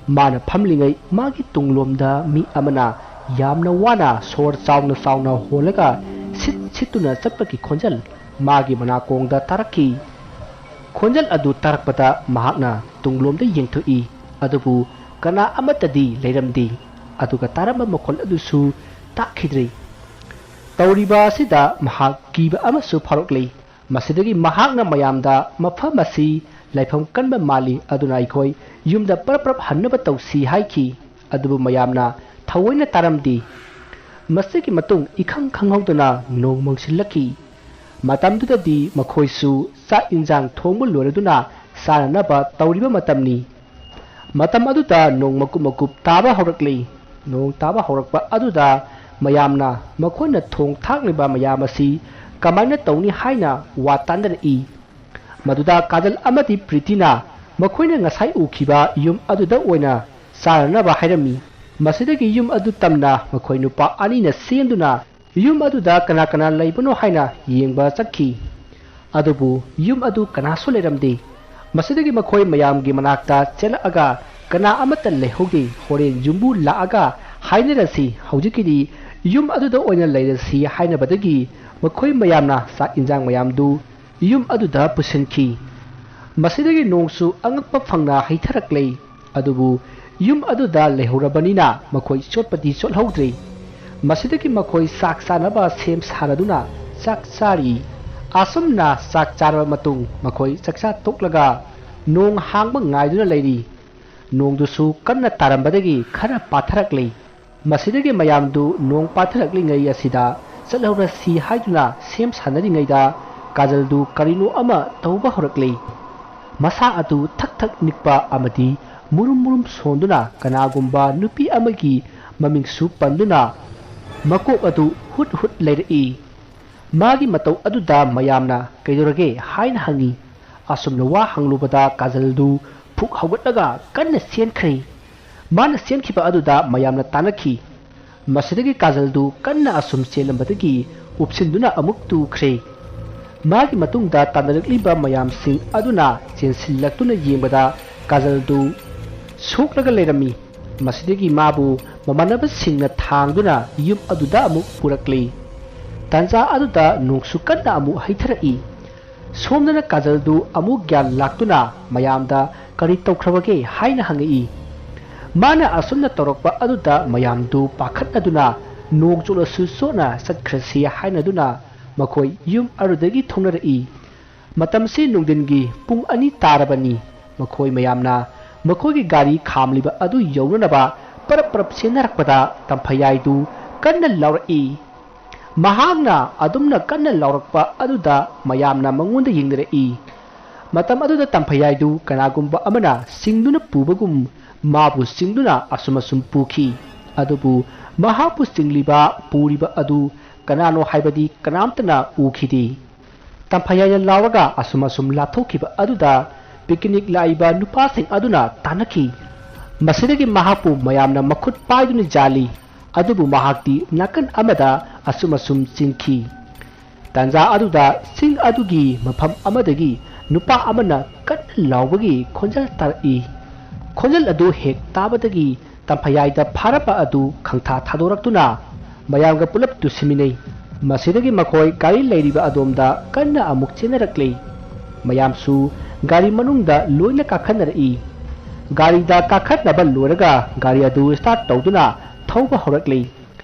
ꯃꯥꯅ ꯐꯝꯂꯤꯉꯩ ꯃꯥꯒꯤ ꯇꯨꯡꯂꯣꯝꯗ ꯃꯤ ꯑꯃꯅ ꯌꯥꯝꯅ ꯋꯥꯅ ꯁꯣꯔ ꯆꯥꯎꯅ ꯆꯥꯎꯅ ꯍꯣꯜꯂꯒ ꯁꯤꯠ ꯁꯤꯠꯇꯨꯅ ꯆꯠꯄꯒꯤ ꯈꯣꯟꯖꯦꯜ ꯃꯥꯒꯤ ꯃꯅꯥꯀꯣꯡꯗ ꯇꯥꯔꯛꯈꯤ꯫ ꯈꯣꯟꯖꯦꯜ ꯑꯗꯨ ꯇꯥꯔꯛꯄꯗ ꯃꯍꯥꯛꯅ ꯇꯨꯡꯂꯣꯝꯗ ꯌꯦꯡꯊꯣꯛꯏ, ꯑꯗꯨꯕꯨ ꯀꯅꯥ ꯑꯃꯠꯇꯗꯤ ꯂꯩꯔꯝꯗꯦ꯫ ꯑꯗꯨꯒ ꯇꯥꯔꯝꯕ ꯃꯈꯣꯜ ꯑꯗꯨꯁꯨ ꯇꯥꯈꯤꯗ꯭ꯔꯦ꯫ ꯇꯧꯔꯤꯕ ꯑꯁꯤꯗ ꯃꯍꯥꯛ ꯀꯤꯕ ꯑꯃꯁꯨ ꯐꯥꯎꯔꯛꯂꯦ꯫ ꯃꯁꯤꯗꯒꯤ ꯃꯍꯥꯛꯅ ꯃꯌꯥꯝꯗ, "ꯃꯐꯝ ꯑꯁꯤ ꯂꯥꯏꯐꯝ ꯀꯟꯕ ꯃꯥꯜꯂꯤ, ꯑꯗꯨꯅ ꯑꯩꯈꯣꯏ ꯌꯨꯝꯗ ꯄꯔꯞ ꯄꯔꯞ ꯍꯟꯅꯕ ꯇꯧꯁꯤ" ꯍꯥꯏꯈꯤ꯫ ꯑꯗꯨꯕꯨ ꯃꯌꯥꯝꯅ ꯊꯑꯣꯏꯅ ꯇꯥꯔꯝꯗꯦ꯫ ꯃꯁꯤꯒꯤ ꯃꯇꯨꯡ ꯏꯈꯪ ꯈꯪꯍꯧꯗꯅ ꯅꯣꯡ ꯃꯪꯁꯤꯜꯂꯛꯈꯤ꯫ ꯃꯇꯝꯗꯨꯗꯗꯤ ꯃꯈꯣꯏꯁꯨ ꯆꯥꯛ ꯏꯟꯖꯥꯡ ꯊꯣꯡꯕ ꯂꯣꯏꯔꯗꯨꯅ ꯆꯥꯅꯅꯕ ꯇꯧꯔꯤꯕ ꯃꯇꯝꯅꯤ꯫ ꯃꯇꯝ ꯑꯗꯨꯗ ꯅꯣꯡ ꯃꯀꯨꯞ ꯃꯀꯨꯞ ꯇꯥꯕ ꯍꯧꯔꯛꯂꯤ꯫ ꯅꯣꯡ ꯇꯥꯕ ꯍꯧꯔꯛꯄ ꯑꯗꯨꯗ ꯃꯌꯥꯝꯅ ꯃꯈꯣꯏꯅ ꯊꯣꯡ ꯊꯥꯛꯂꯤꯕ ꯃꯌꯥꯝ ꯑꯁꯤ ꯀꯃꯥꯏꯅ ꯇꯧꯅꯤ ꯍꯥꯏꯅ ꯋꯥ ꯇꯥꯟꯅꯔꯛꯏ꯫ ꯃꯗꯨꯗ ꯀꯥꯖꯜ ꯑꯃꯗꯤ ꯄ꯭ꯔꯤꯇꯤꯅ ꯃꯈꯣꯏꯅ ꯉꯁꯥꯏ ꯎꯈꯤꯕ ꯌꯨꯝ ꯑꯗꯨꯗ ꯑꯣꯏꯅ ꯆꯥꯅꯅꯕ ꯍꯥꯏꯔꯝꯃꯤ꯫ ꯃꯁꯤꯗꯒꯤ ꯌꯨꯝ ꯑꯗꯨ ꯇꯝꯅ ꯃꯈꯣꯏ ꯅꯨꯄꯥ ꯑꯅꯤꯅ ꯆꯦꯟꯗꯨꯅ ꯌꯨꯝ ꯑꯗꯨꯗ ꯀꯅꯥ ꯀꯅꯥ ꯂꯩꯕꯅꯣ ꯍꯥꯏꯅ ꯌꯦꯡꯕ ꯆꯠꯈꯤ꯫ ꯑꯗꯨꯕꯨ ꯌꯨꯝ ꯑꯗꯨ ꯀꯅꯥꯁꯨ ꯂꯩꯔꯝꯗꯦ꯫ ꯃꯁꯤꯗꯒꯤ ꯃꯈꯣꯏ ꯃꯌꯥꯝꯒꯤ ꯃꯅꯥꯛꯇ ꯆꯦꯜꯂꯛꯑꯒ, "ꯀꯅꯥ ꯑꯃꯠꯇ ꯂꯩꯍꯧꯗꯦ, ꯍꯣꯔꯦꯟ ꯌꯨꯝꯕꯨ ꯂꯥꯛꯑꯒ ꯍꯥꯏꯅꯔꯁꯤ, ꯍꯧꯖꯤꯛꯀꯤꯗꯤ ꯌꯨꯝ ꯑꯗꯨꯗ ꯑꯣꯏꯅ ꯂꯩꯔꯁꯤ" ꯍꯥꯏꯅꯕꯗꯒꯤ ꯃꯈꯣꯏ ꯃꯌꯥꯝꯅ ꯆꯥꯛ ꯏꯟꯖꯥꯡ ꯃꯌꯥꯝꯗꯨ ꯌꯨꯝ ꯑꯗꯨꯗ ꯄꯨꯁꯤꯟꯈꯤ꯫ ꯃꯁꯤꯗꯒꯤ ꯅꯣꯡꯁꯨ ꯑꯉꯛꯄ ꯐꯪꯅ ꯍꯩꯊꯔꯛꯂꯦ꯫ ꯑꯗꯨꯕꯨ ꯌꯨꯝ ꯑꯗꯨꯗ ꯂꯩꯍꯧꯔꯕꯅꯤꯅ ꯃꯈꯣꯏ ꯆꯣꯠꯄꯗꯤ ꯆꯣꯠꯍꯧꯗ꯭ꯔꯦ꯫ ꯃꯁꯤꯗꯒꯤ ꯃꯈꯣꯏ ꯆꯥꯛ ꯆꯥꯅꯕ ꯁꯦꯝ ꯁꯥꯔꯗꯨꯅ ꯆꯥꯛ ꯆꯥꯔꯤ꯫ ꯑꯁꯨꯝꯅ ꯆꯥꯛ ꯆꯥꯔꯕ ꯃꯇꯨꯡ ꯃꯈꯣꯏ ꯆꯥꯛꯆꯥ ꯇꯣꯛꯂꯒ ꯅꯣꯡ ꯍꯥꯡꯕ ꯉꯥꯏꯗꯨꯅ ꯂꯩꯔꯤ꯫ ꯅꯣꯡꯗꯨꯁꯨ ꯀꯟꯅ ꯇꯥꯔꯝꯕꯗꯒꯤ ꯈꯔ ꯄꯥꯊꯔꯛꯂꯤ꯫ ꯃꯁꯤꯗꯒꯤ ꯃꯌꯥꯝꯗꯨ ꯅꯣꯡ ꯄꯥꯊꯔꯛꯂꯤꯉꯩ ꯑꯁꯤꯗ ꯆꯠꯍꯧꯔꯁꯤ ꯍꯥꯏꯗꯨꯅ ꯁꯦꯝ ꯁꯥꯟꯅꯔꯤꯉꯩꯗ ꯀꯥꯖꯜꯗꯨ ꯀꯔꯤꯅꯣ ꯑꯃ ꯇꯧꯕ ꯍꯧꯔꯛꯂꯤ꯫ ꯃꯁꯥ ꯑꯗꯨ ꯊꯛ ꯊꯛ ꯅꯤꯛꯄ ꯑꯃꯗꯤ ꯃꯨꯔꯨꯝ ꯃꯨꯔꯨꯝ ꯁꯣꯟꯗꯨꯅ ꯀꯅꯥꯒꯨꯝꯕ ꯅꯨꯄꯤ ꯑꯃꯒꯤ ꯃꯃꯤꯡꯁꯨ ꯄꯟꯗꯨꯅ ꯃꯀꯣꯛ ꯑꯗꯨ ꯍꯨꯠ ꯍꯨꯠ ꯂꯩꯔꯛꯏ꯫ ꯃꯥꯒꯤ ꯃꯇꯧ ꯑꯗꯨꯗ ꯃꯌꯥꯝꯅ "ꯀꯩꯗꯧꯔꯒꯦ?" ꯍꯥꯏꯅ ꯍꯪꯉꯤ꯫ ꯑꯁꯨꯝꯅ ꯋꯥ ꯍꯪꯂꯨꯕꯗ ꯀꯥꯖꯜꯗꯨ ꯐꯨꯛ ꯍꯧꯒꯠꯂꯒ ꯀꯟꯅ ꯆꯦꯟꯈ꯭ꯔꯦ꯫ ꯃꯥꯅ ꯆꯦꯟꯈꯤꯕ ꯑꯗꯨꯗ ꯃꯌꯥꯝꯅ ꯇꯥꯟꯅꯈꯤ꯫ ꯃꯁꯤꯗꯒꯤ ꯀꯥꯖꯜꯗꯨ ꯀꯟꯅ ꯑꯁꯨꯝ ꯆꯦꯜꯂꯝꯕꯗꯒꯤ ꯎꯞꯁꯤꯟꯗꯨꯅ ꯑꯃꯨꯛ ꯇꯨꯈ꯭ꯔꯦ꯫ ꯃꯥꯒꯤ ꯃꯇꯨꯡꯗ ꯇꯥꯟꯅꯔꯛꯂꯤꯕ ꯃꯌꯥꯝꯁꯤꯡ ꯑꯗꯨꯅ ꯆꯦꯟꯁꯤꯜꯂꯛꯇꯨꯅ ꯌꯦꯡꯕꯗ ꯀꯥꯖꯜꯗꯨ ꯁꯣꯛꯂꯒ ꯂꯩꯔꯝꯃꯤ꯫ ꯃꯁꯤꯗꯒꯤ ꯃꯥꯕꯨ ꯃꯃꯥꯟꯅꯕꯁꯤꯡꯅ ꯊꯥꯡꯗꯨꯅ ꯌꯨꯝ ꯑꯗꯨꯗ ꯑꯃꯨꯛ ꯄꯨꯔꯛꯂꯤ꯫ ꯇꯥꯟꯖꯥ ꯑꯗꯨꯗ ꯅꯣꯡꯁꯨ ꯀꯟꯅ ꯑꯃꯨꯛ ꯍꯩꯊꯔꯛꯏ꯫ ꯁꯣꯝꯗꯅ ꯀꯥꯖꯜꯗꯨ ꯑꯃꯨꯛ ꯒ꯭ꯌꯥꯟ ꯂꯥꯛꯇꯨꯅ ꯃꯌꯥꯝꯗ "ꯀꯔꯤ ꯇꯧꯈ꯭ꯔꯕꯒꯦ?" ꯍꯥꯏꯅ ꯍꯪꯉꯛꯏ꯫ ꯃꯥꯅ ꯑꯁꯨꯝꯅ ꯇꯧꯔꯛꯄ ꯑꯗꯨꯗ ꯃꯌꯥꯝꯗꯨ ꯄꯥꯈꯠꯅꯗꯨꯅ ꯅꯣꯡ ꯆꯣꯠꯂꯁꯨ ꯆꯣꯠꯅ ꯆꯠꯈ꯭ꯔꯁꯤ ꯍꯥꯏꯅꯗꯨꯅ ꯃꯈꯣꯏ ꯌꯨꯝ ꯑꯗꯨꯗꯒꯤ ꯊꯣꯡꯅꯔꯛꯏ꯫ ꯃꯇꯝꯁꯤ ꯅꯨꯡꯊꯤꯟꯒꯤ ꯄꯨꯡ ꯑꯅꯤ ꯇꯥꯔꯕꯅꯤ꯫ ꯃꯈꯣꯏ ꯃꯌꯥꯝꯅ ꯃꯈꯣꯏꯒꯤ ꯒꯥꯔꯤ ꯈꯥꯝꯂꯤꯕ ꯑꯗꯨ ꯌꯧꯅꯅꯕ ꯄꯔꯞ ꯄꯔꯞ ꯆꯦꯟꯅꯔꯛꯄꯗ ꯇꯝꯐꯌꯥꯏꯗꯨ ꯀꯟꯅ ꯂꯥꯎꯔꯛꯏ꯫ ꯃꯍꯥꯛꯅ ꯑꯗꯨꯝꯅ ꯀꯟꯅ ꯂꯥꯎꯔꯛꯄ ꯑꯗꯨꯗ ꯃꯌꯥꯝꯅ ꯃꯉꯣꯟꯗ ꯌꯦꯡꯅꯔꯛꯏ꯫ ꯃꯇꯝ ꯑꯗꯨꯗ ꯇꯝꯐꯌꯥꯏꯗꯨ ꯀꯅꯥꯒꯨꯝꯕ ꯑꯃꯅ ꯆꯤꯡꯗꯨꯅ ꯄꯨꯕꯒꯨꯝ ꯃꯥꯕꯨ ꯆꯤꯡꯗꯨꯅ ꯑꯁꯨꯝ ꯑꯁꯨꯝ ꯄꯨꯈꯤ꯫ ꯑꯗꯨꯕꯨ ꯃꯍꯥꯛꯄꯨ ꯆꯤꯡꯂꯤꯕ, ꯄꯨꯔꯤꯕ ꯑꯗꯨ ꯀꯅꯥꯅꯣ ꯍꯥꯏꯕꯗꯤ ꯀꯅꯥꯝꯇꯅ ꯎꯈꯤꯗꯦ꯫ ꯇꯝꯐꯌꯥꯏꯅ ꯂꯥꯎꯔꯒ ꯑꯁꯨꯝ ꯑꯁꯨꯝ ꯂꯥꯞꯊꯣꯛꯈꯤꯕ ꯑꯗꯨꯗ ꯄꯤꯀꯤꯅꯤꯛ ꯂꯥꯛꯏꯕ ꯅꯨꯄꯥꯁꯤꯡ ꯑꯗꯨꯅ ꯇꯥꯟꯅꯈꯤ꯫ ꯃꯁꯤꯗꯒꯤ ꯃꯍꯥꯛꯄꯨ ꯃꯌꯥꯝꯅ ꯃꯈꯨꯠ ꯄꯥꯏꯗꯨꯅ ꯌꯥꯜꯂꯤ꯫ ꯑꯗꯨꯕꯨ ꯃꯍꯥꯛꯇꯤ ꯅꯥꯀꯟ ꯑꯃꯗ ꯑꯁꯨꯝ ꯑꯁꯨꯝ ꯆꯦꯟꯈꯤ꯫ ꯇꯥꯟꯖꯥ ꯑꯗꯨꯗ ꯆꯤꯡ ꯑꯗꯨꯒꯤ ꯃꯐꯝ ꯑꯃꯗꯒꯤ ꯅꯨꯄꯥ ꯑꯃꯅ ꯀꯟꯅ ꯂꯥꯎꯕꯒꯤ ꯈꯣꯟꯖꯦꯜ ꯇꯥꯔꯛꯏ꯫ ꯈꯣꯟꯖꯦꯜ ꯑꯗꯨ ꯍꯦꯛ ꯇꯥꯕꯗꯒꯤ ꯇꯝꯐꯌꯥꯏꯗ ꯐꯥꯔꯝꯕ ꯑꯗꯨ ꯈꯪꯊꯥ ꯊꯥꯗꯣꯔꯛꯇꯨꯅ ꯃꯌꯥꯝꯒ ꯄꯨꯂꯞ ꯇꯨꯁꯤꯟꯃꯤꯟꯅꯩ꯫ ꯃꯁꯤꯗꯒꯤ ꯃꯈꯣꯏ ꯒꯥꯔꯤ ꯂꯩꯔꯤꯕ ꯑꯗꯣꯝꯗ ꯀꯟꯅ ꯑꯃꯨꯛ ꯆꯦꯟꯅꯔꯛꯂꯤ꯫ ꯃꯌꯥꯝꯁꯨ ꯒꯥꯔꯤ ꯃꯅꯨꯡꯗ ꯂꯣꯏꯅ ꯀꯥꯈꯠꯅꯔꯛꯏ꯫ ꯒꯥꯔꯤꯗ ꯀꯥꯈꯠꯅꯕ ꯂꯣꯏꯔꯒ ꯒꯥꯔꯤ ꯑꯗꯨ start ꯇꯧꯗꯨꯅ ꯊꯧꯕ ꯍꯧꯔꯛꯂꯤ꯫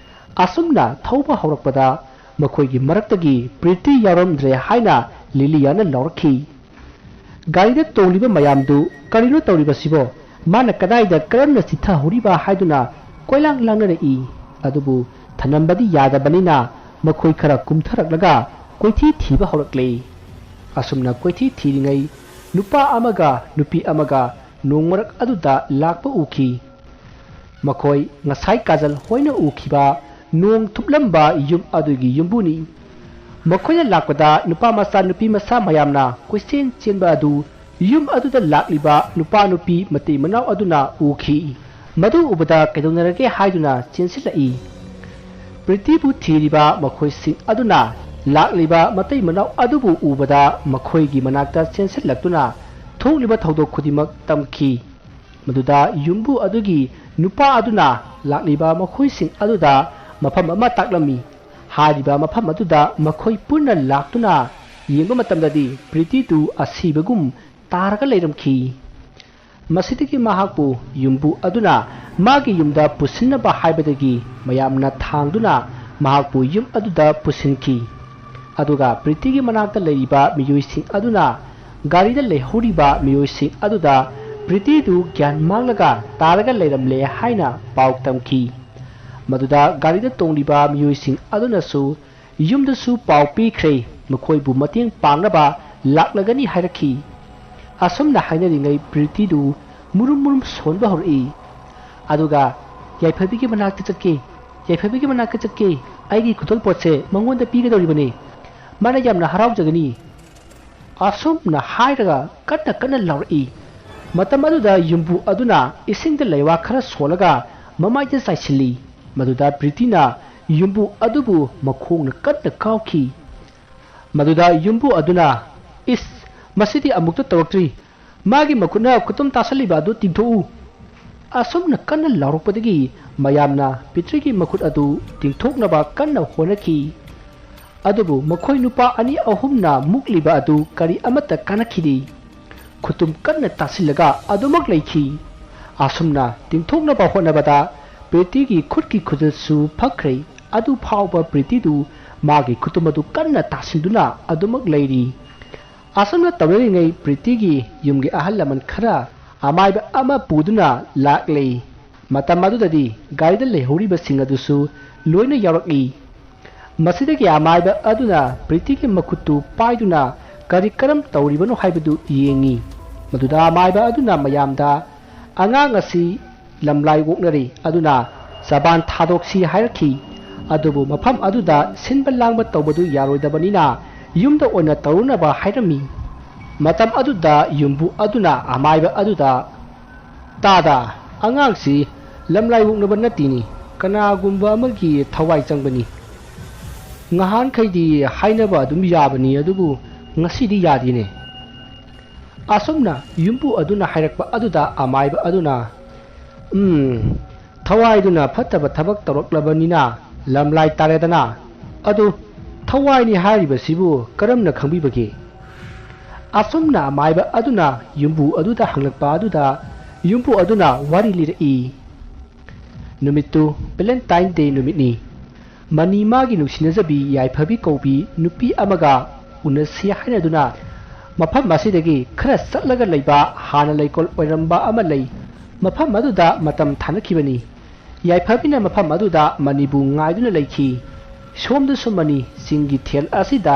ꯑꯁꯨꯝꯅ ꯊꯧꯕ ꯍꯧꯔꯛꯄꯗ ꯃꯈꯣꯏꯒꯤ ꯃꯔꯛꯇꯒꯤ ꯄ꯭ꯔꯤꯇꯤ ꯌꯥꯎꯔꯝꯗ꯭ꯔꯦ ꯍꯥꯏꯅ ꯂꯤꯂꯤꯌꯥꯅ ꯂꯥꯎꯔꯛꯈꯤ꯫ ꯒꯥꯔꯤꯗ ꯇꯣꯡꯂꯤꯕ ꯃꯌꯥꯝꯗꯨ "ꯀꯔꯤꯅꯣ ꯇꯧꯔꯤꯕꯁꯤꯕꯣ? ꯃꯥꯅ ꯀꯗꯥꯏꯗ ꯀꯔꯝꯅ ꯆꯤꯠꯊꯍꯧꯔꯤꯕ?" ꯍꯥꯏꯗꯨꯅ ꯀꯣꯏꯂꯥꯡ ꯂꯥꯡꯅꯔꯛꯏ꯫ ꯑꯗꯨꯕꯨ ꯊꯅꯝꯕꯗꯤ ꯌꯥꯗꯕꯅꯤꯅ ꯃꯈꯣꯏ ꯈꯔ ꯀꯨꯝꯊꯔꯛꯂꯒ ꯀꯣꯏꯊꯤ ꯊꯤꯕ ꯍꯧꯔꯛꯂꯦ꯫ ꯑꯁꯨꯝꯅ ꯀꯣꯏꯊꯤ ꯊꯤꯔꯤꯉꯩ ꯅꯨꯄꯥ ꯑꯃꯒ ꯅꯨꯄꯤ ꯑꯃꯒ ꯅꯣꯡ ꯃꯔꯛ ꯑꯗꯨꯗ ꯂꯥꯛꯄ ꯎꯈꯤ꯫ ꯃꯈꯣꯏ ꯉꯁꯥꯏ ꯀꯥꯖꯜ ꯍꯣꯏꯅ ꯎꯈꯤꯕ ꯅꯣꯡ ꯊꯨꯞꯂꯝꯕ ꯌꯨꯝ ꯑꯗꯨꯒꯤ ꯌꯨꯝꯕꯨꯅꯤ꯫ ꯃꯈꯣꯏꯅ ꯂꯥꯛꯄꯗ ꯅꯨꯄꯥ ꯃꯆꯥ ꯅꯨꯄꯤ ꯃꯆꯥ ꯃꯌꯥꯝꯅ ꯀꯣꯏꯆꯦꯟ ꯆꯦꯟꯕ ꯑꯗꯨ ꯌꯨꯝ ꯑꯗꯨꯗ ꯂꯥꯛꯂꯤꯕ ꯅꯨꯄꯥ ꯅꯨꯄꯤ ꯃꯇꯩ ꯃꯅꯥꯎ ꯑꯗꯨꯅ ꯎꯈꯤ꯫ ꯃꯗꯨ ꯎꯕꯗ ꯀꯩꯗꯧꯅꯔꯒꯦ ꯍꯥꯏꯗꯨꯅ ꯆꯦꯟꯁꯤꯜꯂꯛꯏ꯫ ꯄ꯭ꯔꯤꯇꯤꯕꯨ ꯊꯤꯔꯤꯕ ꯃꯈꯣꯏꯁꯤꯡ ꯑꯗꯨꯅ ꯂꯥꯛꯂꯤꯕ ꯃꯇꯩ ꯃꯅꯥꯎ ꯑꯗꯨꯕꯨ ꯎꯕꯗ ꯃꯈꯣꯏꯒꯤ ꯃꯅꯥꯛꯇ ꯆꯦꯟꯁꯤꯜꯂꯛꯇꯨꯅ ꯊꯣꯛꯂꯤꯕ ꯊꯧꯗꯣꯛ ꯈꯨꯗꯤꯡꯃꯛ ꯇꯝꯈꯤ꯫ ꯃꯗꯨꯗ ꯌꯨꯝꯕꯨ ꯑꯗꯨꯒꯤ ꯅꯨꯄꯥ ꯑꯗꯨꯅ ꯂꯥꯛꯂꯤꯕ ꯃꯈꯣꯏꯁꯤꯡ ꯑꯗꯨꯗ ꯃꯐꯝ ꯑꯃ ꯇꯥꯛꯂꯝꯃꯤ꯫ ꯍꯥꯏꯔꯤꯕ ꯃꯐꯝ ꯑꯗꯨꯗ ꯃꯈꯣꯏ ꯄꯨꯟꯅ ꯂꯥꯛꯇꯨꯅ ꯌꯦꯡꯕ ꯃꯇꯝꯗꯗꯤ ꯄ꯭ꯔꯤꯇꯤꯗꯨ ꯑꯁꯤꯕꯒꯨꯝ ꯇꯥꯔꯒ ꯂꯩꯔꯝꯈꯤ꯫ ꯃꯁꯤꯗꯒꯤ ꯃꯍꯥꯛꯄꯨ ꯌꯨꯝꯕꯨ ꯑꯗꯨꯅ ꯃꯥꯒꯤ ꯌꯨꯝꯗ ꯄꯨꯁꯤꯟꯅꯕ ꯍꯥꯏꯕꯗꯒꯤ ꯃꯌꯥꯝꯅ ꯊꯥꯡꯗꯨꯅ ꯃꯍꯥꯛꯄꯨ ꯌꯨꯝ ꯑꯗꯨꯗ ꯄꯨꯁꯤꯟꯈꯤ꯫ ꯑꯗꯨꯒ ꯄ꯭ꯔꯤꯇꯤꯒꯤ ꯃꯅꯥꯛꯇ ꯂꯩꯔꯤꯕ ꯃꯤꯑꯣꯏꯁꯤꯡ ꯑꯗꯨꯅ ꯒꯥꯔꯤꯗ ꯂꯩꯍꯧꯔꯤꯕ ꯃꯤꯑꯣꯏꯁꯤꯡ ꯑꯗꯨꯗ ꯄ꯭ꯔꯤꯇꯤꯗꯨ ꯒ꯭ꯌꯥꯟ ꯃꯥꯡꯂꯒ ꯇꯥꯔꯒ ꯂꯩꯔꯝꯂꯦ ꯍꯥꯏꯅ ꯄꯥꯎ ꯇꯝꯈꯤ꯫ ꯃꯗꯨꯗ ꯒꯥꯔꯤꯗ ꯇꯣꯡꯂꯤꯕ ꯃꯤꯑꯣꯏꯁꯤꯡ ꯑꯗꯨꯅꯁꯨ ꯌꯨꯝꯗꯁꯨ ꯄꯥꯎ ꯄꯤꯈ꯭ꯔꯦ, ꯃꯈꯣꯏꯕꯨ ꯃꯇꯦꯡ ꯄꯥꯡꯅꯕ ꯂꯥꯛꯂꯒꯅꯤ ꯍꯥꯏꯔꯛꯈꯤ꯫ ꯑꯁꯨꯝꯅ ꯍꯥꯏꯅꯔꯤꯉꯩ ꯄ꯭ꯔꯤꯇꯤꯗꯨ ꯃꯨꯔꯨꯝ ꯃꯨꯔꯨꯝ ꯁꯣꯟꯕ ꯍꯧꯔꯛꯏ꯫ ꯑꯗꯨꯒ ꯌꯥꯏꯐꯕꯤꯒꯤ ꯃꯅꯥꯛꯇ ꯆꯠꯀꯦ, ꯌꯥꯏꯐꯕꯤꯒꯤ ꯃꯅꯥꯛꯇ ꯆꯠꯀꯦ, ꯑꯩꯒꯤ ꯈꯨꯗꯣꯜꯄꯣꯠꯁꯦ ꯃꯉꯣꯟꯗ ꯄꯤꯒꯗꯧꯔꯤꯕꯅꯤ, ꯃꯥꯅ ꯌꯥꯝꯅ ꯍꯔꯥꯎꯖꯒꯅꯤ꯫ ꯑꯁꯨꯝꯅ ꯍꯥꯏꯔꯒ ꯀꯟꯅ ꯀꯟꯅ ꯂꯥꯎꯔꯛꯏ꯫ ꯃꯇꯝ ꯑꯗꯨꯗ ꯌꯨꯝꯕꯨ ꯑꯗꯨꯅ ꯏꯁꯤꯡꯗ ꯂꯩꯋꯥ ꯈꯔ ꯁꯣꯜꯂꯒ ꯃꯃꯥꯏꯗ ꯆꯥꯏꯁꯤꯜꯂꯤ꯫ ꯃꯗꯨꯗ ꯄ꯭ꯔꯤꯇꯤꯅ ꯌꯨꯝꯕꯨ ꯑꯗꯨꯕꯨ ꯃꯈꯣꯡꯅ ꯀꯟꯅ ꯀꯥꯎꯈꯤ꯫ ꯃꯗꯨꯗ ꯌꯨꯝꯕꯨ ꯑꯗꯨꯅ, "ꯏꯁ, ꯃꯁꯤꯗꯤ ꯑꯃꯨꯛꯇ ꯇꯧꯔꯛꯇ꯭ꯔꯤ, ꯃꯥꯒꯤ ꯃꯈꯨꯠꯅ ꯈꯨꯇꯨꯝ ꯇꯥꯁꯜꯂꯤꯕ ꯑꯗꯨ ꯇꯤꯡꯊꯣꯛꯎ!" ꯑꯁꯨꯝꯅ ꯀꯟꯅ ꯂꯥꯎꯔꯛꯄꯗꯒꯤ ꯃꯌꯥꯝꯅ ꯄꯤꯇ꯭ꯔꯤꯒꯤ ꯃꯈꯨꯠ ꯑꯗꯨ ꯇꯤꯡꯊꯣꯛꯅꯕ ꯀꯟꯅ ꯍꯣꯠꯅꯈꯤ꯫ ꯑꯗꯨꯕꯨ ꯃꯈꯣꯏ ꯅꯨꯄꯥ ꯑꯅꯤ ꯑꯍꯨꯝꯅ ꯃꯨꯛꯂꯤꯕ ꯑꯗꯨ ꯀꯔꯤ ꯑꯃꯠꯇ ꯀꯥꯟꯅꯈꯤꯗꯦ꯫ ꯈꯨꯇꯨꯝ ꯀꯟꯅ ꯇꯥꯁꯤꯜꯂꯒ ꯑꯗꯨꯃꯛ ꯂꯩꯈꯤ꯫ ꯑꯁꯨꯝꯅ ꯇꯤꯡꯊꯣꯛꯅꯕ ꯍꯣꯠꯅꯕꯗ ꯄ꯭ꯔꯤꯇꯤꯒꯤ ꯈꯨꯠꯀꯤ ꯈꯨꯖꯤꯜꯁꯨ ꯐꯛꯈ꯭ꯔꯦ꯫ ꯑꯗꯨ ꯐꯥꯎꯕ ꯄ꯭ꯔꯤꯇꯤꯗꯨ ꯃꯥꯒꯤ ꯈꯨꯇꯨꯝ ꯑꯗꯨ ꯀꯟꯅ ꯇꯥꯁꯤꯟꯗꯨꯅ ꯑꯗꯨꯃꯛ ꯂꯩꯔꯤ꯫ ꯑꯁꯨꯝꯅ ꯇꯧꯅꯔꯤꯉꯩ ꯄ꯭ꯔꯤꯇꯤꯒꯤ ꯌꯨꯝꯒꯤ ꯑꯍꯜ ꯂꯃꯟ ꯈꯔ ꯑꯃꯥꯏꯕ ꯑꯃ ꯄꯨꯗꯨꯅ ꯂꯥꯛꯂꯦ꯫ ꯃꯇꯝ ꯑꯗꯨꯗꯗꯤ ꯒꯥꯔꯤꯗ ꯂꯩꯍꯧꯔꯤꯕꯁꯤꯡ ꯑꯗꯨꯁꯨ ꯂꯣꯏꯅ ꯌꯥꯎꯔꯛꯏ꯫ ꯃꯁꯤꯗꯒꯤ ꯑꯃꯥꯏꯕ ꯑꯗꯨꯅ ꯄ꯭ꯔꯤꯇꯤꯒꯤ ꯃꯈꯨꯠꯇꯨ ꯄꯥꯏꯗꯨꯅ ꯀꯔꯤ ꯀꯔꯝ ꯇꯧꯔꯤꯕꯅꯣ ꯍꯥꯏꯕꯗꯨ ꯌꯦꯡꯉꯤ꯫ ꯃꯗꯨꯗ ꯑꯃꯥꯏꯕ ꯑꯗꯨꯅ ꯃꯌꯥꯝꯗ, "ꯑꯉꯥꯡ ꯑꯁꯤ ꯂꯝꯂꯥꯏ ꯑꯣꯛꯅꯔꯤ, ꯑꯗꯨꯅ ꯆꯕꯥꯟ ꯊꯥꯗꯣꯛꯁꯤ" ꯍꯥꯏꯔꯛꯈꯤ꯫ ꯑꯗꯨꯕꯨ ꯃꯐꯝ ꯑꯗꯨꯗ ꯁꯤꯟꯕ ꯂꯥꯡꯕ ꯇꯧꯕꯗꯨ ꯌꯥꯔꯣꯏꯗꯕꯅꯤꯅ ꯌꯨꯝꯗ ꯑꯣꯏꯅ ꯇꯧꯔꯨꯅꯕ ꯍꯥꯏꯔꯝꯃꯤ꯫ ꯃꯇꯝ ꯑꯗꯨꯗ ꯌꯨꯝꯕꯨ ꯑꯗꯨꯅ ꯑꯃꯥꯏꯕ ꯑꯗꯨꯗ, "ꯇꯥꯗ, ꯑꯉꯥꯡꯁꯤ ꯂꯝꯂꯥꯏ ꯑꯣꯛꯅꯕ ꯅꯠꯇꯦꯅꯤ, ꯀꯅꯥꯒꯨꯝꯕ ꯑꯃꯒꯤ ꯊꯋꯥꯏ ꯆꯪꯕꯅꯤ꯫ ꯉꯍꯥꯟꯈꯩꯗꯤ ꯍꯥꯏꯅꯕ ꯑꯗꯨꯝ ꯌꯥꯕꯅꯤ, ꯑꯗꯨꯕꯨ ꯉꯁꯤꯗꯤ ꯌꯥꯗꯦꯅꯦ꯫ ꯑꯁꯨꯝꯅ ꯌꯨꯝꯕꯨ ꯑꯗꯨꯅ ꯍꯥꯏꯔꯛꯄ ꯑꯗꯨꯗ ꯑꯃꯥꯏꯕ ꯑꯗꯨꯅ, "ꯎꯝ, ꯊꯋꯥꯏꯗꯨꯅ ꯐꯠꯇꯕ ꯊꯕꯛ ꯇꯧꯔꯛꯂꯕꯅꯤꯅ ꯂꯝꯂꯥꯏ ꯇꯥꯔꯦꯗꯅ꯫ ꯑꯗꯨ ꯊꯋꯥꯏꯅꯤ ꯍꯥꯏꯔꯤꯕꯁꯤꯕꯨ ꯀꯔꯝꯅ ꯈꯪꯕꯤꯕꯒꯦ?" ꯑꯁꯨꯝꯅ ꯑꯃꯥꯏꯕ ꯑꯗꯨꯅ ꯌꯨꯝꯕꯨ ꯑꯗꯨꯗ ꯍꯪꯂꯛꯄ ꯑꯗꯨꯗ ꯌꯨꯝꯕꯨ ꯑꯗꯨꯅ ꯋꯥꯔꯤ ꯂꯤꯔꯛꯏ꯫ ꯅꯨꯃꯤꯠꯇꯨ Valentine Day ꯅꯨꯃꯤꯠꯅꯤ꯫ ꯃꯅꯤ ꯃꯥꯒꯤ ꯅꯨꯡꯁꯤꯅꯖꯕꯤ ꯌꯥꯏꯐꯕꯤ ꯀꯧꯕꯤ ꯅꯨꯄꯤ ꯑꯃꯒ ꯎꯅꯁꯤ ꯍꯥꯏꯅꯗꯨꯅ ꯃꯐꯝ ꯑꯁꯤꯗꯒꯤ ꯈꯔ ꯆꯠꯂꯒ ꯂꯩꯕ ꯍꯥꯟꯅ ꯂꯩꯀꯣꯜ ꯑꯣꯏꯔꯝꯕ ꯑꯃ ꯂꯩ꯫ ꯃꯐꯝ ꯑꯗꯨꯗ ꯃꯇꯝ ꯊꯥꯅꯈꯤꯕꯅꯤ꯫ ꯌꯥꯏꯐꯕꯤꯅ ꯃꯐꯝ ꯑꯗꯨꯗ ꯃꯅꯤꯕꯨ ꯉꯥꯏꯗꯨꯅ ꯂꯩꯈꯤ꯫ ꯁꯣꯝꯗꯁꯨ ꯃꯅꯤ ꯆꯤꯡꯒꯤ ꯊꯦꯜ ꯑꯁꯤꯗ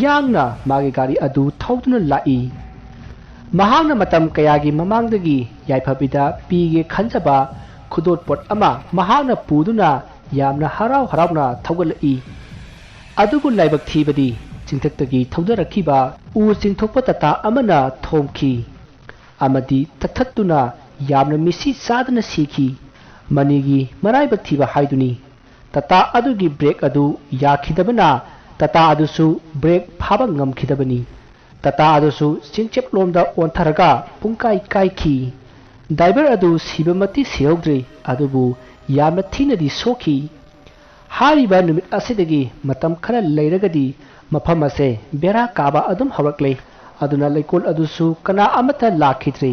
ꯌꯥꯡꯅ ꯃꯥꯒꯤ ꯒꯥꯔꯤ ꯑꯗꯨ ꯊꯧꯗꯨꯅ ꯂꯥꯛꯏ꯫ ꯃꯍꯥꯛꯅ ꯃꯇꯝ ꯀꯌꯥꯒꯤ ꯃꯃꯥꯡꯗꯒꯤ ꯌꯥꯏꯐꯕꯤꯗ ꯄꯤꯒꯦ ꯈꯟꯖꯕ ꯈꯨꯗꯣꯠꯄꯣꯠ ꯑꯃ ꯃꯍꯥꯛꯅ ꯄꯨꯗꯨꯅ ꯌꯥꯝꯅ ꯍꯔꯥꯎ ꯍꯔꯥꯎꯅ ꯊꯧꯒꯠꯂꯛꯏ꯫ ꯑꯗꯨꯕꯨ ꯂꯥꯏꯕꯛ ꯊꯤꯕꯗꯤ ꯆꯤꯡꯊꯛꯇꯒꯤ ꯊꯧꯗꯔꯛꯈꯤꯕ ꯎ ꯆꯤꯡꯊꯣꯛꯄ ꯇꯥꯇꯥ ꯑꯃꯅ ꯊꯣꯝꯈꯤ ꯑꯃꯗꯤ ꯇꯠꯊꯠꯇꯨꯅ ꯌꯥꯝꯅ ꯃꯤꯁꯤ ꯆꯥꯗꯅ ꯁꯤꯈꯤ꯫ ꯃꯅꯤꯒꯤ ꯃꯔꯥꯏꯕꯛ ꯊꯤꯕ ꯍꯥꯏꯗꯨꯅꯤ꯫ ꯇꯥꯇꯥ ꯑꯗꯨꯒꯤ ꯕ꯭ꯔꯦꯛ ꯑꯗꯨ ꯌꯥꯈꯤꯗꯕꯅ ꯇꯥꯇꯥ ꯑꯗꯨꯁꯨ ꯕ꯭ꯔꯦꯛ ꯐꯥꯕ ꯉꯝꯈꯤꯗꯕꯅꯤ꯫ ꯇꯥꯇꯥ ꯑꯗꯨꯁꯨ ꯆꯤꯡꯆꯦꯞꯂꯣꯝꯗ ꯑꯣꯟꯊꯔꯒ ꯄꯨꯡꯀꯥꯏ ꯀꯥꯏꯈꯤ꯫ ꯗ꯭ꯔꯥꯏꯚꯔ ꯑꯗꯨ ꯁꯤꯕꯃꯛꯇꯤ ꯁꯤꯍꯧꯗ꯭ꯔꯦ, ꯑꯗꯨꯕꯨ ꯌꯥꯝꯅ ꯊꯤꯅꯗꯤ ꯁꯣꯛꯈꯤ꯫ ꯍꯥꯏꯔꯤꯕ ꯅꯨꯃꯤꯠ ꯑꯁꯤꯗꯒꯤ ꯃꯇꯝ ꯈꯔ ꯂꯩꯔꯒꯗꯤ ꯃꯐꯝ ꯑꯁꯦ ꯕꯦꯔꯥ ꯀꯥꯕ ꯑꯗꯨꯝ ꯍꯧꯔꯛꯂꯦ꯫ ꯑꯗꯨꯅ ꯂꯩꯀꯣꯜ ꯑꯗꯨꯁꯨ ꯀꯅꯥ ꯑꯃꯠꯇ ꯂꯥꯛꯈꯤꯗ꯭ꯔꯦ꯫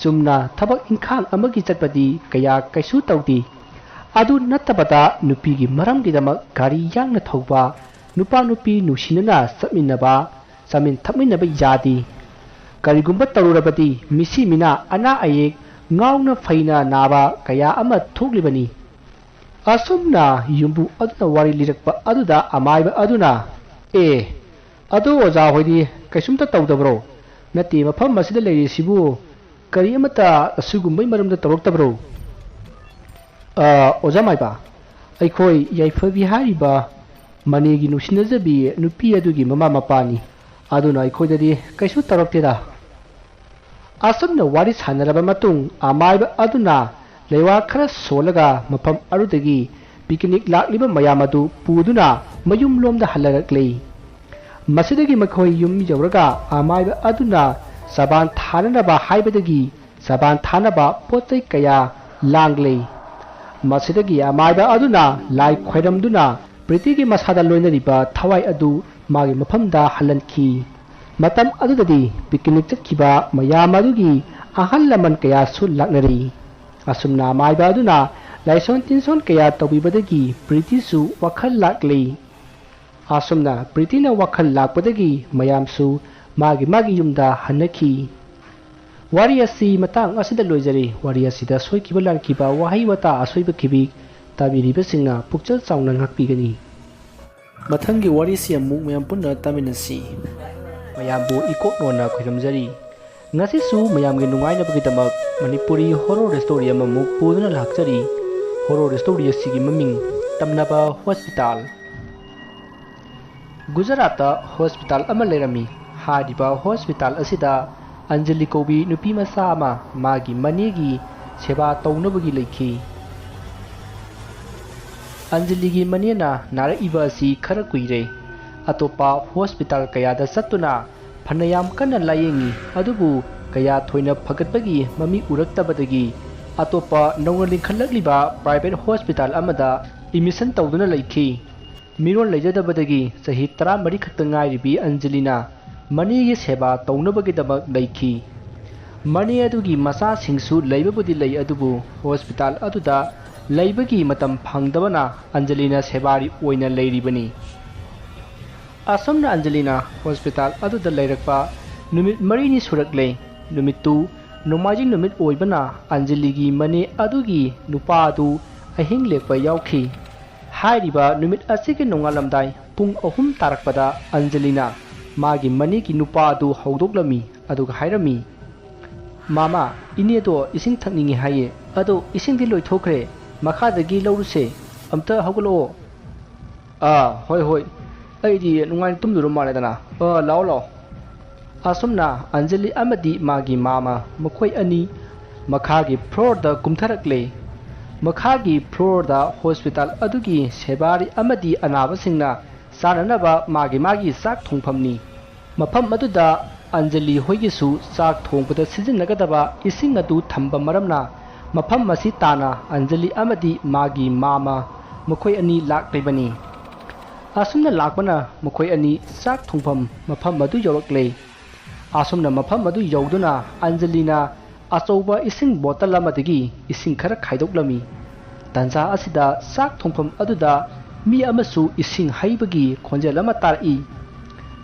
ꯆꯨꯝꯅ ꯊꯕꯛ ꯏꯪꯈꯥꯡ ꯑꯃꯒꯤ ꯆꯠꯄꯗꯤ ꯀꯌꯥ ꯀꯩꯁꯨ ꯇꯧꯗꯦ꯫ ꯑꯗꯨ ꯅꯠꯇꯕꯗ ꯅꯨꯄꯤꯒꯤ ꯃꯔꯝꯒꯤꯗꯃꯛ ꯒꯥꯔꯤ ꯌꯥꯡꯅ ꯊꯧꯕ, ꯅꯨꯄꯥ ꯅꯨꯄꯤ ꯅꯨꯡꯁꯤꯅꯅ ꯆꯠꯃꯤꯟꯅꯕ, ꯆꯥꯃꯤꯟ ꯊꯛꯃꯤꯟꯅꯕ ꯌꯥꯗꯦ꯫ ꯀꯔꯤꯒꯨꯝꯕ ꯇꯧꯔꯨꯔꯕꯗꯤ ꯃꯤꯁꯤ ꯃꯤꯅꯥ, ꯑꯅꯥ ꯑꯌꯦꯛ, ꯉꯥꯎꯅ ꯐꯩꯅ ꯅꯥꯕ ꯀꯌꯥ ꯑꯃ ꯊꯣꯛꯂꯤꯕꯅꯤ꯫ ꯑꯁꯨꯝꯅ ꯌꯨꯝꯕꯨ ꯑꯗꯨꯅ ꯋꯥꯔꯤ ꯂꯤꯔꯛꯄ ꯑꯗꯨꯗ ꯑꯃꯥꯏꯕ ꯑꯗꯨꯅ, "ꯑꯦ, ꯑꯗꯣ ꯑꯣꯖꯥ ꯍꯣꯏꯗꯤ ꯀꯩꯁꯨꯝꯇ ꯇꯧꯗꯕ꯭ꯔꯣ? ꯅꯠꯇꯦ, ꯃꯐꯝ ꯑꯁꯤꯗ ꯂꯩꯔꯤꯁꯤꯕꯨ ꯀꯔꯤ ꯑꯃꯠꯇ ꯑꯁꯤꯒꯨꯝꯕꯩ ꯃꯔꯝꯗ ꯇꯧꯔꯛꯇꯕ꯭ꯔꯣ?" "ꯑ, ꯑꯣꯖꯥ ꯃꯥꯏꯕ, ꯑꯩꯈꯣꯏ ꯌꯥꯏꯐꯕꯤ ꯍꯥꯏꯔꯤꯕ ꯃꯅꯤꯒꯤ ꯅꯨꯡꯁꯤꯅꯖꯕꯤ ꯅꯨꯄꯤ ꯑꯗꯨꯒꯤ ꯃꯃꯥ ꯃꯄꯥꯅꯤ꯫ ꯑꯗꯨꯅ ꯑꯩꯈꯣꯏꯗꯗꯤ ꯀꯩꯁꯨ ꯇꯧꯔꯛꯇꯦꯗ꯫" ꯑꯁꯨꯝꯅ ꯋꯥꯔꯤ ꯁꯥꯟꯅꯔꯕ ꯃꯇꯨꯡ ꯑꯃꯥꯏꯕ ꯑꯗꯨꯅ ꯂꯩꯋꯥ ꯈꯔ ꯁꯣꯜꯂꯒ ꯃꯐꯝ ꯑꯗꯨꯗꯒꯤ ꯄꯤꯀꯅꯤꯛ ꯂꯥꯛꯂꯤꯕ ꯃꯌꯥꯝ ꯑꯗꯨ ꯄꯨꯗꯨꯅ ꯃꯌꯨꯝꯂꯣꯝꯗ ꯍꯜꯂꯔꯛꯂꯤ꯫ ꯃꯁꯤꯗꯒꯤ ꯃꯈꯣꯏ ꯌꯨꯝ ꯌꯧꯔꯒ ꯑꯃꯥꯏꯕ ꯑꯗꯨꯅ ꯆꯕꯥꯟ ꯊꯥꯅꯅꯕ ꯍꯥꯏꯕꯗꯒꯤ ꯆꯕꯥꯟ ꯊꯥꯅꯕ ꯄꯣꯠ ꯆꯩ ꯀꯌꯥ ꯂꯥꯡꯂꯤ꯫ ꯃꯁꯤꯗꯒꯤ ꯑꯃꯥꯏꯕ ꯑꯗꯨꯅ ꯂꯥꯏ ꯈꯣꯏꯔꯝꯗꯨꯅ ꯄ꯭ꯔꯤꯇꯤꯒꯤ ꯃꯁꯥꯗ ꯂꯣꯏꯅꯔꯤꯕ ꯊꯋꯥꯏ ꯑꯗꯨ ꯃꯥꯒꯤ ꯃꯐꯝꯗ ꯍꯜꯍꯟꯈꯤ꯫ ꯃꯇꯝ ꯑꯗꯨꯗꯗꯤ ꯄꯤꯛꯅꯤꯛ ꯆꯠꯈꯤꯕ ꯃꯌꯥꯝ ꯑꯗꯨꯒꯤ ꯑꯍꯜ ꯂꯃꯟ ꯀꯌꯥꯁꯨ ꯂꯥꯛꯅꯔꯤ꯫ ꯑꯁꯨꯝꯅ ꯑꯃꯥꯏꯕ ꯑꯗꯨꯅ ꯂꯥꯏꯁꯣꯟ ꯇꯤꯟꯁꯣꯟ ꯀꯌꯥ ꯇꯧꯕꯤꯕꯗꯒꯤ ꯄ꯭ꯔꯤꯇꯤꯁꯨ ꯋꯥꯈꯜ ꯂꯥꯛꯂꯤ꯫ ꯑꯁꯨꯝꯅ ꯄ꯭ꯔꯤꯇꯤꯅ ꯋꯥꯈꯜ ꯂꯥꯛꯄꯗꯒꯤ ꯃꯌꯥꯝꯁꯨ ꯃꯥꯒꯤ ꯃꯥꯒꯤ ꯌꯨꯝꯗ ꯍꯟꯅꯈꯤ꯫ ꯋꯥꯔꯤ ꯑꯁꯤ ꯃꯇꯥꯡ ꯑꯁꯤꯗ ꯂꯣꯏꯖꯔꯦ꯫ ꯋꯥꯔꯤ ꯑꯁꯤꯗ ꯁꯣꯏꯈꯤꯕ ꯂꯥꯟꯈꯤꯕ ꯋꯥꯍꯩ ꯋꯥꯇꯥ ꯑꯁꯣꯏꯕ ꯈꯤꯕꯤ ꯇꯥꯕꯤꯔꯤꯕꯁꯤꯡꯅ ꯄꯨꯛꯆꯦꯜ ꯆꯥꯎꯅ ꯉꯥꯛꯄꯤꯒꯅꯤ꯫ ꯃꯊꯪꯒꯤ ꯋꯥꯔꯤꯁꯤ ꯑꯃꯨꯛ ꯃꯌꯥꯝ ꯄꯨꯟꯅ ꯇꯥꯃꯤꯟꯅꯁꯤ꯫ ꯃꯌꯥꯝꯕꯨ ꯏꯀꯣꯛꯅꯣꯅ ꯈꯣꯏꯔꯝꯖꯔꯤ꯫ ꯉꯁꯤꯁꯨ ꯃꯌꯥꯝꯒꯤ ꯅꯨꯡꯉꯥꯏꯅꯕꯒꯤꯗꯃꯛ ꯃꯅꯤꯄꯨꯔꯤ ꯍꯣꯔꯣꯔ ꯁ꯭ꯇꯣꯔꯤ ꯑꯃꯃꯨꯛ ꯄꯨꯗꯨꯅ ꯂꯥꯛꯆꯔꯤ꯫ ꯍꯣꯔꯣꯔ ꯁ꯭ꯇꯣꯔꯤ ꯑꯁꯤꯒꯤ ꯃꯃꯤꯡ ꯇꯝꯅꯕ ꯍꯣꯁꯄꯤꯇꯥꯜ꯫ ꯒꯨꯖꯔꯥꯠꯇ ꯍꯣꯁꯄꯤꯇꯥꯜ ꯑꯃ ꯂꯩꯔꯝꯃꯤ꯫ ꯍꯥꯏꯔꯤꯕ ꯍꯣꯁꯄꯤꯇꯥꯜ ꯑꯁꯤꯗ ꯑꯟꯖꯂꯤ ꯀꯧꯕꯤ ꯅꯨꯄꯤ ꯃꯆꯥ ꯑꯃ ꯃꯥꯒꯤ ꯃꯅꯦꯒꯤ ꯁꯦꯕꯥ ꯇꯧꯅꯕꯒꯤ ꯂꯩꯈꯤ꯫ ꯑꯟꯖꯂꯤꯒꯤ ꯃꯅꯦꯅ ꯅꯥꯔꯛꯏꯕ ꯑꯁꯤ ꯈꯔ ꯀꯨꯏꯔꯦ꯫ ꯑꯇꯣꯞꯄ ꯍꯣꯁꯄꯤꯇꯥꯜ ꯀꯌꯥꯗ ꯆꯠꯇꯨꯅ ꯐꯅꯌꯥꯝ ꯀꯟꯅ ꯂꯥꯌꯦꯡꯉꯤ, ꯑꯗꯨꯕꯨ ꯀꯌꯥ ꯊꯣꯏꯅ ꯐꯒꯠꯄꯒꯤ ꯃꯃꯤ ꯎꯔꯛꯇꯕꯗꯒꯤ ꯑꯇꯣꯞꯄ ꯅꯧꯅ ꯂꯤꯡꯈꯠꯂꯛꯂꯤꯕ ꯄ꯭ꯔꯥꯏꯚꯦꯠ ꯍꯣꯁꯄꯤꯇꯥꯜ ꯑꯃꯗ ꯑꯦꯗꯃꯤꯁꯟ ꯇꯧꯗꯨꯅ ꯂꯩꯈꯤ꯫ ꯃꯤꯔꯣꯜ ꯂꯩꯖꯗꯕꯗꯒꯤ ꯆꯍꯤ ꯇꯔꯥꯃꯔꯤ ꯈꯛꯇ ꯉꯥꯏꯔꯤꯕꯤ ꯑꯟꯖꯂꯤꯅ ꯃꯅꯦꯒꯤ ꯁꯦꯕꯥ ꯇꯧꯅꯕꯒꯤꯗꯃꯛ ꯂꯩꯈꯤ꯫ ꯃꯅꯦ ꯑꯗꯨꯒꯤ ꯃꯆꯥꯁꯤꯡꯁꯨ ꯂꯩꯕꯕꯨꯗꯤ ꯂꯩ, ꯑꯗꯨꯕꯨ ꯍꯣꯁꯄꯤꯇꯥꯜ ꯑꯗꯨꯗ ꯂꯩꯕꯒꯤ ꯃꯇꯝ ꯐꯪꯗꯕꯅ ꯑꯟꯖꯂꯤꯅ ꯁꯦꯕꯥꯔꯤ ꯑꯣꯏꯅ ꯂꯩꯔꯤꯕꯅꯤ꯫ ꯑꯁꯨꯝꯅ ꯑꯟꯖꯂꯤꯅ ꯍꯣꯁꯄꯤꯇꯥꯜ ꯑꯗꯨꯗ ꯂꯩꯔꯛꯄ ꯅꯨꯃꯤꯠ ꯃꯔꯤꯅꯤ ꯁꯨꯔꯛꯂꯦ꯫ ꯅꯨꯃꯤꯠꯇꯨ ꯅꯣꯡꯃꯥꯏꯖꯤꯡ ꯅꯨꯃꯤꯠ ꯑꯣꯏꯕꯅ ꯑꯟꯖꯂꯤꯒꯤ ꯃꯅꯦ ꯑꯗꯨꯒꯤ ꯅꯨꯄꯥ ꯑꯗꯨ ꯑꯍꯤꯡ ꯂꯦꯛꯄ ꯌꯥꯎꯈꯤ꯫ ꯍꯥꯏꯔꯤꯕ ꯅꯨꯃꯤꯠ ꯑꯁꯤꯒꯤ ꯅꯣꯡꯉꯥꯜꯂꯝꯗꯥꯏ ꯄꯨꯡ ꯑꯍꯨꯝ ꯇꯥꯔꯛꯄꯗ ꯑꯟꯖꯂꯤꯅ ꯃꯥꯒꯤ ꯃꯅꯦꯒꯤ ꯅꯨꯄꯥ ꯑꯗꯨ ꯍꯧꯗꯣꯛꯂꯝꯃꯤ, ꯑꯗꯨꯒ ꯍꯥꯏꯔꯝꯃꯤ, "ꯃꯥꯃꯥ, ꯏꯅꯦꯗꯣ ꯏꯁꯤꯡ ꯊꯛꯅꯤꯡꯉꯤ ꯍꯥꯏꯌꯦ, ꯑꯗꯣ ꯏꯁꯤꯡꯗꯤ ꯂꯣꯏꯊꯣꯛꯈ꯭ꯔꯦ, ꯃꯈꯥꯗꯒꯤ ꯂꯧꯔꯨꯁꯦ, ꯑꯝꯇ ꯍꯧꯒꯠꯂꯛꯑꯣ꯫" "ꯑꯥ, ꯍꯣꯏ, ꯍꯣꯏ, ꯑꯩꯗꯤ ꯅꯨꯡꯉꯥꯏꯅ ꯇꯨꯝꯗꯣꯏꯔ ꯃꯥꯜꯂꯦꯗꯅ꯫ ꯑꯥ, ꯂꯥꯛꯑꯣ, ꯂꯥꯛꯑꯣ꯫" ꯑꯁꯨꯝꯅ ꯑꯟꯖꯂꯤ ꯑꯃꯗꯤ ꯃꯥꯒꯤ ꯃꯥꯃ ꯃꯈꯣꯏ ꯑꯅꯤ ꯃꯈꯥꯒꯤ ꯐ꯭ꯂꯣꯔꯗ ꯀꯨꯝꯊꯔꯛꯂꯦ꯫ ꯃꯈꯥꯒꯤ floorꯗ hospital ꯑꯗꯨꯒꯤ ꯁꯦꯕꯥꯔꯤ ꯑꯃꯗꯤ ꯑꯅꯥꯕꯁꯤꯡꯅ ꯆꯥꯅꯅꯕ ꯃꯥꯒꯤ ꯃꯥꯒꯤ ꯆꯥꯛ ꯊꯣꯡꯐꯝꯅꯤ꯫ ꯃꯐꯝ ꯑꯗꯨꯗ ꯑꯟꯖꯂꯤ ꯍꯣꯏꯒꯤꯁꯨ ꯆꯥꯛ ꯊꯣꯡꯕꯗ ꯁꯤꯖꯤꯟꯅꯒꯗꯕ ꯏꯁꯤꯡ ꯑꯗꯨ ꯊꯝꯕ ꯃꯔꯝꯅ ꯃꯐꯝ ꯑꯁꯤ ꯇꯥꯟꯅ ꯑꯟꯖꯂꯤ ꯑꯃꯗꯤ ꯃꯥꯒꯤ ꯃꯥꯃ ꯃꯈꯣꯏ ꯑꯅꯤ ꯂꯥꯛꯂꯤꯕꯅꯤ꯫ ꯑꯁꯨꯝꯅ ꯂꯥꯛꯄꯅ ꯃꯈꯣꯏ ꯑꯅꯤ ꯆꯥꯛ ꯊꯣꯡꯐꯝ ꯃꯐꯝ ꯑꯗꯨ ꯌꯧꯔꯛꯂꯦ꯫ ꯑꯁꯨꯝꯅ ꯃꯐꯝ ꯑꯗꯨ ꯌꯧꯗꯨꯅ ꯑꯟꯖꯂꯤꯅ ꯑꯆꯧꯕ ꯏꯁꯤꯡ bottle ꯑꯃꯗꯒꯤ ꯏꯁꯤꯡ ꯈꯔ ꯈꯥꯏꯗꯣꯛꯂꯝꯃꯤ꯫ ꯇꯥꯟꯖꯥ ꯑꯁꯤꯗ ꯆꯥꯛ ꯊꯣꯡꯐꯝ ꯑꯗꯨꯗ ꯃꯤ ꯑꯃꯁꯨ ꯏꯁꯤꯡ ꯍꯩꯕꯒꯤ ꯈꯣꯟꯖꯦꯜ ꯑꯃ ꯇꯥꯔꯛꯏ꯫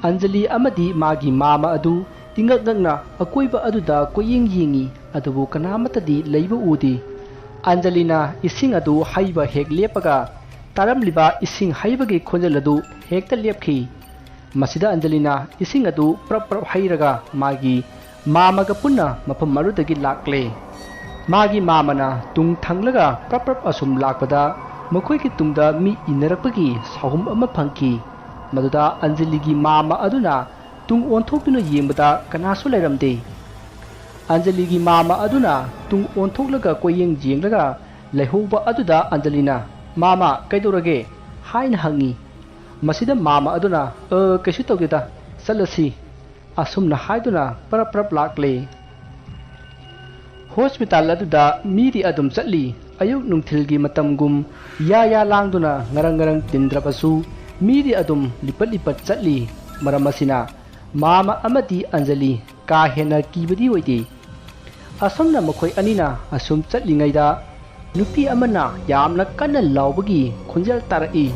ꯑꯟꯖꯂꯤ ꯑꯃꯗꯤ ꯃꯥꯒꯤ ꯃꯥꯃ ꯑꯗꯨ ꯏꯉꯛ ꯉꯛꯅ ꯑꯀꯣꯏꯕ ꯑꯗꯨꯗ ꯀꯣꯏꯌꯦꯡ ꯌꯦꯡꯉꯤ, ꯑꯗꯨꯕꯨ ꯀꯅꯥꯃꯠꯇꯗꯤ ꯂꯩꯕ ꯎꯗꯦ꯫ ꯑꯟꯖꯂꯤꯅ ꯏꯁꯤꯡ ꯑꯗꯨ ꯍꯩꯕ ꯍꯦꯛ ꯂꯦꯞꯄꯒ, ꯇꯥꯔꯝꯂꯤꯕ ꯏꯁꯤꯡ ꯍꯩꯕꯒꯤ ꯈꯣꯟꯖꯦꯜ ꯑꯗꯨ ꯍꯦꯛꯇ ꯂꯦꯞꯈꯤ꯫ ꯃꯁꯤꯗ ꯑꯟꯖꯂꯤꯅ ꯏꯁꯤꯡ ꯑꯗꯨ ꯄ꯭ꯔꯞ ꯄ꯭ꯔꯞ ꯍꯩꯔꯒ ꯃꯥꯒꯤ ꯃꯥꯃꯒ ꯄꯨꯟꯅ ꯃꯐꯝ ꯑꯗꯨꯗꯒꯤ ꯂꯥꯛꯂꯦ꯫ ꯃꯥꯒꯤ ꯃꯥꯃꯅ ꯇꯨꯡ ꯊꯪꯂꯒ ꯄ꯭ꯔꯞ ꯄ꯭ꯔꯞ ꯑꯁꯨꯝ ꯂꯥꯛꯄꯗ ꯃꯈꯣꯏꯒꯤ ꯇꯨꯡꯗ ꯃꯤ ꯏꯟꯅꯔꯛꯄꯒꯤ ꯁꯥꯍꯨꯝ ꯑꯃ ꯐꯪꯈꯤ꯫ ꯃꯗꯨꯗ ꯑꯟꯖꯂꯤꯒꯤ ꯃꯥꯃ ꯑꯗꯨꯅ ꯇꯨꯡ ꯑꯣꯟꯊꯣꯛꯇꯨꯅ ꯌꯦꯡꯕꯗ ꯀꯅꯥꯁꯨ ꯂꯩꯔꯝꯗꯦ꯫ ꯑꯟꯖꯂꯤꯒꯤ ꯃꯥꯃ ꯑꯗꯨꯅ ꯇꯨꯡ ꯑꯣꯟꯊꯣꯛꯂꯒ ꯀꯣꯏꯌꯦꯡ ꯌꯦꯡꯂꯒ ꯂꯩꯍꯧꯕ ꯑꯗꯨꯗ ꯑꯟꯖꯂꯤꯅ, "ꯃꯥꯃ, ꯀꯩꯗꯧꯔꯒꯦ?" ꯍꯥꯏꯅ ꯍꯪꯉꯤ꯫ ꯃꯁꯤꯗ ꯃꯥꯃ ꯑꯗꯨꯅ, "ꯑ, ꯀꯩꯁꯨ ꯇꯧꯗꯦꯗ, ꯆꯠꯂꯁꯤ," ꯑꯁꯨꯝꯅ ꯍꯥꯏꯗꯨꯅ ꯄꯔꯞ ꯄꯔꯞ ꯂꯥꯛꯂꯦ꯫ Hospital ꯑꯗꯨꯗ ꯃꯤꯗꯤ ꯑꯗꯨꯝ ꯆꯠꯂꯤ꯫ ꯑꯌꯨꯛ ꯅꯨꯡꯊꯤꯜꯒꯤ ꯃꯇꯝꯒꯨꯝ ꯌꯥ ꯌꯥ ꯂꯥꯡꯗꯨꯅ ꯉꯔꯪ ꯉꯔꯪ ꯇꯤꯟꯗ꯭ꯔꯕꯁꯨ ꯃꯤꯗꯤ ꯑꯗꯨꯝ ꯂꯤꯄꯠ ꯂꯤꯄꯠ ꯆꯠꯂꯤ꯫ ꯃꯔꯝ ꯑꯁꯤꯅ ꯃꯥꯃ ꯑꯃꯗꯤ ꯑꯟꯖꯂꯤ ꯀꯥ ꯍꯦꯟꯅ ꯀꯤꯕꯗꯤ ꯑꯣꯏꯗꯦ꯫ ꯑꯁꯨꯝꯅ ꯃꯈꯣꯏ ꯑꯅꯤꯅ ꯑꯁꯨꯝ ꯆꯠꯂꯤꯉꯩꯗ ꯅꯨꯄꯤ ꯑꯃꯅ ꯌꯥꯝꯅ ꯀꯟꯅ ꯂꯥꯎꯕꯒꯤ ꯈꯣꯟꯖꯦꯜ ꯇꯥꯔꯛꯏ꯫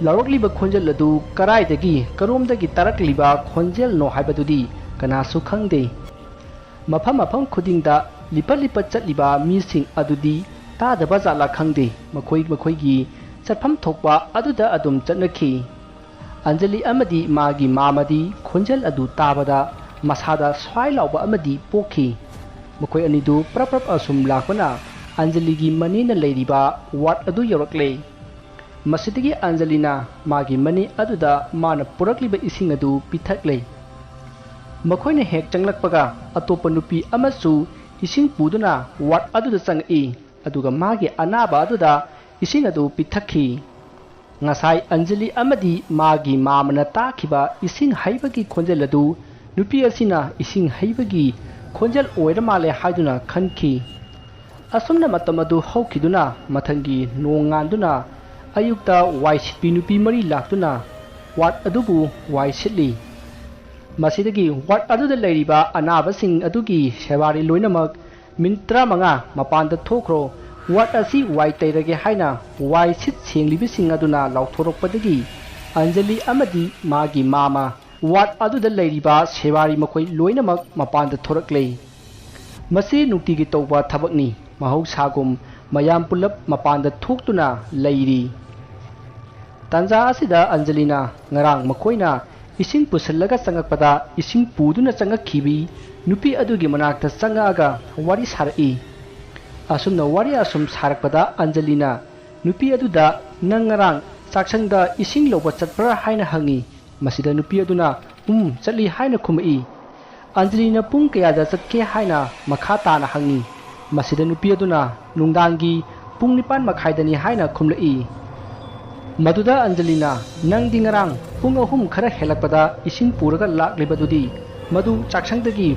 ꯂꯥꯎꯔꯛꯂꯤꯕ ꯈꯣꯟꯖꯦꯜ ꯑꯗꯨ ꯀꯔꯥꯏꯗꯒꯤ, ꯀꯔꯣꯝꯗꯒꯤ ꯇꯥꯔꯛꯂꯤꯕ ꯈꯣꯟꯖꯦꯜꯅꯣ ꯍꯥꯏꯕꯗꯨꯗꯤ ꯀꯅꯥꯁꯨ ꯈꯪꯗꯦ꯫ ꯃꯐꯝ ꯃꯐꯝ ꯈꯨꯗꯤꯡꯗ ꯂꯤꯄꯠ ꯂꯤꯄꯠ ꯆꯠꯂꯤꯕ ꯃꯤꯁꯤꯡ ꯑꯗꯨꯗꯤ ꯇꯥꯗꯕ ꯖꯥꯠꯂꯥ ꯈꯪꯗꯦ, ꯃꯈꯣꯏ ꯃꯈꯣꯏꯒꯤ ꯆꯠꯐꯝ ꯊꯣꯛꯄ ꯑꯗꯨꯗ ꯑꯗꯨꯝ ꯆꯠꯅꯈꯤ꯫ ꯑꯟꯖꯂꯤ ꯑꯃꯗꯤ ꯃꯥꯒꯤ ꯃꯥꯃꯗꯤ ꯈꯣꯟꯖꯦꯜ ꯑꯗꯨ ꯇꯥꯕꯗ ꯃꯁꯥꯗ ꯁ꯭ꯋꯥꯏ ꯂꯥꯎꯕ ꯑꯃꯗꯤ ꯄꯣꯛꯈꯤ꯫ ꯃꯈꯣꯏ ꯑꯅꯤꯗꯨ ꯄ꯭ꯔꯞ ꯄ꯭ꯔꯞ ꯑꯁꯨꯝ ꯂꯥꯛꯄꯅ ꯑꯟꯖꯂꯤꯒꯤ ꯃꯅꯦꯅ ꯂꯩꯔꯤꯕ ward ꯑꯗꯨ ꯌꯧꯔꯛꯂꯦ꯫ ꯃꯁꯤꯗꯒꯤ ꯑꯟꯖꯂꯤꯅ ꯃꯥꯒꯤ ꯃꯅꯦ ꯑꯗꯨꯗ ꯃꯥꯅ ꯄꯨꯔꯛꯂꯤꯕ ꯏꯁꯤꯡ ꯑꯗꯨ ꯄꯤꯊꯛꯂꯦ꯫ ꯃꯈꯣꯏꯅ ꯍꯦꯛ ꯆꯪꯂꯛꯄꯒ ꯑꯇꯣꯞꯄ ꯅꯨꯄꯤ ꯑꯃꯁꯨ ꯏꯁꯤꯡ ꯄꯨꯗꯨꯅ ward ꯑꯗꯨꯗ ꯆꯪꯉꯛꯏ꯫ ꯑꯗꯨꯒ ꯃꯥꯒꯤ ꯑꯅꯥꯕ ꯑꯗꯨꯗ ꯏꯁꯤꯡ ꯑꯗꯨ ꯄꯤꯊꯛꯈꯤ꯫ ꯉꯁꯥꯏ ꯑꯟꯖꯂꯤ ꯑꯃꯗꯤ ꯃꯥꯒꯤ ꯃꯥꯃꯅ ꯇꯥꯈꯤꯕ ꯏꯁꯤꯡ ꯍꯩꯕꯒꯤ ꯈꯣꯟꯖꯦꯜ ꯑꯗꯨ ꯅꯨꯄꯤ ꯑꯁꯤꯅ ꯏꯁꯤꯡ ꯍꯩꯕꯒꯤ ꯈꯣꯟꯖꯦꯜ ꯑꯣꯏꯔ ꯃꯥꯜꯂꯦ ꯍꯥꯏꯗꯨꯅ ꯈꯟꯈꯤ꯫ ꯑꯁꯨꯝꯅ ꯃꯇꯝ ꯑꯗꯨ ꯍꯧꯈꯤꯗꯨꯅ ꯃꯊꯪꯒꯤ ꯅꯣꯡ ꯉꯥꯟꯗꯨꯅ ꯑꯌꯨꯛꯇ ꯋꯥꯏ ꯁꯤꯠꯄꯤ ꯅꯨꯄꯤ ꯃꯔꯤ ꯂꯥꯛꯇꯨꯅ ꯋꯥꯔꯗ ꯑꯗꯨꯕꯨ ꯋꯥꯏ ꯁꯤꯠꯂꯤ꯫ ꯃꯁꯤꯗꯒꯤ ꯋꯥꯔꯗ ꯑꯗꯨꯗ ꯂꯩꯔꯤꯕ ꯑꯅꯥꯕꯁꯤꯡ ꯑꯗꯨꯒꯤ ꯁꯦꯕꯥꯔꯤ ꯂꯣꯏꯅꯃꯛ ꯃꯤꯅꯤꯠ ꯇꯔꯥꯃꯉꯥ ꯃꯄꯥꯟꯗ ꯊꯣꯛꯈ꯭ꯔꯣ, ꯋꯥꯔꯗ ꯑꯁꯤ ꯋꯥꯏ ꯇꯩꯔꯒꯦ ꯍꯥꯏꯅ ꯋꯥꯏ ꯁꯤꯠ ꯁꯦꯡꯂꯤꯕꯁꯤꯡ ꯑꯗꯨꯅ ꯂꯥꯎꯊꯣꯔꯛꯄꯗꯒꯤ ꯑꯟꯖꯂꯤ ꯑꯃꯗꯤ ꯃꯥꯒꯤ ꯃꯥꯃ ꯋꯥꯔꯗ ꯑꯗꯨꯗ ꯂꯩꯔꯤꯕ ꯁꯦꯕꯥꯔꯤ ꯃꯈꯣꯏ ꯂꯣꯏꯅꯃꯛ ꯃꯄꯥꯟꯗ ꯊꯣꯔꯛꯂꯦ꯫ ꯃꯁꯤ ꯅꯨꯡꯇꯤꯒꯤ ꯇꯧꯕ ꯊꯕꯛꯅꯤ꯫ ꯃꯍꯧꯁꯥꯒꯨꯝ ꯃꯌꯥꯝ ꯄꯨꯂꯞ ꯃꯄꯥꯟꯗ ꯊꯣꯛꯇꯨꯅ ꯂꯩꯔꯤ꯫ ꯇꯥꯟꯖꯥ ꯑꯁꯤꯗ ꯑꯟꯖꯂꯤꯅ ꯉꯔꯥꯡ ꯃꯈꯣꯏꯅ ꯏꯁꯤꯡ ꯄꯨꯁꯤꯜꯂꯒ ꯆꯪꯉꯛꯄꯗ ꯏꯁꯤꯡ ꯄꯨꯗꯨꯅ ꯆꯪꯉꯛꯈꯤꯕꯤ ꯅꯨꯄꯤ ꯑꯗꯨꯒꯤ ꯃꯅꯥꯛꯇ ꯆꯪꯉꯛꯑꯒ ꯋꯥꯔꯤ ꯁꯥꯔꯛꯏ꯫ ꯑꯁꯨꯝꯅ ꯋꯥꯔꯤ ꯑꯁꯨꯝ ꯁꯥꯔꯛꯄꯗ ꯑꯟꯖꯂꯤꯅ ꯅꯨꯄꯤ ꯑꯗꯨꯗ, "ꯅꯪ ꯉꯔꯥꯡ ꯆꯥꯛꯁꯪꯗ ꯏꯁꯤꯡ ꯂꯧꯕ ꯆꯠꯄ꯭ꯔꯥ?" ꯍꯥꯏꯅ ꯍꯪꯉꯤ꯫ ꯃꯁꯤꯗ ꯅꯨꯄꯤ ꯑꯗꯨꯅ, "ꯎꯝ, ꯆꯠꯂꯤ" ꯍꯥꯏꯅ ꯈꯨꯝꯃꯛꯏ꯫ ꯑꯟꯖꯂꯤꯅ ꯄꯨꯡ ꯀꯌꯥꯗ ꯆꯠꯀꯦ ꯍꯥꯏꯅ ꯃꯈꯥ ꯇꯥꯅ ꯍꯪꯉꯤ꯫ ꯃꯁꯤꯗ ꯅꯨꯄꯤ ꯑꯗꯨꯅ ꯅꯨꯡꯗꯥꯡꯒꯤ ꯄꯨꯡ ꯅꯤꯄꯥꯟ ꯃꯈꯥꯏꯗꯅꯤ ꯍꯥꯏꯅ ꯈꯨꯝꯂꯛꯏ꯫ ꯃꯗꯨꯗ ꯑꯟꯖꯂꯤꯅ, "ꯅꯪꯗꯤ ꯉꯔꯥꯡ ꯄꯨꯡ ꯑꯍꯨꯝ ꯈꯔ ꯍꯦꯜꯂꯛꯄꯗ ꯏꯁꯤꯡ ꯄꯨꯔꯒ ꯂꯥꯛꯂꯤꯕꯗꯨꯗꯤ ꯃꯗꯨ ꯆꯥꯛꯁꯪꯗꯒꯤ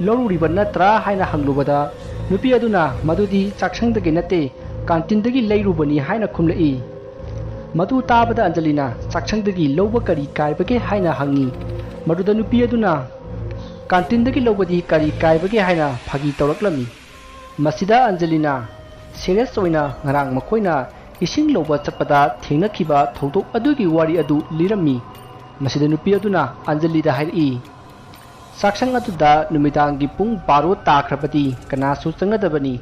ꯂꯧꯔꯨꯔꯤꯕ ꯅꯠꯇ꯭ꯔꯥ?" ꯍꯥꯏꯅ ꯍꯪꯂꯨꯕꯗ ꯅꯨꯄꯤ ꯑꯗꯨꯅ, "ꯃꯗꯨꯗꯤ ꯆꯥꯛꯁꯪꯗꯒꯤ ꯅꯠꯇꯦ, ꯀꯥꯟꯇꯤꯟꯗꯒꯤ ꯂꯩꯔꯨꯕꯅꯤ" ꯍꯥꯏꯅ ꯈꯨꯝꯂꯛꯏ꯫ ꯃꯗꯨ ꯇꯥꯕꯗ ꯑꯟꯖꯂꯤꯅ, "ꯆꯥꯛꯁꯪꯗꯒꯤ ꯂꯧꯕ ꯀꯔꯤ ꯀꯥꯏꯕꯒꯦ?" ꯍꯥꯏꯅ ꯍꯪꯉꯤ꯫ ꯃꯗꯨꯗ ꯅꯨꯄꯤ ꯑꯗꯨꯅ, "ꯀꯥꯟꯇꯤꯟꯗꯒꯤ ꯂꯧꯕꯗꯤ ꯀꯔꯤ ꯀꯥꯏꯕꯒꯦ?" ꯍꯥꯏꯅ ꯐꯥꯒꯤ ꯇꯧꯔꯛꯂꯝꯃꯤ꯫ ꯃꯁꯤꯗ ꯑꯟꯖꯂꯤꯅ ꯁꯦꯔꯤꯌꯁ ꯑꯣꯏꯅ ꯉꯔꯥꯡ ꯃꯈꯣꯏꯅ ꯏꯁꯤꯡ ꯂꯧꯕ ꯆꯠꯄꯗ ꯊꯦꯡꯅꯈꯤꯕ ꯊꯧꯗꯣꯛ ꯑꯗꯨꯒꯤ ꯋꯥꯔꯤ ꯑꯗꯨ ꯂꯤꯔꯝꯃꯤ꯫ ꯃꯁꯤꯗ ꯅꯨꯄꯤ ꯑꯗꯨꯅ ꯑꯟꯖꯂꯤꯗ ꯍꯥꯏꯔꯛꯏ, "ꯆꯥꯛꯁꯪ ꯑꯗꯨꯗ ꯅꯨꯃꯤꯗꯥꯡꯒꯤ ꯄꯨꯡ ꯕꯥꯔꯣ ꯇꯥꯈ꯭ꯔꯕꯗꯤ ꯀꯅꯥꯁꯨ ꯆꯪꯒꯗꯕꯅꯤ꯫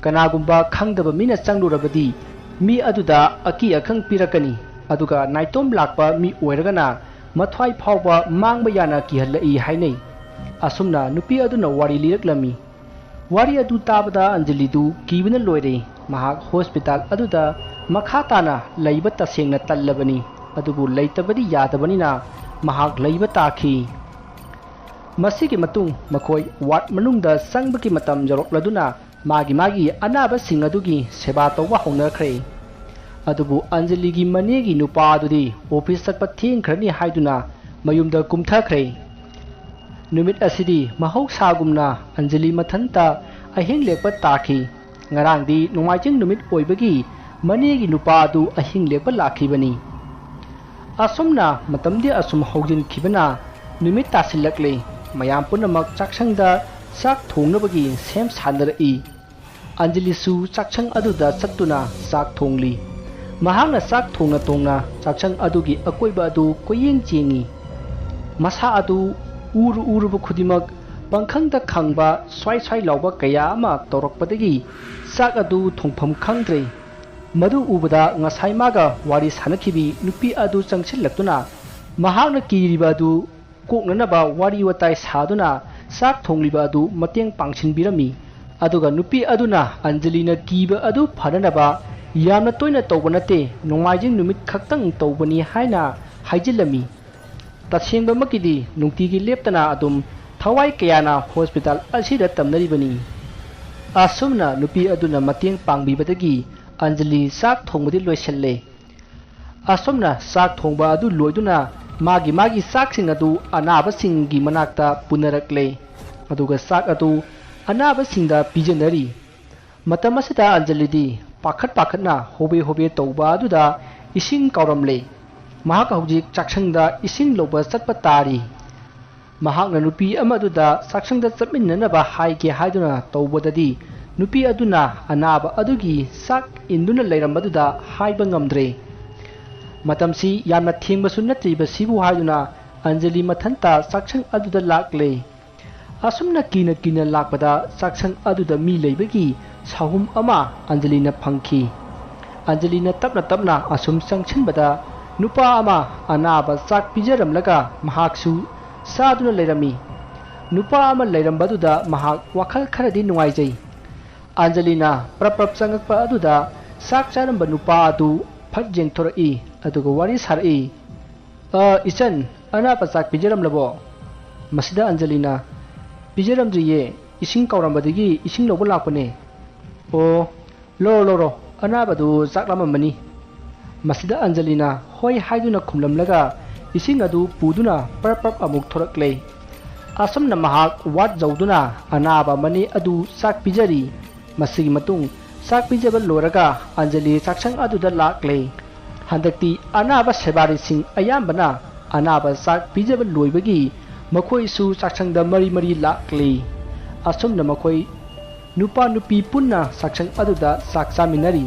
ꯀꯅꯥꯒꯨꯝꯕ ꯈꯪꯗꯕ ꯃꯤꯅ ꯆꯪꯂꯨꯔꯕꯗꯤ ꯃꯤ ꯑꯗꯨꯗ ꯑꯀꯤ ꯑꯈꯪ ꯄꯤꯔꯛꯀꯅꯤ꯫ ꯑꯗꯨꯒ ꯅꯥꯏꯇꯣꯝ ꯂꯥꯛꯄ ꯃꯤ ꯑꯣꯏꯔꯒꯅ ꯃꯊ꯭ꯋꯥꯏ ꯐꯥꯎꯕ ꯃꯥꯡꯕ ꯌꯥꯅ ꯀꯤꯍꯜꯂꯛꯏ" ꯍꯥꯏꯅꯩ꯫ ꯑꯁꯨꯝꯅ ꯅꯨꯄꯤ ꯑꯗꯨꯅ ꯋꯥꯔꯤ ꯂꯤꯔꯛꯂꯝꯃꯤ꯫ ꯋꯥꯔꯤ ꯑꯗꯨ ꯇꯥꯕꯗ ꯑꯟꯖꯂꯤꯗꯨ ꯀꯤꯕꯅ ꯂꯣꯏꯔꯦ꯫ ꯃꯍꯥꯛ ꯍꯣꯁꯄꯤꯇꯥꯜ ꯑꯗꯨꯗ ꯃꯈꯥ ꯇꯥꯅ ꯂꯩꯕ ꯇꯁꯦꯡꯅ ꯇꯜꯂꯕꯅꯤ꯫ ꯑꯗꯨꯕꯨ ꯂꯩꯇꯕꯗꯤ ꯌꯥꯗꯕꯅꯤꯅ ꯃꯍꯥꯛ ꯂꯩꯕ ꯇꯥꯈꯤ꯫ ꯃꯁꯤꯒꯤ ꯃꯇꯨꯡ ꯃꯈꯣꯏ ꯋꯥꯔꯗ ꯃꯅꯨꯡꯗ ꯆꯪꯕꯒꯤ ꯃꯇꯝ ꯌꯧꯔꯛꯂꯗꯨꯅ ꯃꯥꯒꯤ ꯃꯥꯒꯤ ꯑꯅꯥꯕꯁꯤꯡ ꯑꯗꯨꯒꯤ ꯁꯦꯕꯥ ꯇꯧꯕ ꯍꯧꯅꯈ꯭ꯔꯦ꯫ ꯑꯗꯨꯕꯨ ꯑꯟꯖꯂꯤꯒꯤ ꯃꯅꯦꯒꯤ ꯅꯨꯄꯥ ꯑꯗꯨꯗꯤ ꯑꯣꯐꯤꯁ ꯆꯠꯄ ꯊꯦꯡꯈ꯭ꯔꯅꯤ ꯍꯥꯏꯗꯨꯅ ꯃꯌꯨꯝꯗ ꯀꯨꯝꯊꯈ꯭ꯔꯦ꯫ ꯅꯨꯃꯤꯠ ꯑꯁꯤꯗꯤ ꯃꯍꯧꯁꯥꯒꯨꯝꯅ ꯑꯟꯖꯂꯤ ꯃꯊꯟꯇ ꯑꯍꯤꯡ ꯂꯦꯛꯄ ꯇꯥꯈꯤ꯫ ꯉꯔꯥꯡꯗꯤ ꯅꯣꯡꯃꯥꯏꯖꯤꯡ ꯅꯨꯃꯤꯠ ꯑꯣꯏꯕꯒꯤ ꯃꯅꯦꯒꯤ ꯅꯨꯄꯥ ꯑꯗꯨ ꯑꯍꯤꯡ ꯂꯦꯛꯄ ꯂꯥꯛꯈꯤꯕꯅꯤ꯫ ꯑꯁꯨꯝꯅ ꯃꯇꯝꯗꯤ ꯑꯁꯨꯝ ꯍꯧꯖꯤꯟꯈꯤꯕꯅ ꯅꯨꯃꯤꯠ ꯇꯥꯁꯤꯜꯂꯛꯂꯦ꯫ ꯃꯌꯥꯝ ꯄꯨꯝꯅꯃꯛ ꯆꯥꯛꯁꯪꯗ ꯆꯥꯛ ꯊꯣꯡꯅꯕꯒꯤ ꯁꯦꯝ ꯁꯥꯅꯔꯛꯏ꯫ ꯑꯟꯖꯂꯤꯁꯨ ꯆꯥꯛꯁꯪ ꯑꯗꯨꯗ ꯆꯠꯇꯨꯅ ꯆꯥꯛ ꯊꯣꯡꯂꯤ꯫ ꯃꯍꯥꯛꯅ ꯆꯥꯛ ꯊꯣꯡꯅ ꯊꯣꯡꯅ ꯆꯥꯛꯁꯪ ꯑꯗꯨꯒꯤ ꯑꯀꯣꯏꯕ ꯑꯗꯨ ꯀꯣꯏꯌꯦꯡ ꯆꯦꯡꯏ꯫ ꯃꯁꯥ ꯑꯗꯨ ꯎꯔꯨ ꯎꯔꯨꯕ ꯈꯨꯗꯤꯡꯃꯛ ꯄꯪꯈꯪꯗ ꯈꯪꯕ ꯁ꯭ꯋꯥꯏ ꯁ꯭ꯋꯥꯏ ꯂꯥꯎꯕ ꯀꯌꯥ ꯑꯃ ꯇꯧꯔꯛꯄꯗꯒꯤ ꯆꯥꯛ ꯑꯗꯨ ꯊꯣꯡꯐꯝ ꯈꯪꯗ꯭ꯔꯦ꯫ ꯃꯗꯨ ꯎꯕꯗ ꯉꯁꯥꯏ ꯃꯥꯒ ꯋꯥꯔꯤ ꯁꯥꯟꯅꯈꯤꯕꯤ ꯅꯨꯄꯤ ꯑꯗꯨ ꯆꯪꯁꯤꯜꯂꯛꯇꯨꯅ ꯃꯍꯥꯛꯅ ꯀꯤꯔꯤꯕ ꯑꯗꯨ ꯀꯣꯛꯅꯅꯕ ꯋꯥꯔꯤ ꯋꯥꯇꯥꯏ ꯁꯥꯗꯨꯅ ꯆꯥꯛ ꯊꯣꯡꯂꯤꯕ ꯑꯗꯨ ꯃꯇꯦꯡ ꯄꯥꯡꯁꯤꯟꯕꯤꯔꯝꯃꯤ꯫ ꯑꯗꯨꯒ ꯅꯨꯄꯤ ꯑꯗꯨꯅ ꯑꯟꯖꯂꯤꯅ ꯀꯤꯕ ꯑꯗꯨ ꯐꯅꯅꯕ ꯌꯥꯝꯅ ꯇꯣꯏꯅ ꯇꯧꯕ ꯅꯠꯇꯦ, ꯅꯣꯡꯃꯥꯏꯖꯤꯡ ꯅꯨꯃꯤꯠ ꯈꯛꯇꯪ ꯇꯧꯕꯅꯤ ꯍꯥꯏꯅ ꯍꯥꯏꯖꯤꯜꯂꯝꯃꯤ꯫ ꯇꯁꯦꯡꯕꯃꯛꯀꯤꯗꯤ ꯅꯨꯡꯇꯤꯒꯤ ꯂꯦꯞꯇꯅ ꯑꯗꯨꯝ ꯊꯋꯥꯏ ꯀꯌꯥꯅ ꯍꯣꯁꯄꯤꯇꯥꯜ ꯑꯁꯤꯗ ꯇꯝꯅꯔꯤꯕꯅꯤ꯫ ꯑꯁꯨꯝꯅ ꯅꯨꯄꯤ ꯑꯗꯨꯅ ꯃꯇꯦꯡ ꯄꯥꯡꯕꯤꯕꯗꯒꯤ ꯑꯟꯖꯂꯤ ꯆꯥꯛ ꯊꯣꯡꯕꯗꯤ ꯂꯣꯏꯁꯤꯜꯂꯦ꯫ ꯑꯁꯨꯝꯅ ꯆꯥꯛ ꯊꯣꯡꯕ ꯑꯗꯨ ꯂꯣꯏꯗꯨꯅ ꯃꯥꯒꯤ ꯃꯥꯒꯤ ꯆꯥꯛꯁꯤꯡ ꯑꯗꯨ ꯑꯅꯥꯕꯁꯤꯡꯒꯤ ꯃꯅꯥꯛꯇ ꯄꯨꯅꯔꯛꯂꯦ꯫ ꯑꯗꯨꯒ ꯆꯥꯛ ꯑꯗꯨ ꯑꯅꯥꯕꯁꯤꯡꯗ ꯄꯤꯖꯅꯔꯤ꯫ ꯃꯇꯝ ꯑꯁꯤꯗ ꯑꯟꯖꯂꯤꯗꯤ ꯄꯥꯈꯠ ꯄꯥꯈꯠꯅ ꯍꯣꯕꯦ ꯍꯣꯕꯦ ꯇꯧꯕ ꯑꯗꯨꯗ ꯏꯁꯤꯡ ꯀꯥꯎꯔꯝꯂꯦ꯫ ꯃꯍꯥꯛ ꯍꯧꯖꯤꯛ ꯆꯥꯛꯁꯪꯗ ꯏꯁꯤꯡ ꯂꯧꯕ ꯆꯠꯄ ꯇꯥꯔꯤ꯫ ꯃꯍꯥꯛꯅ ꯅꯨꯄꯤ ꯑꯃꯗꯨꯗ ꯆꯥꯛꯁꯪꯗ ꯆꯠꯃꯤꯟꯅꯅꯕ ꯍꯥꯏꯒꯦ ꯍꯥꯏꯗꯨꯅ ꯇꯧꯕꯗꯗꯤ ꯅꯨꯄꯤ ꯑꯗꯨꯅ ꯑꯅꯥꯕ ꯑꯗꯨꯒꯤ ꯆꯥꯛ ꯏꯟꯗꯨꯅ ꯂꯩꯔꯝꯕꯗꯨꯗ ꯍꯥꯏꯕ ꯉꯝꯗ꯭ꯔꯦ꯫ ꯃꯇꯝꯁꯤ ꯌꯥꯝꯅ ꯊꯦꯡꯕꯁꯨ ꯅꯠꯇ꯭ꯔꯤꯕꯁꯤꯕꯨ ꯍꯥꯏꯗꯨꯅ ꯑꯟꯖꯂꯤ ꯃꯊꯟꯇ ꯆꯥꯛꯁꯪ ꯑꯗꯨꯗ ꯂꯥꯛꯂꯦ꯫ ꯑꯁꯨꯝꯅ ꯀꯤꯅ ꯀꯤꯅ ꯂꯥꯛꯄꯗ ꯆꯥꯛꯁꯪ ꯑꯗꯨꯗ ꯃꯤ ꯂꯩꯕꯒꯤ ꯁꯥꯍꯨꯝ ꯑꯃ ꯑꯟꯖꯂꯤꯅ ꯐꯪꯈꯤ꯫ ꯑꯟꯖꯂꯤꯅ ꯇꯞꯅ ꯇꯞꯅ ꯑꯁꯨꯝ ꯆꯪꯁꯤꯟꯕꯗ ꯅꯨꯄꯥ ꯑꯃ ꯑꯅꯥꯕ ꯆꯥꯛ ꯄꯤꯖꯔꯝꯂꯒ ꯃꯍꯥꯛꯁꯨ ꯆꯥꯗꯨꯅ ꯂꯩꯔꯝꯃꯤ꯫ ꯅꯨꯄꯥ ꯑꯃ ꯂꯩꯔꯝꯕꯗꯨꯗ ꯃꯍꯥꯛ ꯋꯥꯈꯜ ꯈꯔꯗꯤ ꯅꯨꯡꯉꯥꯏꯖꯩ꯫ ꯑꯟꯖꯂꯤꯅ ꯄ꯭ꯔꯞ ꯄ꯭ꯔꯞ ꯆꯪꯉꯛꯄ ꯑꯗꯨꯗ ꯆꯥꯛ ꯆꯥꯔꯝꯕ ꯅꯨꯄꯥ ꯑꯗꯨ ꯐꯠ ꯌꯦꯡꯊꯣꯔꯛꯏ, ꯑꯗꯨꯒ ꯋꯥꯔꯤ ꯁꯥꯔꯛꯏ꯫ "ꯑ, ꯏꯆꯟ, ꯑꯅꯥꯕ ꯆꯥꯛ ꯄꯤꯖꯔꯝꯂꯕꯣ?" ꯃꯁꯤꯗ ꯑꯟꯖꯂꯤꯅ, "ꯄꯤꯖꯔꯝꯗ꯭ꯔꯤꯌꯦ, ꯏꯁꯤꯡ ꯀꯧꯔꯝꯕꯗꯒꯤ ꯏꯁꯤꯡ ꯂꯧꯕ ꯂꯥꯛꯄꯅꯦ꯫ ꯑꯣ, ꯂꯧꯔꯣ, ꯂꯧꯔꯣ, ꯑꯅꯥꯕꯗꯨ ꯆꯥꯛ ꯂꯥꯝꯃꯝꯃꯅꯤ꯫ ꯃꯁꯤꯗ ꯑꯟꯖꯂꯤꯅ ꯍꯣꯏ ꯍꯥꯏꯗꯨꯅ ꯈꯨꯝꯂꯝꯂꯒ ꯏꯁꯤꯡ ꯑꯗꯨ ꯄꯨꯗꯨꯅ ꯄꯔꯞ ꯄꯔꯞ ꯑꯃꯨꯛ ꯊꯣꯔꯛꯂꯦ꯫ ꯑꯁꯨꯝꯅ ꯃꯍꯥꯛ ꯋꯥꯠ ꯌꯧꯗꯨꯅ ꯑꯅꯥꯕ ꯃꯅꯦ ꯑꯗꯨ ꯆꯥꯛ ꯄꯤꯖꯔꯤ꯫ ꯃꯁꯤꯒꯤ ꯃꯇꯨꯡ ꯆꯥꯛ ꯄꯤꯖꯕ ꯂꯣꯏꯔꯒ ꯑꯟꯖꯂꯤ ꯆꯥꯛꯁꯪ ꯑꯗꯨꯗ ꯂꯥꯛꯂꯦ꯫ ꯍꯟꯗꯛꯇꯤ ꯑꯅꯥꯕ ꯁꯦꯕꯥꯔꯤꯁꯤꯡ ꯑꯌꯥꯝꯕꯅ ꯑꯅꯥꯕ ꯆꯥꯛ ꯄꯤꯖꯕ ꯂꯣꯏꯕꯒꯤ ꯃꯈꯣꯏꯁꯨ ꯆꯥꯛꯁꯪꯗ ꯃꯔꯤ ꯃꯔꯤ ꯂꯥꯛꯂꯤ꯫ ꯑꯁꯨꯝꯅ ꯃꯈꯣꯏ ꯅꯨꯄꯥ ꯅꯨꯄꯤ ꯄꯨꯟꯅ ꯆꯥꯛꯁꯪ ꯑꯗꯨꯗ ꯆꯥꯛ ꯆꯥꯃꯤꯟꯅꯔꯤ꯫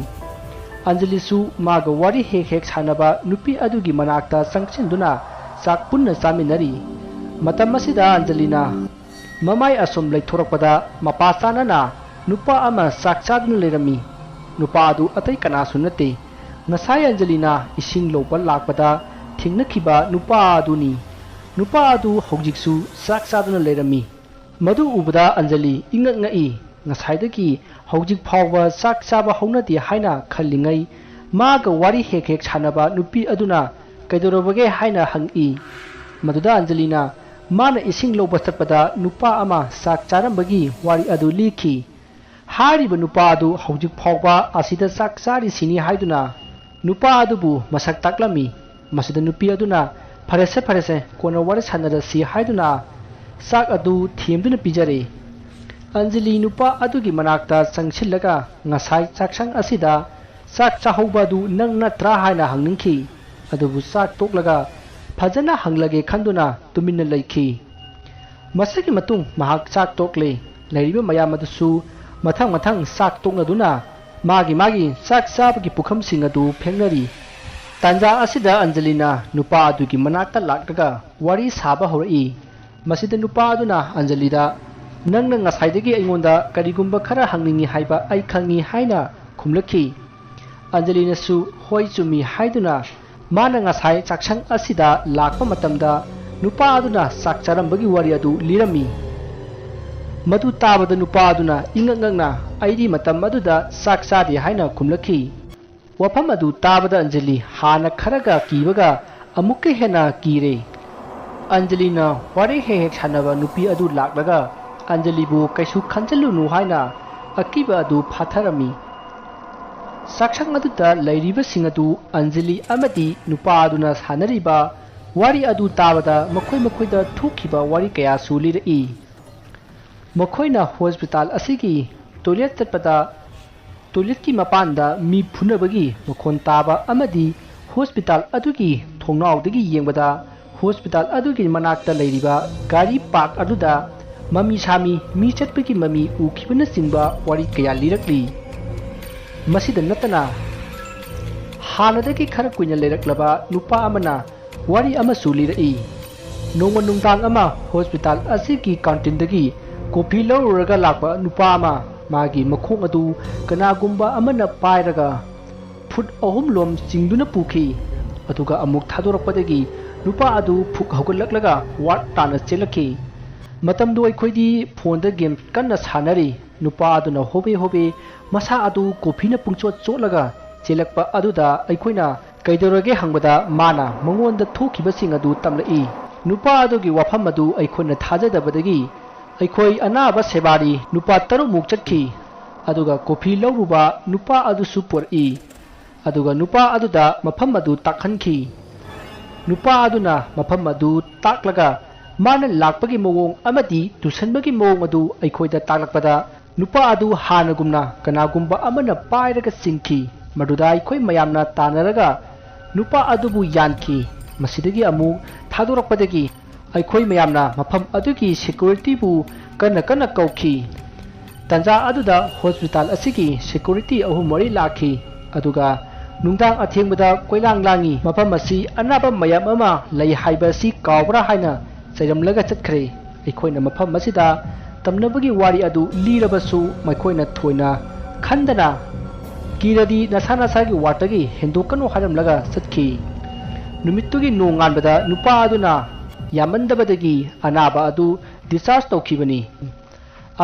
ꯑꯟꯖꯂꯤꯁꯨ ꯃꯥꯒ ꯋꯥꯔꯤ ꯍꯦꯛ ꯍꯦꯛ ꯁꯥꯟꯅꯕ ꯅꯨꯄꯤ ꯑꯗꯨꯒꯤ ꯃꯅꯥꯛꯇ ꯆꯪꯁꯤꯟꯗꯨꯅ ꯆꯥꯛ ꯄꯨꯟꯅ ꯆꯥꯃꯤꯟꯅꯔꯤ꯫ ꯃꯇꯝ ꯑꯁꯤꯗ ꯑꯟꯖꯂꯤꯅ ꯃꯃꯥꯏ ꯑꯁꯨꯝ ꯂꯩꯊꯣꯔꯛꯄꯗ ꯃꯄꯥ ꯆꯥꯅꯅ ꯅꯨꯄꯥ ꯑꯃ ꯆꯥꯛ ꯆꯥꯗꯨꯅ ꯂꯩꯔꯝꯃꯤ꯫ ꯅꯨꯄꯥ ꯑꯗꯨ ꯑꯇꯩ ꯀꯅꯥꯁꯨ ꯅꯠꯇꯦ, ꯉꯁꯥꯏ ꯑꯟꯖꯂꯤꯅ ꯏꯁꯤꯡ ꯂꯧꯕ ꯂꯥꯛꯄꯗ ꯊꯦꯡꯅꯈꯤꯕ ꯅꯨꯄꯥ ꯑꯗꯨꯅꯤ꯫ ꯅꯨꯄꯥ ꯑꯗꯨ ꯍꯧꯖꯤꯛꯁꯨ ꯆꯥꯛ ꯆꯥꯗꯨꯅ ꯂꯩꯔꯝꯃꯤ꯫ ꯃꯗꯨ ꯎꯕꯗ ꯑꯟꯖꯂꯤ ꯏꯉꯛ ꯉꯛꯏ꯫ ꯉꯁꯥꯏꯗꯒꯤ ꯍꯧꯖꯤꯛ ꯐꯥꯎꯕ ꯆꯥꯛ ꯆꯥꯕ ꯍꯧꯅꯗꯦ ꯍꯥꯏꯅ ꯈꯜꯂꯤꯉꯩ, ꯃꯥꯒ ꯋꯥꯔꯤ ꯍꯦꯛ ꯍꯦꯛ ꯁꯥꯟꯅꯕ ꯅꯨꯄꯤ ꯑꯗꯨꯅ ꯀꯩꯗꯧꯔꯕꯒꯦ ꯍꯥꯏꯅ ꯍꯪꯏ꯫ ꯃꯗꯨꯗ ꯑꯟꯖꯂꯤꯅ ꯃꯥꯅ ꯏꯁꯤꯡ ꯂꯧꯕ ꯆꯠꯄꯗ ꯅꯨꯄꯥ ꯑꯃ ꯆꯥꯛ ꯆꯥꯔꯝꯕꯒꯤ ꯋꯥꯔꯤ ꯑꯗꯨ ꯂꯤꯈꯤ꯫ ꯍꯥꯏꯔꯤꯕ ꯅꯨꯄꯥ ꯑꯗꯨ ꯍꯧꯖꯤꯛ ꯐꯥꯎꯕ ꯑꯁꯤꯗ ꯆꯥꯛ ꯆꯥꯔꯤꯁꯤꯅꯤ ꯍꯥꯏꯗꯨꯅ ꯅꯨꯄꯥ ꯑꯗꯨꯕꯨ ꯃꯁꯛ ꯇꯥꯛꯂꯝꯃꯤ꯫ ꯃꯁꯤꯗ ꯅꯨꯄꯤ ꯑꯗꯨꯅ "ꯐꯔꯦꯁꯦ, ꯐꯔꯦꯁꯦ, ꯀꯣꯟꯅ ꯋꯥꯔꯤ ꯁꯥꯟꯅꯔꯁꯤ" ꯍꯥꯏꯗꯨꯅ ꯆꯥꯛ ꯑꯗꯨ ꯊꯦꯝꯗꯨꯅ ꯄꯤꯖꯔꯦ꯫ ꯑꯟꯖꯂꯤ ꯅꯨꯄꯥ ꯑꯗꯨꯒꯤ ꯃꯅꯥꯛꯇ ꯆꯪꯁꯤꯜꯂꯒ ꯉꯁꯥꯏ ꯆꯥꯛꯁꯪ ꯑꯁꯤꯗ ꯆꯥꯛ ꯆꯥꯍꯧꯕ ꯑꯗꯨ ꯅꯪ ꯅꯠꯇ꯭ꯔꯥ ꯍꯥꯏꯅ ꯍꯪꯅꯤꯡꯈꯤ꯫ ꯑꯗꯨꯕꯨ ꯆꯥꯛ ꯇꯣꯛꯂꯒ ꯐꯖꯅ ꯍꯪꯂꯒꯦ ꯈꯟꯗꯨꯅ ꯇꯨꯃꯤꯟꯅ ꯂꯩꯈꯤ꯫ ꯃꯁꯤꯒꯤ ꯃꯇꯨꯡ ꯃꯍꯥꯛ ꯆꯥꯛ ꯇꯣꯛꯂꯦ꯫ ꯂꯩꯔꯤꯕ ꯃꯌꯥꯝ ꯑꯗꯨꯁꯨ ꯃꯊꯪ ꯃꯊꯪ ꯆꯥꯛ ꯇꯣꯛꯅꯗꯨꯅ ꯃꯥꯒꯤ ꯃꯥꯒꯤ ꯆꯥꯛ ꯆꯥꯕꯒꯤ ꯄꯨꯈꯝꯁꯤꯡ ꯑꯗꯨ ꯐꯦꯡꯅꯔꯤ꯫ ꯇꯥꯟꯖꯥ ꯑꯁꯤꯗ ꯑꯟꯖꯂꯤꯅ ꯅꯨꯄꯥ ꯑꯗꯨꯒꯤ ꯃꯅꯥꯛꯇ ꯂꯥꯛꯂꯒ ꯋꯥꯔꯤ ꯁꯥꯕ ꯍꯧꯔꯛꯏ꯫ ꯃꯁꯤꯗ ꯅꯨꯄꯥ ꯑꯗꯨꯅ ꯑꯟꯖꯂꯤꯗ, "ꯅꯪꯅ ꯉꯁꯥꯏꯗꯒꯤ ꯑꯩꯉꯣꯟꯗ ꯀꯔꯤꯒꯨꯝꯕ ꯈꯔ ꯍꯪꯅꯤꯡꯏ ꯍꯥꯏꯕ ꯑꯩ ꯈꯪꯏ" ꯍꯥꯏꯅ ꯈꯨꯝꯂꯛꯈꯤ꯫ ꯑꯟꯖꯂꯤꯅꯁꯨ "ꯍꯣꯏ, ꯆꯨꯝꯃꯤ" ꯍꯥꯏꯗꯨꯅ ꯃꯥꯅ ꯉꯁꯥꯏ ꯆꯥꯛꯁꯪ ꯑꯁꯤꯗ ꯂꯥꯛꯄ ꯃꯇꯝꯗ ꯅꯨꯄꯥ ꯑꯗꯨꯅ ꯆꯥꯛ ꯆꯥꯔꯝꯕꯒꯤ ꯋꯥꯔꯤ ꯑꯗꯨ ꯂꯤꯔꯝꯃꯤ꯫ ꯃꯗꯨ ꯇꯥꯕꯗ ꯅꯨꯄꯥ ꯑꯗꯨꯅ ꯏꯉꯛ ꯉꯛꯅ "ꯑꯩꯗꯤ ꯃꯇꯝ ꯑꯗꯨꯗ ꯆꯥꯛ ꯆꯥꯗꯦ" ꯍꯥꯏꯅ ꯈꯨꯝꯂꯛꯈꯤ꯫ ꯋꯥꯐꯝ ꯑꯗꯨ ꯇꯥꯕꯗ ꯑꯟꯖꯂꯤ ꯍꯥꯟꯅ ꯈꯔꯒ ꯀꯤꯕꯒ ꯑꯃꯨꯛꯀ ꯍꯦꯟꯅ ꯀꯤꯔꯦ꯫ ꯑꯟꯖꯂꯤꯅ ꯋꯥꯔꯤ ꯍꯦꯛ ꯍꯦꯛ ꯁꯥꯟꯅꯕ ꯅꯨꯄꯤ ꯑꯗꯨ ꯂꯥꯛꯂꯒ ꯑꯟꯖꯂꯤꯕꯨ ꯀꯩꯁꯨ ꯈꯟꯖꯤꯜꯂꯨꯅꯨ ꯍꯥꯏꯅ ꯑꯀꯤꯕ ꯑꯗꯨ ꯐꯥꯊꯔꯝꯃꯤ꯫ ꯆꯥꯛꯁꯪ ꯑꯗꯨꯗ ꯂꯩꯔꯤꯕꯁꯤꯡ ꯑꯗꯨ ꯑꯟꯖꯂꯤ ꯑꯃꯗꯤ ꯅꯨꯄꯥ ꯑꯗꯨꯅ ꯁꯥꯟꯅꯔꯤꯕ ꯋꯥꯔꯤ ꯑꯗꯨ ꯇꯥꯕꯗ ꯃꯈꯣꯏ ꯃꯈꯣꯏꯗ ꯊꯣꯛꯈꯤꯕ ꯋꯥꯔꯤ ꯀꯌꯥꯁꯨ ꯂꯤꯔꯛꯏ꯫ ꯃꯈꯣꯏꯅ ꯍꯣꯁꯄꯤꯇꯥꯜ ꯑꯁꯤꯒꯤ ꯇꯣꯏꯂꯦꯠ ꯆꯠꯄꯗ ꯇꯣꯏꯂꯦꯠꯀꯤ ꯃꯄꯥꯟꯗ ꯃꯤ ꯐꯨꯅꯕꯒꯤ ꯃꯈꯣꯟ ꯇꯥꯕ ꯑꯃꯗꯤ ꯍꯣꯁꯄꯤꯇꯥꯜ ꯑꯗꯨꯒꯤ ꯊꯣꯡꯅꯥꯎꯗꯒꯤ ꯌꯦꯡꯕꯗ ꯍꯣꯁꯄꯤꯇꯥꯜ ꯑꯗꯨꯒꯤ ꯃꯅꯥꯛꯇ ꯂꯩꯔꯤꯕ ꯒꯥꯔꯤ ꯄꯥꯔꯛ ꯑꯗꯨꯗ ꯃꯃꯤ ꯁꯥꯃꯤ ꯃꯤ ꯆꯠꯄꯒꯤ ꯃꯃꯤ ꯎꯈꯤꯕꯅꯆꯤꯡꯕ ꯋꯥꯔꯤ ꯀꯌꯥ ꯂꯤꯔꯛꯂꯤ꯫ ꯃꯁꯤꯗ ꯅꯠꯇꯅ ꯍꯥꯟꯅꯗꯒꯤ ꯈꯔ ꯀꯨꯏꯅ ꯂꯩꯔꯛꯂꯕ ꯅꯨꯄꯥ ꯑꯃꯅ ꯋꯥꯔꯤ ꯑꯃꯁꯨ ꯂꯤꯔꯛꯏ꯫ ꯅꯣꯡꯃ ꯅꯨꯡꯗꯥꯡ ꯑꯃ ꯍꯣꯁꯄꯤꯇꯥꯜ ꯑꯁꯤꯒꯤ ꯀꯥꯟꯇꯤꯟꯗꯒꯤ ꯀꯣꯐꯤ ꯂꯧꯔꯨꯔꯒ ꯂꯥꯛꯄ ꯅꯨꯄꯥ ꯑꯃ ꯃꯥꯒꯤ ꯃꯈꯣꯡ ꯑꯗꯨ ꯀꯅꯥꯒꯨꯝꯕ ꯑꯃꯅ ꯄꯥꯏꯔꯒ ꯐꯨꯠ ꯑꯍꯨꯝ ꯂꯣꯝ ꯆꯤꯡꯗꯨꯅ ꯄꯨꯈꯤ꯫ ꯑꯗꯨꯒ ꯑꯃꯨꯛ ꯊꯥꯗꯣꯔꯛꯄꯗꯒꯤ ꯅꯨꯄꯥ ꯑꯗꯨ ꯐꯨꯛ ꯍꯧꯒꯠꯂꯛꯂꯒ ꯋꯥꯔꯗ ꯇꯥꯅ ꯆꯦꯜꯂꯛꯈꯤ꯫ ꯃꯇꯝꯗꯨ ꯑꯩꯈꯣꯏꯗꯤ ꯐꯣꯟꯗ ꯒꯦꯝ ꯀꯟꯅ ꯁꯥꯟꯅꯔꯤ꯫ ꯅꯨꯄꯥ ꯑꯗꯨꯅ ꯍꯣꯕꯦ ꯍꯣꯕꯦ ꯃꯁꯥ ꯑꯗꯨ ꯀꯣꯐꯤꯅ ꯄꯨꯡꯆꯣꯠ ꯆꯣꯠꯂꯒ ꯆꯦꯜꯂꯛꯄ ꯑꯗꯨꯗ ꯑꯩꯈꯣꯏꯅ ꯀꯩꯗꯧꯔꯒꯦ ꯍꯪꯕꯗ ꯃꯥꯅ ꯃꯉꯣꯟꯗ ꯊꯣꯛꯈꯤꯕꯁꯤꯡ ꯑꯗꯨ ꯇꯝꯂꯛꯏ꯫ ꯅꯨꯄꯥ ꯑꯗꯨꯒꯤ ꯋꯥꯐꯝ ꯑꯗꯨ ꯑꯩꯈꯣꯏꯅ ꯊꯥꯖꯗꯕꯗꯒꯤ ꯑꯩꯈꯣꯏ ꯑꯅꯥꯕ ꯁꯦꯕꯥꯔꯤ ꯅꯨꯄꯥ ꯇꯔꯨꯛꯃꯨꯛ ꯆꯠꯈꯤ꯫ ꯑꯗꯨꯒ ꯀꯣꯐꯤ ꯂꯧꯔꯨꯕ ꯅꯨꯄꯥ ꯑꯗꯨꯁꯨ ꯄꯨꯔꯛꯏ꯫ ꯑꯗꯨꯒ ꯅꯨꯄꯥ ꯑꯗꯨꯗ ꯃꯐꯝ ꯑꯗꯨ ꯇꯥꯛꯍꯟꯈꯤ꯫ ꯅꯨꯄꯥ ꯑꯗꯨꯅ ꯃꯐꯝ ꯑꯗꯨ ꯇꯥꯛꯂꯒ ꯃꯥꯅ ꯂꯥꯛꯄꯒꯤ ꯃꯑꯣꯡ ꯑꯃꯗꯤ ꯇꯨꯁꯟꯕꯒꯤ ꯃꯑꯣꯡ ꯑꯗꯨ ꯑꯩꯈꯣꯏꯗ ꯇꯥꯛꯂꯛꯄꯗ ꯅꯨꯄꯥ ꯑꯗꯨ ꯍꯥꯟꯅꯒꯨꯝꯅ ꯀꯅꯥꯒꯨꯝꯕ ꯑꯃꯅ ꯄꯥꯏꯔꯒ ꯆꯤꯡꯈꯤ꯫ ꯃꯗꯨꯗ ꯑꯩꯈꯣꯏ ꯃꯌꯥꯝꯅ ꯇꯥꯟꯅꯔꯒ ꯅꯨꯄꯥ ꯑꯗꯨꯕꯨ ꯌꯥꯟꯈꯤ꯫ ꯃꯁꯤꯗꯒꯤ ꯑꯃꯨꯛ ꯊꯥꯗꯣꯔꯛꯄꯗꯒꯤ ꯑꯩꯈꯣꯏ ꯃꯌꯥꯝꯅ ꯃꯐꯝ ꯑꯗꯨꯒꯤ ꯁꯦꯀ꯭ꯌꯨꯔꯤꯇꯤꯕꯨ ꯀꯟꯅ ꯀꯟꯅ ꯀꯧꯈꯤ꯫ ꯇꯥꯟꯖꯥ ꯑꯗꯨꯗ ꯍꯣꯁꯄꯤꯇꯥꯜ ꯑꯁꯤꯒꯤ ꯁꯦꯀ꯭ꯌꯨꯔꯤꯇꯤ ꯑꯍꯨꯝ ꯃꯔꯤ ꯂꯥꯛꯈꯤ꯫ ꯑꯗꯨꯒ ꯅꯨꯡꯗꯥꯡ ꯑꯊꯦꯡꯕꯗ ꯀꯣꯏꯂꯥꯡ ꯂꯥꯡꯉꯤ꯫ ꯃꯐꯝ ꯑꯁꯤ ꯑꯅꯥꯕ ꯃꯌꯥꯝ ꯑꯃ ꯂꯩ ꯍꯥꯏꯕ ꯑꯁꯤ ꯀꯥꯎꯕ꯭ꯔꯥ ꯍꯥꯏꯅ ꯆꯩꯔꯝꯂꯒ ꯆꯠꯈ꯭ꯔꯦ꯫ ꯑꯩꯈꯣꯏꯅ ꯃꯐꯝ ꯑꯁꯤꯗ ꯇꯝꯅꯕꯒꯤ ꯋꯥꯔꯤ ꯑꯗꯨ ꯂꯤꯔꯕꯁꯨ ꯃꯈꯣꯏꯅ ꯊꯣꯏꯅ ꯈꯟꯗꯅ ꯀꯤꯔꯗꯤ ꯅꯁꯥ ꯅꯁꯥꯒꯤ ꯋꯥꯔꯗꯇꯒꯤ ꯍꯦꯟꯗꯣꯛꯀꯅꯨ ꯍꯥꯏꯔꯝꯂꯒ ꯆꯠꯈꯤ꯫ ꯅꯨꯃꯤꯠꯇꯨꯒꯤ ꯅꯣꯡꯉꯥꯟꯕꯗ ꯅꯨꯄꯥ ꯑꯗꯨꯅ ꯌꯥꯝꯃꯟꯗꯕꯗꯒꯤ ꯑꯅꯥꯕ ꯑꯗꯨ ꯗꯤꯁꯆꯥꯔꯖ ꯇꯧꯈꯤꯕꯅꯤ꯫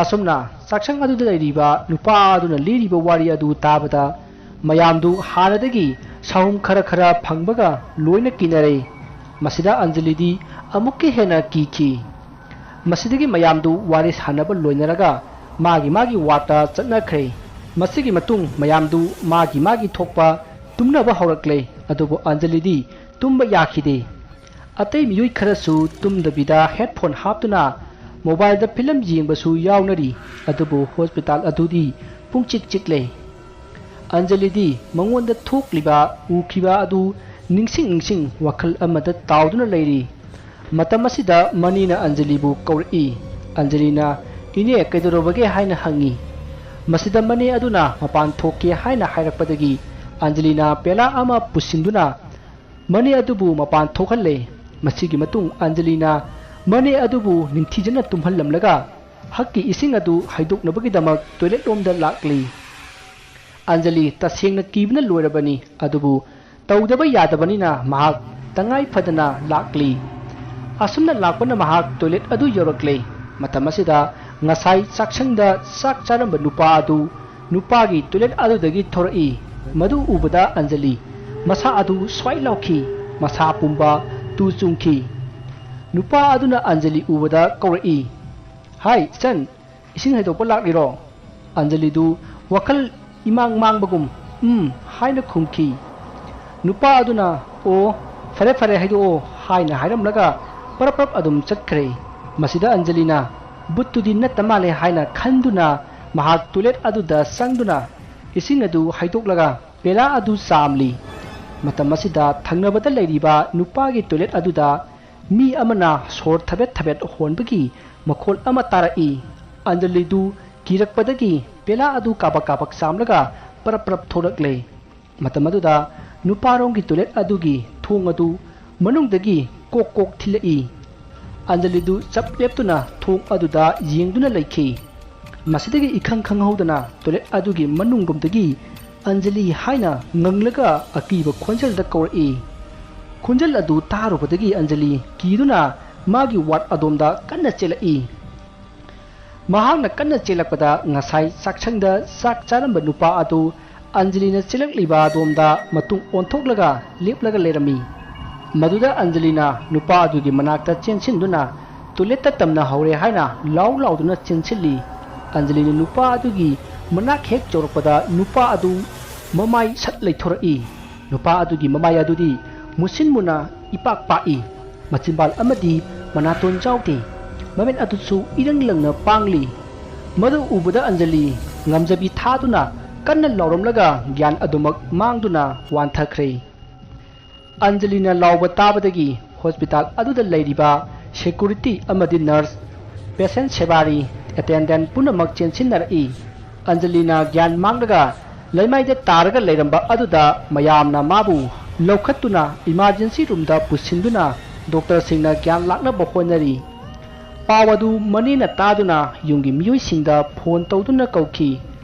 ꯑꯁꯨꯝꯅ ꯆꯥꯛꯁꯪ ꯑꯗꯨꯗ ꯂꯩꯔꯤꯕ ꯅꯨꯄꯥ ꯑꯗꯨꯅ ꯂꯤꯔꯤꯕ ꯋꯥꯔꯤ ꯑꯗꯨ ꯇꯥꯕꯗ ꯃꯌꯥꯝꯗꯨ ꯍꯥꯟꯅꯗꯒꯤ ꯁꯥꯍꯨꯝ ꯈꯔ ꯈꯔ ꯐꯪꯕꯒ ꯂꯣꯏꯅ ꯀꯤꯅꯔꯦ꯫ ꯃꯁꯤꯗ ꯑꯟꯖꯂꯤꯗꯤ ꯑꯃꯨꯛꯀ ꯍꯦꯟꯅ ꯀꯤꯈꯤ꯫ ꯃꯁꯤꯗꯒꯤ ꯃꯌꯥꯝꯗꯨ ꯋꯥꯔꯤ ꯁꯥꯟꯅꯕ ꯂꯣꯏꯅꯔꯒ ꯃꯥꯒꯤ ꯃꯥꯒꯤ ꯋꯥꯠꯇ ꯆꯠꯅꯈ꯭ꯔꯦ꯫ ꯃꯁꯤꯒꯤ ꯃꯇꯨꯡ ꯃꯌꯥꯝꯗꯨ ꯃꯥꯒꯤ ꯃꯥꯒꯤ ꯊꯣꯛꯄ ꯇꯨꯝꯅꯕ ꯍꯧꯔꯛꯂꯦ꯫ ꯑꯗꯨꯕꯨ ꯑꯟꯖꯂꯤꯗꯤ ꯇꯨꯝꯕ ꯌꯥꯈꯤꯗꯦ꯫ ꯑꯇꯩ ꯃꯤꯑꯣꯏ ꯈꯔꯁꯨ ꯇꯨꯝꯗꯕꯤꯗ headphone ꯍꯥꯞꯇꯨꯅ mobileꯗ film ꯌꯦꯡꯕꯁꯨ ꯌꯥꯎꯅꯔꯤ꯫ ꯑꯗꯨꯕꯨ hospital ꯑꯗꯨꯗꯤ ꯄꯨꯡꯆꯤꯛ ꯆꯤꯛꯂꯦ꯫ ꯑꯟꯖꯂꯤꯗꯤ ꯃꯉꯣꯟꯗ ꯊꯣꯛꯂꯤꯕ, ꯎꯈꯤꯕ ꯑꯗꯨ ꯅꯤꯡꯁꯤꯡ ꯅꯤꯡꯁꯤꯡ ꯋꯥꯈꯜ ꯑꯃꯗ ꯇꯥꯎꯗꯨꯅ ꯂꯩꯔꯤ꯫ ꯃꯇꯝ ꯑꯁꯤꯗ ꯃꯅꯦꯅ ꯑꯟꯖꯂꯤꯕꯨ ꯀꯧꯔꯛꯏ꯫ ꯑꯟꯖꯂꯤꯅ, "ꯏꯅꯦ, ꯀꯩꯗꯧꯔꯕꯒꯦ?" ꯍꯥꯏꯅ ꯍꯪꯉꯤ꯫ ꯃꯁꯤꯗ ꯃꯅꯦ ꯑꯗꯨꯅ ꯃꯄꯥꯟ ꯊꯣꯛꯀꯦ ꯍꯥꯏꯅ ꯍꯥꯏꯔꯛꯄꯗꯒꯤ ꯑꯟꯖꯂꯤꯅ ꯄꯦꯂꯥ ꯑꯃ ꯄꯨꯁꯤꯟꯗꯨꯅ ꯃꯅꯦ ꯑꯗꯨꯕꯨ ꯃꯄꯥꯟ ꯊꯣꯛꯍꯜꯂꯦ꯫ ꯃꯁꯤꯒꯤ ꯃꯇꯨꯡ ꯑꯟꯖꯂꯤꯅ ꯃꯅꯦ ꯑꯗꯨꯕꯨ ꯅꯤꯡꯊꯤꯖꯅ ꯇꯨꯝꯍꯜꯂꯝꯂꯒ ꯍꯛꯀꯤ ꯏꯁꯤꯡ ꯑꯗꯨ ꯍꯩꯗꯣꯛꯅꯕꯒꯤꯗꯃꯛ toilet ꯂꯣꯝꯗ ꯂꯥꯛꯂꯤ꯫ ꯑꯟꯖꯂꯤ ꯇꯁꯦꯡꯅ ꯀꯤꯕꯅ ꯂꯣꯏꯔꯕꯅꯤ, ꯑꯗꯨꯕꯨ ꯇꯧꯗꯕ ꯌꯥꯗꯕꯅꯤꯅ ꯃꯍꯥꯛ ꯇꯉꯥꯏ ꯐꯗꯅ ꯂꯥꯛꯂꯤ꯫ ꯑꯁꯨꯝꯅ ꯂꯥꯛꯄꯅ ꯃꯍꯥꯛ toilet ꯑꯗꯨ ꯌꯧꯔꯛꯂꯦ꯫ ꯃꯇꯝ ꯑꯁꯤꯗ ꯉꯁꯥꯏ ꯆꯥꯛꯁꯪꯗ ꯆꯥꯛ ꯆꯥꯔꯝꯕ ꯅꯨꯄꯥ ꯑꯗꯨ ꯅꯨꯄꯥꯒꯤ toilet ꯑꯗꯨꯗꯒꯤ ꯊꯣꯔꯛꯏ꯫ ꯃꯗꯨ ꯎꯕꯗ ꯑꯟꯖꯂꯤ ꯃꯁꯥ ꯑꯗꯨ ꯁ꯭ꯋꯥꯏ ꯂꯥꯎꯈꯤ꯫ ꯃꯁꯥ ꯄꯨꯝꯕ ꯇꯨ ꯆꯨꯡꯈꯤ꯫ ꯅꯨꯄꯥ ꯑꯗꯨꯅ ꯑꯟꯖꯂꯤ ꯎꯕꯗ ꯀꯧꯔꯛꯏ, "ꯍꯥꯏ, ꯏꯆꯟ, ꯏꯁꯤꯡ ꯍꯩꯗꯣꯛꯄ ꯂꯥꯛꯂꯤꯔꯣ?" ꯑꯟꯖꯂꯤꯗꯨ ꯋꯥꯈꯜ ꯏꯃꯥꯡ ꯃꯥꯡꯕꯒꯨꯝ "ꯎꯝ" ꯍꯥꯏꯅ ꯈꯨꯝꯈꯤ꯫ ꯅꯨꯄꯥ ꯑꯗꯨꯅ, "ꯑꯣ, ꯐꯔꯦ ꯐꯔꯦ, ꯍꯩꯗꯣꯛꯑꯣ" ꯍꯥꯏꯅ ꯍꯥꯏꯔꯝꯂꯒ ꯄꯔꯞ ꯄꯔꯞ ꯑꯗꯨꯝ ꯆꯠꯈ꯭ꯔꯦ꯫ ꯃꯁꯤꯗ ꯑꯟꯖꯂꯤꯅ ꯚꯨꯠꯇꯨꯗꯤ ꯅꯠꯇ ꯃꯥꯜꯂꯦ ꯍꯥꯏꯅ ꯈꯟꯗꯨꯅ ꯃꯍꯥꯛ toilet ꯑꯗꯨꯗ ꯆꯪꯗꯨꯅ ꯏꯁꯤꯡ ꯑꯗꯨ ꯍꯩꯗꯣꯛꯂꯒ ꯄꯦꯂꯥ ꯑꯗꯨ ꯆꯥꯝꯂꯤ꯫ ꯃꯇꯝ ꯑꯁꯤꯗ ꯊꯪꯅꯕꯗ ꯂꯩꯔꯤꯕ ꯅꯨꯄꯥꯒꯤ toilet ꯑꯗꯨꯗ ꯃꯤ ꯑꯃꯅ ꯁꯣꯔ ꯊꯕꯦꯠ ꯊꯕꯦꯠ ꯍꯣꯟꯕꯒꯤ ꯃꯈꯣꯜ ꯑꯃ ꯇꯥꯔꯛꯏ꯫ ꯑꯟꯖꯂꯤꯗꯨ ꯀꯤꯔꯛꯄꯗꯒꯤ ꯄꯦꯂꯥ ꯑꯗꯨ ꯀꯥꯕꯛ ꯀꯥꯕꯛ ꯆꯥꯝꯂꯒ ꯄꯔꯞ ꯄꯔꯞ ꯊꯣꯛꯂꯛꯂꯦ꯫ ꯃꯇꯝ ꯑꯗꯨꯗ ꯅꯨꯄꯥꯔꯣꯝꯒꯤ toilet ꯑꯗꯨꯒꯤ ꯊꯣꯡ ꯑꯗꯨ ꯃꯅꯨꯡꯗꯒꯤ ꯀꯣꯛ ꯀꯣꯛ ꯊꯤꯜꯂꯛꯏ꯫ ꯑꯟꯖꯂꯤꯗꯨ ꯆꯞ ꯂꯦꯞꯇꯨꯅ ꯊꯣꯡ ꯑꯗꯨꯗ ꯌꯦꯡꯗꯨꯅ ꯂꯩꯈꯤ꯫ ꯃꯁꯤꯗꯒꯤ ꯏꯈꯪ ꯈꯪꯍꯧꯗꯅ toilet ꯑꯗꯨꯒꯤ ꯃꯅꯨꯡꯂꯣꯝꯗꯒꯤ "ꯑꯟꯖꯂꯤ" ꯍꯥꯏꯅ ꯉꯪꯂꯒ ꯑꯀꯤꯕ ꯈꯣꯟꯖꯦꯜꯗ ꯀꯧꯔꯛꯏ꯫ ꯈꯣꯟꯖꯦꯜ ꯑꯗꯨ ꯇꯥꯔꯨꯕꯗꯒꯤ ꯑꯟꯖꯂꯤ ꯀꯤꯗꯨꯅ ꯃꯥꯒꯤ ward ꯑꯗꯣꯝꯗ ꯀꯟꯅ ꯆꯦꯜꯂꯛꯏ꯫ ꯃꯍꯥꯛꯅ ꯀꯟꯅ ꯆꯦꯜꯂꯛꯄꯗ ꯉꯁꯥꯏ ꯆꯥꯛꯁꯪꯗ ꯆꯥꯛ ꯆꯥꯔꯝꯕ ꯅꯨꯄꯥ ꯑꯗꯨ ꯑꯟꯖꯂꯤꯅ ꯆꯦꯜꯂꯛꯂꯤꯕ ꯑꯗꯣꯝꯗ ꯃꯇꯨꯡ ꯑꯣꯟꯊꯣꯛꯂꯒ ꯂꯦꯞꯂꯒ ꯂꯩꯔꯝꯃꯤ꯫ ꯃꯗꯨꯗ ꯑꯟꯖꯂꯤꯅ ꯅꯨꯄꯥ ꯑꯗꯨꯒꯤ ꯃꯅꯥꯛꯇ ꯆꯦꯟꯁꯤꯟꯗꯨꯅ ꯇꯣꯏꯂꯦꯠꯇ ꯇꯝꯅꯍꯧꯔꯦ ꯍꯥꯏꯅ ꯂꯥꯎ ꯂꯥꯎꯗꯨꯅ ꯆꯦꯟꯁꯤꯜꯂꯤ꯫ ꯑꯟꯖꯂꯤꯅ ꯅꯨꯄꯥ ꯑꯗꯨꯒꯤ ꯃꯅꯥꯛ ꯍꯦꯛ ꯌꯧꯔꯛꯄꯗ ꯅꯨꯄꯥ ꯑꯗꯨ ꯃꯃꯥꯏ ꯁꯠ ꯂꯩꯊꯣꯔꯛꯏ꯫ ꯅꯨꯄꯥ ꯑꯗꯨꯒꯤ ꯃꯃꯥꯏ ꯑꯗꯨꯗꯤ ꯃꯨꯁꯤꯟ ꯃꯨꯅ ꯏꯄꯥꯛ ꯄꯥꯛꯏ꯫ ꯃꯆꯤꯟꯕꯥꯜ ꯑꯃꯗꯤ ꯃꯅꯥꯇꯣꯟ ꯌꯥꯎꯗꯦ꯫ ꯃꯃꯤꯠ ꯑꯗꯨꯁꯨ ꯏꯔꯪ ꯂꯪꯅ ꯄꯥꯡꯂꯤ꯫ ꯃꯗꯨ ꯎꯕꯗ ꯑꯟꯖꯂꯤ ꯉꯝꯖꯕꯤ ꯊꯥꯗꯨꯅ ꯀꯟꯅ ꯂꯥꯎꯔꯝꯂꯒ ꯒ꯭ꯌꯥꯟ ꯑꯗꯨꯃꯛ ꯃꯥꯡꯗꯨꯅ ꯋꯥꯟꯊꯈ꯭ꯔꯦ꯫ ꯑꯟꯖꯂꯤꯅ ꯂꯥꯎꯕ ꯇꯥꯕꯗꯒꯤ ꯍꯣꯁꯄꯤꯇꯥꯜ ꯑꯗꯨꯗ ꯂꯩꯔꯤꯕ ꯁꯦꯀꯨꯔꯤꯇꯤ ꯑꯃꯗꯤ ꯅꯔꯁ, ꯄꯦꯁꯦꯟ ꯁꯦꯕꯥꯔꯤ, ꯑꯦꯇꯦꯟꯗꯦꯟ ꯄꯨꯝꯅꯃꯛ ꯆꯦꯟꯁꯤꯟꯅꯔꯛꯏ꯫ ꯑꯟꯖꯂꯤꯅ ꯒ꯭ꯌꯥꯟ ꯃꯥꯡꯂꯒ ꯂꯩꯃꯥꯏꯗ ꯇꯥꯔꯒ ꯂꯩꯔꯝꯕ ꯑꯗꯨꯗ ꯃꯌꯥꯝꯅ ꯃꯥꯕꯨ ꯂꯧꯈꯠꯇꯨꯅ ꯏꯃꯥꯔꯖꯦꯟꯁꯤ ꯔꯨꯝꯗ ꯄꯨꯁꯤꯟꯗꯨꯅ ꯗꯣꯛꯇꯔꯁꯤꯡꯅ ꯒ꯭ꯌꯥꯟ ꯂꯥꯛꯅꯕ ꯍꯣꯠꯅꯔꯤ꯫ ꯄꯥꯎ ꯑꯗꯨ ꯃꯅꯦꯅ ꯇꯥꯗꯨꯅ ꯌꯨꯝꯒꯤ ꯃꯤꯑꯣꯏꯁꯤꯡꯗ ꯐꯣꯟ ꯇꯧꯗꯨꯅ ꯀꯧꯈꯤ꯫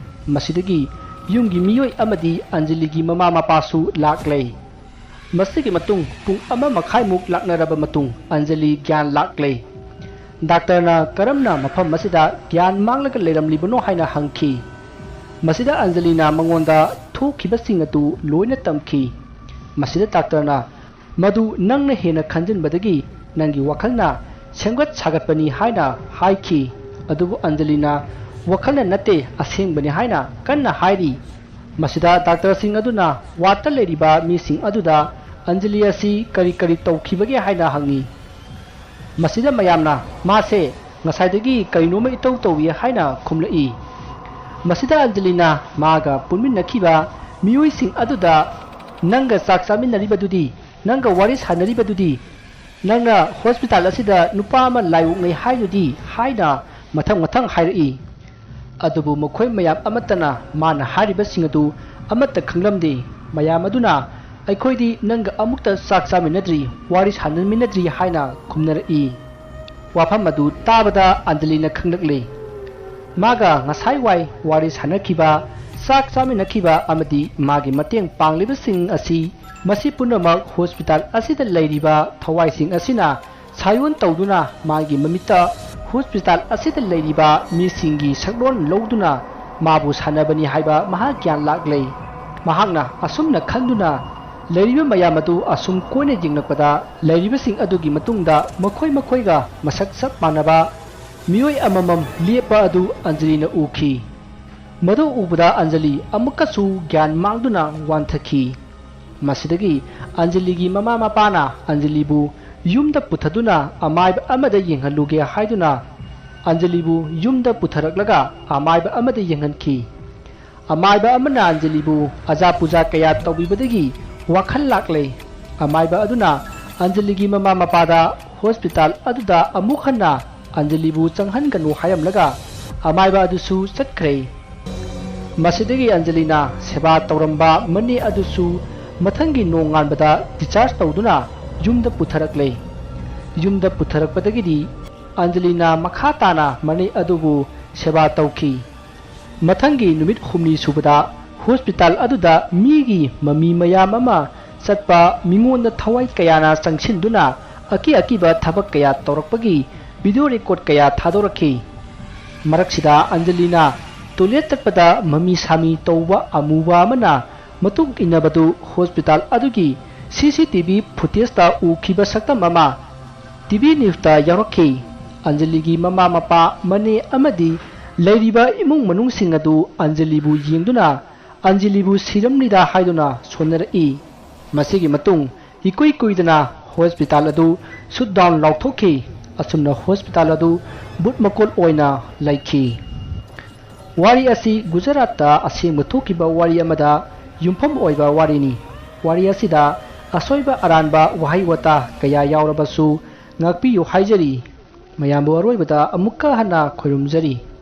ꯃꯁꯤꯗꯒꯤ ꯌꯨꯝꯒꯤ ꯃꯤꯑꯣꯏ ꯑꯃꯗꯤ ꯑꯟꯖꯂꯤꯒꯤ ꯃꯃꯥ ꯃꯄꯥꯁꯨ ꯂꯥꯛꯂꯦ꯫ ꯃꯁꯤꯒꯤ ꯃꯇꯨꯡ ꯄꯨꯡ ꯑꯃ ꯃꯈꯥꯏꯃꯨꯛ ꯂꯥꯛꯅꯔꯕ ꯃꯇꯨꯡ ꯑꯟꯖꯂꯤ ꯒ꯭ꯌꯥꯟ ꯂꯥꯛꯂꯦ꯫ ꯗꯥꯛꯇꯔꯅ ꯀꯔꯝꯅ ꯃꯐꯝ ꯑꯁꯤꯗ ꯒ꯭ꯌꯥꯟ ꯃꯥꯡꯂꯒ ꯂꯩꯔꯝꯂꯤꯕꯅꯣ ꯍꯥꯏꯅ ꯍꯪꯈꯤ꯫ ꯃꯁꯤꯗ ꯑꯟꯖꯂꯤꯅ ꯃꯉꯣꯟꯗ ꯊꯣꯛꯈꯤꯕꯁꯤꯡ ꯑꯗꯨ ꯂꯣꯏꯅ ꯇꯝꯈꯤ꯫ ꯃꯁꯤꯗ ꯗꯥꯛꯇꯔꯅ ꯃꯗꯨ ꯅꯪꯅ ꯍꯦꯟꯅ ꯈꯟꯖꯤꯟꯕꯗꯒꯤ ꯅꯪꯒꯤ ꯋꯥꯈꯜꯅ ꯁꯦꯝꯒꯠ ꯁꯥꯒꯠꯄꯅꯤ ꯍꯥꯏꯅ ꯍꯥꯏꯈꯤ꯫ ꯑꯗꯨꯕꯨ ꯑꯟꯖꯂꯤꯅ ꯋꯥꯈꯜꯅ ꯅꯠꯇꯦ, ꯑꯁꯦꯡꯕꯅꯤ ꯍꯥꯏꯅ ꯀꯟꯅ ꯍꯥꯏꯔꯤ꯫ ꯃꯁꯤꯗ ꯗꯥꯛꯇꯔꯁꯤꯡ ꯑꯗꯨꯅ ꯋꯥꯔꯗꯇ ꯂꯩꯔꯤꯕ ꯃꯤꯁꯤꯡ ꯑꯗꯨꯗ ꯑꯟꯖꯂꯤ ꯑꯁꯤ ꯀꯔꯤ ꯀꯔꯤ ꯇꯧꯈꯤꯕꯒꯦ ꯍꯥꯏꯅ ꯍꯪꯉꯤ꯫ ꯃꯁꯤꯗ ꯃꯌꯥꯝꯅ ꯃꯥꯁꯦ ꯉꯁꯥꯏꯗꯒꯤ ꯀꯔꯤꯅꯣꯃ ꯏꯇꯧ ꯇꯧꯏ ꯍꯥꯏꯅ ꯈꯨꯝꯂꯛꯏ꯫ ꯃꯁꯤꯗ ꯑꯟꯖꯂꯤꯅ ꯃꯥꯒ ꯄꯨꯟꯃꯤꯟꯅꯈꯤꯕ ꯃꯤꯑꯣꯏꯁꯤꯡ ꯑꯗꯨꯗ ꯅꯪꯒ ꯆꯥꯛ ꯆꯥꯃꯤꯟꯅꯔꯤꯕꯗꯨꯗꯤ, ꯅꯪꯒ ꯋꯥꯔꯤ ꯁꯥꯟꯅꯔꯤꯕꯗꯨꯗꯤ, ꯅꯪꯅ ꯍꯣꯁꯄꯤꯇꯥꯜ ꯑꯁꯤꯗ ꯅꯨꯄꯥ ꯑꯃ ꯂꯥꯏ ꯑꯣꯛꯅꯩ ꯍꯥꯏꯗꯨꯗꯤ ꯍꯥꯏꯅ ꯃꯊꯪ ꯃꯊꯪ ꯍꯥꯏꯔꯛꯏ꯫ ꯑꯗꯨꯕꯨ ꯃꯈꯣꯏ ꯃꯌꯥꯝ ꯑꯃꯠꯇꯅ ꯃꯥꯅ ꯍꯥꯏꯔꯤꯕꯁꯤꯡ ꯑꯗꯨ ꯑꯃꯠꯇ ꯈꯪꯂꯝꯗꯦ꯫ ꯃꯌꯥꯝ ꯑꯗꯨꯅ ꯑꯩꯈꯣꯏꯗꯤ ꯅꯪꯒ ꯑꯃꯨꯛꯇ ꯆꯥꯛ ꯆꯥꯃꯤꯟꯅꯗ꯭ꯔꯤ, ꯋꯥꯔꯤ ꯁꯥꯟꯅꯃꯤꯟꯅꯗ꯭ꯔꯤ ꯍꯥꯏꯅ ꯈꯨꯝꯅꯔꯛꯏ꯫ ꯋꯥꯐꯝ ꯑꯗꯨ ꯇꯥꯕꯗ ꯑꯟꯖꯂꯤꯅ ꯈꯪꯂꯛꯂꯦ꯫ ꯃꯥꯒ ꯉꯁꯥꯏ ꯋꯥꯏ ꯋꯥꯔꯤ ꯁꯥꯟꯅꯈꯤꯕ, ꯆꯥꯛ ꯆꯥꯃꯤꯟꯅꯈꯤꯕ ꯑꯃꯗꯤ ꯃꯥꯒꯤ ꯃꯇꯦꯡ ꯄꯥꯡꯂꯤꯕꯁꯤꯡ ꯑꯁꯤ ꯃꯁꯤ ꯄꯨꯝꯅꯃꯛ ꯍꯣꯁꯄꯤꯇꯥꯜ ꯑꯁꯤꯗ ꯂꯩꯔꯤꯕ ꯊꯋꯥꯏꯁꯤꯡ ꯑꯁꯤꯅ ꯁꯥꯌꯣꯟ ꯇꯧꯗꯨꯅ ꯃꯥꯒꯤ ꯃꯃꯤꯠꯇ ꯍꯣꯁꯄꯤꯇꯥꯜ ꯑꯁꯤꯗ ꯂꯩꯔꯤꯕ ꯃꯤꯁꯤꯡꯒꯤ ꯁꯛꯂꯣꯟ ꯂꯧꯗꯨꯅ ꯃꯥꯕꯨ ꯁꯥꯟꯅꯕꯅꯤ ꯍꯥꯏꯕ ꯃꯍꯥꯛ ꯒ꯭ꯌꯥꯟ ꯂꯥꯛꯂꯦ꯫ ꯃꯍꯥꯛꯅ ꯑꯁꯨꯝꯅ ꯈꯟꯗꯨꯅ ꯂꯩꯔꯤꯕ ꯃꯌꯥꯝ ꯑꯗꯨ ꯑꯁꯨꯝ ꯀꯣꯏꯅ ꯌꯦꯡꯂꯛꯄꯗ, ꯂꯩꯔꯤꯕꯁꯤꯡ ꯑꯗꯨꯒꯤ ꯃꯇꯨꯡꯗ ꯃꯈꯣꯏ ꯃꯈꯣꯏꯒ ꯃꯁꯛ ꯆꯞ ꯃꯥꯟꯅꯕ ꯃꯤꯑꯣꯏ ꯑꯃꯃꯝ ꯂꯦꯞꯄ ꯑꯗꯨ ꯑꯟꯖꯂꯤꯅ ꯎꯈꯤ꯫ ꯃꯗꯨ ꯎꯕꯗ ꯑꯟꯖꯂꯤ ꯑꯃꯨꯛꯀꯁꯨ ꯒ꯭ꯌꯥꯟ ꯃꯥꯡꯗꯨꯅ ꯋꯥꯟꯊꯈꯤ꯫ ꯃꯁꯤꯗꯒꯤ ꯑꯟꯖꯂꯤꯒꯤ ꯃꯃꯥ ꯃꯄꯥꯅ ꯑꯟꯖꯂꯤꯕꯨ ꯌꯨꯝꯗ ꯄꯨꯊꯗꯨꯅ ꯑꯃꯥꯏꯕ ꯑꯃꯗ ꯌꯦꯡꯍꯜꯂꯨꯒꯦ ꯍꯥꯏꯗꯨꯅ ꯑꯟꯖꯂꯤꯕꯨ ꯌꯨꯝꯗ ꯄꯨꯊꯔꯛꯂꯒ ꯑꯃꯥꯏꯕ ꯑꯃꯗ ꯌꯦꯡꯍꯟꯈꯤ꯫ ꯑꯃꯥꯏꯕ ꯑꯃꯅ ꯑꯟꯖꯂꯤꯕꯨ ꯑꯖꯥ ꯄꯨꯖꯥ ꯀꯌꯥ ꯇꯧꯕꯤꯕꯗꯒꯤ ꯋꯥꯈꯜ ꯂꯥꯛꯂꯦ꯫ ꯑꯃꯥꯏꯕ ꯑꯗꯨꯅ ꯑꯟꯖꯂꯤꯒꯤ ꯃꯃꯥ ꯃꯄꯥꯗ ꯍꯣꯁꯄꯤꯇꯥꯜ ꯑꯗꯨꯗ ꯑꯃꯨꯛ ꯍꯟꯅ ꯑꯟꯖꯂꯤꯕꯨ ꯆꯪꯍꯟꯒꯅꯨ ꯍꯥꯏꯔꯝꯂꯒ ꯑꯃꯥꯏꯕ ꯑꯗꯨꯁꯨ ꯆꯠꯈ꯭ꯔꯦ꯫ ꯃꯁꯤꯗꯒꯤ ꯑꯟꯖꯂꯤꯅ ꯁꯦꯕꯥ ꯇꯧꯔꯝꯕ ꯃꯅꯦ ꯑꯗꯨꯁꯨ ꯃꯊꯪꯒꯤ ꯅꯣꯡꯉꯥꯟꯕꯗ discharge ꯇꯧꯗꯨꯅ ꯌꯨꯝꯗ ꯄꯨꯊꯔꯛꯂꯦ꯫ ꯌꯨꯝꯗ ꯄꯨꯊꯔꯛꯄꯗꯒꯤꯗꯤ ꯑꯟꯖꯂꯤꯅ ꯃꯈꯥ ꯇꯥꯅ ꯃꯅꯦ ꯑꯗꯨꯕꯨ ꯁꯦꯕꯥ ꯇꯧꯈꯤ꯫ ꯃꯊꯪꯒꯤ ꯅꯨꯃꯤꯠ ꯍꯨꯝꯅꯤ ꯁꯨꯕꯗ ꯍꯣꯁꯄꯤꯇꯥꯜ ꯑꯗꯨꯗ ꯃꯤꯒꯤ ꯃꯃꯤ ꯃꯌꯥꯝ ꯑꯃ ꯆꯠꯄ, ꯃꯤꯉꯣꯟꯗ ꯊꯋꯥꯏ ꯀꯌꯥꯅ ꯆꯪꯁꯤꯟꯗꯨꯅ ꯑꯀꯤ ꯑꯀꯤꯕ ꯊꯕꯛ ꯀꯌꯥ ꯇꯧꯔꯛꯄꯒꯤ video record ꯀꯌꯥ ꯊꯥꯗꯣꯔꯛꯈꯤ꯫ ꯃꯔꯛꯁꯤꯗ ꯑꯟꯖꯂꯤꯅ toilet ꯆꯠꯄꯗ ꯃꯃꯤ ꯁꯥꯃꯤ ꯇꯧꯕ ꯑꯃꯨꯕ ꯑꯃꯅ ꯃꯇꯨꯡ ꯏꯟꯅꯕꯗꯨ ꯍꯣꯁꯄꯤꯇꯥꯜ ꯑꯗꯨꯒꯤ CCTV footageꯇ ꯎꯈꯤꯕ ꯁꯛꯇꯝ ꯑꯃ TV newsꯇ ꯌꯥꯎꯔꯛꯈꯤ꯫ ꯑꯟꯖꯂꯤꯒꯤ ꯃꯃꯥ ꯃꯄꯥ, ꯃꯅꯦ ꯑꯃꯗꯤ ꯂꯩꯔꯤꯕ ꯏꯃꯨꯡ ꯃꯅꯨꯡꯁꯤꯡ ꯑꯗꯨ ꯑꯟꯖꯂꯤꯕꯨ ꯌꯦꯡꯗꯨꯅ ꯑꯟꯖꯂꯤꯕꯨ ꯁꯤꯔꯝꯂꯤꯗ ꯍꯥꯏꯗꯨꯅ ꯁꯣꯟꯅꯔꯛꯏ꯫ ꯃꯁꯤꯒꯤ ꯃꯇꯨꯡ ꯏꯀꯨꯏ ꯀꯨꯏꯗꯅ ꯍꯣꯁꯄꯤꯇꯥꯜ ꯑꯗꯨ shut down ꯂꯥꯎꯊꯣꯛꯈꯤ꯫ ꯑꯁꯨꯝꯅ ꯍꯣꯁꯄꯤꯇꯥꯜ ꯑꯗꯨ ꯕꯨꯠ ꯃꯀꯣꯜ ꯑꯣꯏꯅ ꯂꯩꯈꯤ꯫ ꯋꯥꯔꯤ ꯑꯁꯤ ꯒꯨꯖꯔꯥꯠꯇ ꯑꯁꯦꯡꯕ ꯊꯣꯛꯈꯤꯕ ꯋꯥꯔꯤ ꯑꯃꯗ ꯌꯨꯝꯐꯝ ꯑꯣꯏꯕ ꯋꯥꯔꯤꯅꯤ꯫ ꯋꯥꯔꯤ ꯑꯁꯤꯗ ꯑꯁꯣꯏꯕ ꯑꯔꯥꯟꯕ ꯋꯥꯍꯩ ꯋꯥꯇꯥ ꯀꯌꯥ ꯌꯥꯎꯔꯕꯁꯨ ꯉꯥꯛꯄꯤꯌꯨ ꯍꯥꯏꯖꯔꯤ꯫ ꯃꯌꯥꯝꯕꯨ ꯑꯔꯣꯏꯕꯗ ꯑꯃꯨꯛꯀ ꯍꯟꯅ ꯈꯣꯏꯔꯨꯝꯖꯔꯤ꯫